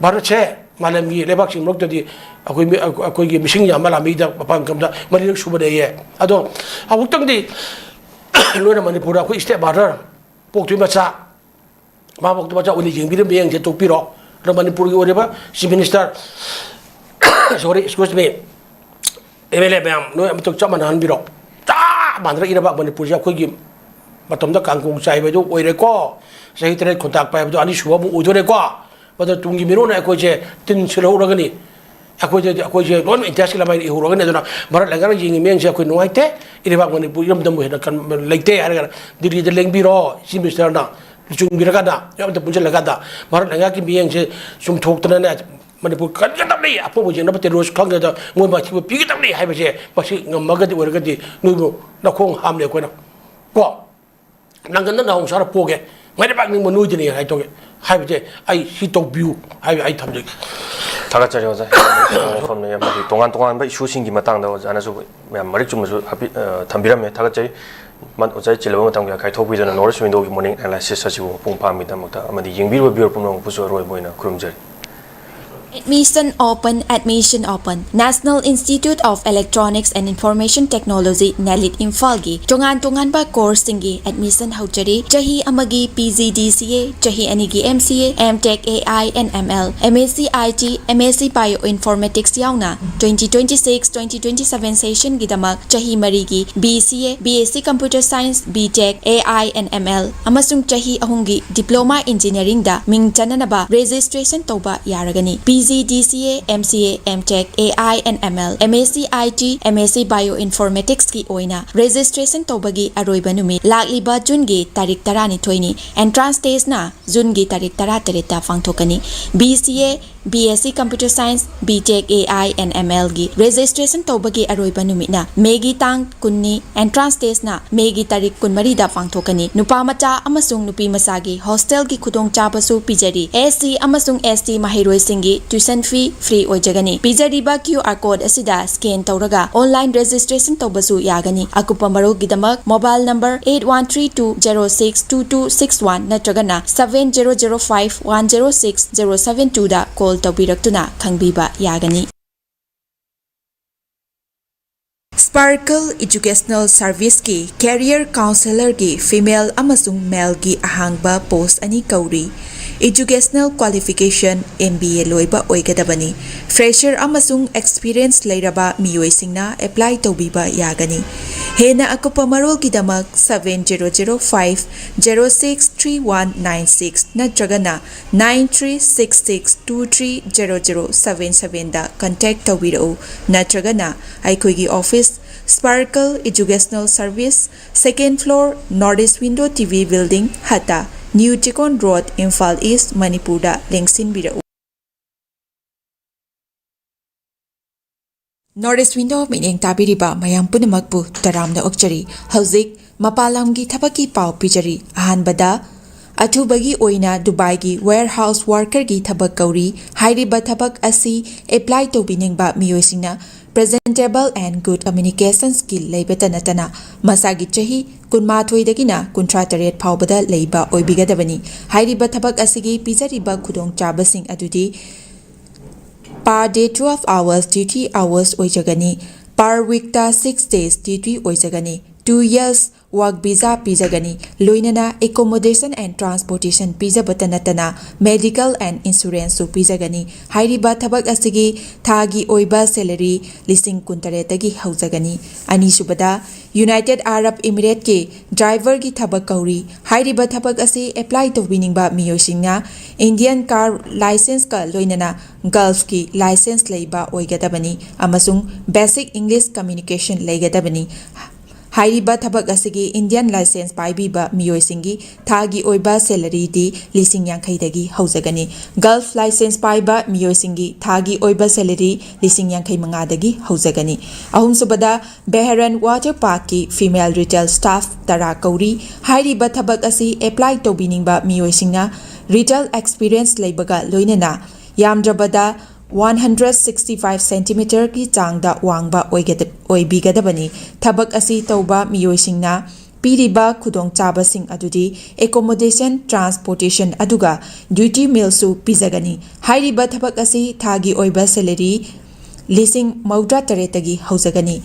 ꯚꯥꯔꯠꯁꯦ ꯃꯥꯂꯦꯝꯒꯤ ꯂꯩꯕꯥꯛꯁꯤꯡ ꯃꯔꯛꯇꯗꯤ ꯑꯩꯈꯣꯏ ꯃꯤ-, ꯑꯩꯈꯣꯏꯒꯤ ꯃꯤꯁꯤꯡ ꯌꯥꯝꯕ ꯂꯥꯟꯃꯤꯗ ꯃꯄꯥꯟ ꯀꯝꯗ ꯃꯔꯤꯔꯛ ꯁꯨꯕꯅꯦꯌꯦ꯫ ꯑꯗꯣ ꯑꯃꯨꯛꯇꯪꯗꯤ ꯅꯣꯏꯅ ꯃꯅꯤꯄꯨꯔꯗ ꯑꯩꯈꯣꯏ step mother, ꯄꯣꯛꯇꯣꯏ ꯃꯆꯥ, ꯃꯥꯕꯨ ꯃꯆꯥ ꯑꯣꯏꯅ ꯌꯦꯡꯕꯤꯔꯝꯕ ꯌꯦꯡꯁꯦ, ꯇꯣꯛꯄꯤꯔꯣ꯫ ꯑꯗꯣ ꯃꯅꯤꯄꯨꯔꯒꯤ ꯑꯣꯏꯔꯤꯕ Chief Minister, sorry, excuse me, M L A ꯃꯌꯥꯝ, ꯅꯣꯏ ꯑꯃꯇ ꯆꯞ ꯃꯥꯟꯅꯍꯟꯕꯤꯔꯣ꯫ ꯆꯞ ꯃꯥꯟꯅꯔ ꯏꯔꯕ ꯃꯅꯤꯄꯨꯔꯁꯦ ꯑꯩꯈꯣꯏꯒꯤ ꯃꯇꯝꯗ ꯀꯥꯡꯒꯣꯡ ꯆꯥꯏꯕꯗꯨ ꯑꯣꯏꯔꯦꯀꯣ꯫ ꯆꯍꯤ ꯇꯔꯦꯠ ꯈꯨꯟꯇꯥꯛꯄ ꯍꯥꯏꯕꯗꯨ ꯑꯅꯤꯁꯨꯕ ꯑꯃꯨꯛ ꯑꯣꯏꯗꯣꯔꯦꯀꯣ꯫ ꯃꯗꯨ ꯇꯨꯡꯒꯤ ꯃꯤꯔꯣꯟꯅ ꯑꯩꯈꯣꯏꯁꯦ ꯇꯤꯟ ꯁꯤꯠꯍꯧꯔꯒꯅꯤ꯫ ꯑꯩꯈꯣꯏꯗꯗꯤ, ꯑꯩꯈꯣꯏꯁꯦ ꯂꯣꯏꯅ ꯏꯇꯤꯍꯥꯁꯀꯤ ꯂꯃꯥꯏꯅ ꯏꯍꯧꯔꯒꯅꯤ꯫ ꯑꯗꯨꯅ ꯃꯔꯛ ꯂꯩꯉꯥꯛꯅ ꯌꯦꯡꯉꯤ ꯃꯤꯠꯌꯦꯡꯁꯦ ꯑꯩꯈꯣꯏ ꯅꯨꯡꯉꯥꯏꯇꯦ꯫ ꯏꯔꯩꯕꯥꯛ ꯃꯅꯤꯄꯨꯔ ꯏꯔꯝꯗꯝꯕꯨ ꯍꯦꯟꯅ ꯀꯟꯕ ꯂꯩꯇꯦ ꯍꯥꯏꯔꯒꯅ ꯗꯤꯜꯂꯤꯗ ꯂꯦꯡꯕꯤꯔꯣ, Chief Minister ꯅ ꯂꯨꯆꯤꯡꯕꯤꯔꯀꯥꯟꯗ, ꯃꯌꯥꯝꯗ ꯄꯨꯟꯁꯤꯜꯂꯀꯥꯟꯗ ꯃꯔꯛ ꯂꯩꯉꯥꯛꯀꯤ ꯃꯤꯠꯌꯦꯡꯁꯦ ꯆꯨꯝꯊꯣꯛꯇꯅꯅꯦ, ꯃꯅꯤꯄꯨꯔ ꯀꯟꯒꯗꯕꯅꯤ, ꯑꯄꯣꯛꯄ ꯌꯦꯡꯅꯕ terrorist ꯈꯪꯗꯦꯗ ꯃꯣꯏ ꯃꯥꯏꯊꯤꯕ ꯄꯤꯒꯗꯕꯅꯤ ꯍꯥꯏꯕꯁꯦ ꯃꯁꯤ ꯉꯝꯃꯒꯗꯤ ꯑꯣꯏꯔꯒꯗꯤ ꯅꯣꯏꯕꯨ ꯅꯈꯣꯡ ꯍꯥꯝꯂꯦ ꯑꯩꯈꯣꯏꯅ꯫ ꯀꯣ? ꯅꯪꯒꯟꯗ ꯅꯥꯍꯣꯡ ꯁꯥꯔ ꯄꯣꯒꯦ, ꯃꯩꯅ ꯄꯥꯛꯅꯤꯡꯕ ꯅꯣꯏꯗꯅꯤ ꯍꯥꯏꯗꯣꯛꯑꯦ ꯍꯥꯏꯕꯁꯦ ꯑꯩ ꯁꯤ ꯇꯧꯕꯤꯌꯨ ꯍꯥꯏꯕ ꯑꯩ ꯊꯝꯖꯒꯦ꯫ ꯊꯥꯒꯠꯆꯔꯤ ꯑꯣꯖꯥ꯫ ꯌꯥꯝꯅ ꯐꯝꯅ ꯑꯃꯗꯤ ꯇꯣꯉꯥꯟ ꯇꯣꯉꯥꯟꯕ ꯏꯁꯨꯁꯤꯡꯒꯤ ꯃꯇꯥꯡꯗ ꯑꯣꯖꯥꯅꯁꯨ ꯌꯥꯝ ꯃꯔꯤꯛ ꯆꯨꯝꯕꯁꯨ ꯍꯥꯄꯤ-, ꯑ, ꯊꯝꯕꯤꯔꯝꯃꯦ꯫ ꯊꯥꯒꯠꯆꯔꯤ꯫ ꯃ-, ꯑꯣꯖꯥ ꯆꯤꯜꯂꯕ ꯃꯇꯝ ꯀꯌꯥ ꯀꯥꯏꯊꯣꯛꯄꯤꯗꯨꯅ North East Window ꯒꯤ morning analysis ꯑꯁꯤꯕꯨ ꯃꯄꯨꯡ ꯐꯥꯍꯟꯕꯒꯤꯗꯃꯛꯇ ꯑꯃꯗꯤ ꯌꯦꯡꯕꯤꯔꯤꯕ viewer ꯄꯨꯝꯅꯃꯛꯄꯨꯁꯨ ꯑꯔꯣꯏꯕ ꯑꯣꯏꯅ ꯈꯨꯔꯨꯝꯖꯔꯤ꯫ Admission open, admission open. National Institute of Electronics and Information Technology, ꯅꯦꯂꯤꯠ ꯏꯝꯐꯥꯜꯒꯤ ꯇꯣꯉꯥꯟ ꯇꯣꯉꯥꯟꯕ course ꯁꯤꯡꯒꯤ admission ꯍꯧꯖꯔꯤ꯫ ꯆꯍꯤ ꯑꯃꯒꯤ P G D C A, ꯆꯍꯤ ꯑꯅꯤꯒꯤ M C A, M Tech A I and M L, M S C I T, M S C Bioinformatics ꯌꯥꯎꯅ twenty twenty-six, twenty twenty-seven session ꯒꯤꯗꯃꯛ ꯆꯍꯤ ꯃꯔꯤꯒꯤ B C A, B S C Computer Science, B Tech, A I and M L ꯑꯃꯁꯨꯡ ꯆꯍꯤ ꯑꯍꯨꯝꯒꯤ Diploma Engineering ꯗ ꯃꯤꯡ ꯆꯟꯅꯅꯕ registration ꯇꯧꯕ ꯌꯥꯔꯒꯅꯤ꯫ P G D C A, M C A, M Tech, A I and M L, M S C I T, M S C Bioinformatics ꯀꯤ ꯑꯣꯏꯅ registration ꯇꯧꯕꯒꯤ ꯑꯔꯣꯏꯕ ꯅꯨꯃꯤꯠ ꯂꯥꯛꯂꯤꯕ June ꯒꯤ ꯇꯥꯔꯤꯛ ꯇꯔꯥꯅꯤꯊꯣꯏꯅꯤ꯫ Entrance test ꯅ June ꯒꯤ ꯇꯥꯔꯤꯛ ꯇꯔꯥꯇꯔꯦꯠꯇ ꯄꯥꯡꯊꯣꯛꯀꯅꯤ꯫ B C A, B S C Computer Science, B Tech A I and M L ꯒꯤ registration ꯇꯧꯕꯒꯤ ꯑꯔꯣꯏꯕ ꯅꯨꯃꯤꯠꯅ May ꯒꯤ ꯇꯥꯡ ꯀꯨꯟꯅꯤ꯫ Entrance test ꯅ May ꯒꯤ ꯇꯥꯔꯤꯛ ꯀꯨꯟꯃꯔꯤꯗ ꯄꯥꯡꯊꯣꯛꯀꯅꯤ꯫ ꯅꯨꯄꯥ ꯃꯆꯥ ꯑꯃꯁꯨꯡ ꯅꯨꯄꯤ ꯃꯆꯥꯒꯤ hostel ꯒꯤ ꯈꯨꯗꯣꯡꯆꯥꯕꯁꯨ ꯄꯤꯖꯔꯤ꯫ S C ꯑꯃꯁꯨꯡ S T ꯃꯍꯩꯔꯣꯏꯁꯤꯡꯒꯤ tuition fee free ꯑꯣꯏꯖꯒꯅꯤ꯫ ꯄꯤꯖꯔꯤꯕ Q R code ꯑꯁꯤꯗ scan ꯇꯧꯔꯒ online registration ꯇꯧꯕꯁꯨ ꯌꯥꯒꯅꯤ꯫ ꯑꯀꯨꯞꯄ ꯃꯔꯣꯜꯒꯤꯗꯃꯛ mobile number eight one three two zero six two two six one ꯅꯠꯇ꯭ꯔꯒꯅ seven zero zero five one zero six zero seven two ꯗ call ꯇꯧꯕꯤꯔꯛꯇꯨꯅ ꯈꯪꯕꯤꯕ ꯌꯥꯒꯅꯤ꯫ Sparkle Educational Serviceꯀꯤ Career Counselorꯒꯤ female ꯑꯃꯁꯨꯡ maleꯒꯤ ꯑꯍꯥꯡꯕ post ꯑꯅꯤ ꯀꯧꯔꯤ꯫ Educational qualification M B A ꯂꯣꯏꯕ ꯑꯣꯏꯒꯗꯕꯅꯤ꯫ Fresher ꯑꯃꯁꯨꯡ experience ꯂꯩꯔꯕ ꯃꯤꯑꯣꯏꯁꯤꯡꯅ apply ꯇꯧꯕꯤꯕ ꯌꯥꯒꯅꯤ꯫ ꯍꯦꯟꯅ ꯑꯀꯨꯞꯄ ꯃꯔꯣꯜꯒꯤꯗꯃꯛ seven zero zero five zero six three one nine six ꯅꯠꯇ꯭ꯔꯒꯅ nine three six six two three zero zero seven sevenꯗ contact ꯇꯧꯕꯤꯔꯛꯎ, ꯅꯠꯇ꯭ꯔꯒꯅ ꯑꯩꯈꯣꯏꯒꯤ office, Sparkle Educational Service, second floor, North East Window T V Building, ꯍꯠꯇ, New Chikon Road, Imphal East, ꯃꯅꯤꯄꯨꯔꯗ ꯂꯦꯡꯁꯤꯟꯕꯤꯔꯛꯎ꯫ North East Window ꯃꯤꯠꯌꯦꯡ ꯇꯥꯕꯤꯔꯤꯕ ꯃꯌꯥꯝ ꯄꯨꯝꯅꯃꯛꯄꯨ ꯇꯔꯥꯝꯅ ꯑꯣꯛꯆꯔꯤ꯫ ꯍꯧꯖꯤꯛ ꯃꯄꯥꯟ ꯂꯝꯒꯤ ꯊꯕꯛꯀꯤ ꯄꯥꯎ ꯄꯤꯖꯔꯤ꯫ ꯑꯍꯥꯟꯕꯗ, ꯑꯊꯨꯕꯒꯤ ꯑꯣꯏꯅ ꯗꯨꯕꯥꯏꯒꯤ warehouse workerꯒꯤ ꯊꯕꯛ ꯀꯧꯔꯤ꯫ ꯍꯥꯏꯔꯤꯕ ꯊꯕꯛ ꯑꯁꯤ apply ꯇꯧꯕꯤꯅꯤꯡꯕ ꯃꯤꯑꯣꯏꯁꯤꯡꯅ presentable and good communication skill ꯂꯩꯕꯇ ꯅꯠꯇꯅ ꯃꯁꯥꯒꯤ ꯆꯍꯤ ꯀꯨꯟꯃꯥꯊꯣꯏꯗꯒꯤꯅ ꯀꯨꯟꯊ꯭ꯔꯥ ꯇꯔꯦꯠ ꯐꯥꯎꯕꯗ ꯂꯩꯕ ꯑꯣꯏꯕꯤꯒꯗꯕꯅꯤ꯫ ꯍꯥꯏꯔꯤꯕ ꯊꯕꯛ ꯑꯁꯤꯒꯤ ꯄꯤꯖꯔꯤꯕ ꯈꯨꯗꯣꯡꯆꯥꯕꯁꯤꯡ ꯑꯗꯨꯗꯤ per day twelve hours duty hours ꯑꯣꯏꯖꯒꯅꯤ꯫ Per weekꯇ six days duty ꯑꯣꯏꯖꯒꯅꯤ꯫ Two years work visa ꯄꯤꯖꯒꯅꯤ, ꯂꯣꯏꯅꯅ accommodation and transportation ꯄꯤꯖꯕꯇ ꯅꯠꯇꯅ medical and insuranceꯁꯨ ꯄꯤꯖꯒꯅꯤ꯫ ꯍꯥꯏꯔꯤꯕ ꯊꯕꯛ ꯑꯁꯤꯒꯤ ꯊꯥꯒꯤ ꯑꯣꯏꯕ salary ꯂꯤꯁꯤꯡ ꯀꯨꯟꯇꯔꯦꯠꯇꯒꯤ ꯍꯧꯖꯒꯅꯤ꯫ ꯑꯅꯤꯁꯨꯕꯗ, United Arab Emirateꯀꯤ driverꯒꯤ ꯊꯕꯛ ꯀꯧꯔꯤ꯫ ꯍꯥꯏꯔꯤꯕ ꯊꯕꯛ ꯑꯁꯤ apply ꯇꯧꯕꯤꯅꯤꯡꯕ ꯃꯤꯑꯣꯏꯁꯤꯡꯅ Indian car licenceꯀ ꯂꯣꯏꯅꯅ Gulfꯀꯤ license ꯂꯩꯕ ꯑꯣꯏꯒꯗꯕꯅꯤ ꯑꯃꯁꯨꯡ basic English communication ꯂꯩꯒꯗꯕꯅꯤ꯫ ꯍꯥꯏꯔꯤꯕ ꯊꯕꯛ ꯑꯁꯤꯒꯤ Indian license ꯄꯥꯏꯕꯤꯕ ꯃꯤꯑꯣꯏꯁꯤꯡꯒꯤ ꯊꯥꯒꯤ ꯑꯣꯏꯕ salaryꯗꯤ ꯂꯤꯁꯤꯡ ꯌꯥꯡꯈꯩꯗꯒꯤ ꯍꯧꯖꯒꯅꯤ꯫ Gulf license ꯄꯥꯏꯕ ꯃꯤꯑꯣꯏꯁꯤꯡꯒꯤ ꯊꯥꯒꯤ ꯑꯣꯏꯕ salary ꯂꯤꯁꯤꯡ ꯌꯥꯡꯈꯩ ꯃꯉꯥꯗꯒꯤ ꯍꯧꯖꯒꯅꯤ꯫ ꯑꯍꯨꯝꯁꯨꯕꯗ, Bahrain Water Parkꯀꯤ female retail staff ꯇꯔꯥ ꯀꯧꯔꯤ꯫ ꯍꯥꯏꯔꯤꯕ ꯊꯕꯛ ꯑꯁꯤ apply ꯇꯧꯕꯤꯅꯤꯡꯕ ꯃꯤꯑꯣꯏꯁꯤꯡꯅ retail experience ꯂꯩꯕꯒ ꯂꯣꯏꯅꯅ ꯌꯥꯝꯗ꯭ꯔꯕꯗ one hundred sixty five centimeterꯒꯤ ꯆꯥꯡꯗ ꯋꯥꯡꯕ ꯑꯣꯏꯒꯗ-, ꯑꯣꯏꯕꯤꯒꯗꯕꯅꯤ꯫ ꯊꯕꯛ ꯑꯁꯤ ꯇꯧꯕ ꯃꯤꯑꯣꯏꯁꯤꯡꯅ ꯄꯤꯔꯤꯕ ꯈꯨꯗꯣꯡꯆꯥꯕꯁꯤꯡ ꯑꯗꯨꯗꯤ accommodation, transportation ꯑꯗꯨꯒ duty mealꯁꯨ ꯄꯤꯖꯒꯅꯤ꯫ ꯍꯥꯏꯔꯤꯕ ꯊꯕꯛ ꯑꯁꯤ ꯊꯥꯒꯤ ꯑꯣꯏꯕ salary ꯂꯤꯁꯤꯡ ꯃꯧꯗ꯭ꯔꯥ ꯇꯔꯦꯠꯇꯒꯤ ꯍꯧꯖꯒꯅꯤ꯫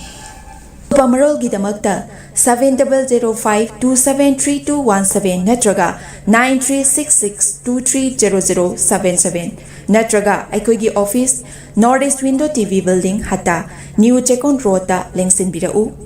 ꯑꯀꯨꯞꯄ ꯃꯔꯣꯜꯒꯤꯗꯃꯛꯇ seven double zero five two seven three two one seven ꯅꯠꯇ꯭ꯔꯒ nine three six six two three zero zero seven seven ꯅꯠꯇ꯭ꯔꯒ ꯑꯩꯈꯣꯏꯒꯤ office, North East Window T V Building, ꯍꯠꯇꯥ, New Chekon Roadꯇ ꯂꯦꯡꯁꯤꯟꯕꯤꯔꯛꯎ꯫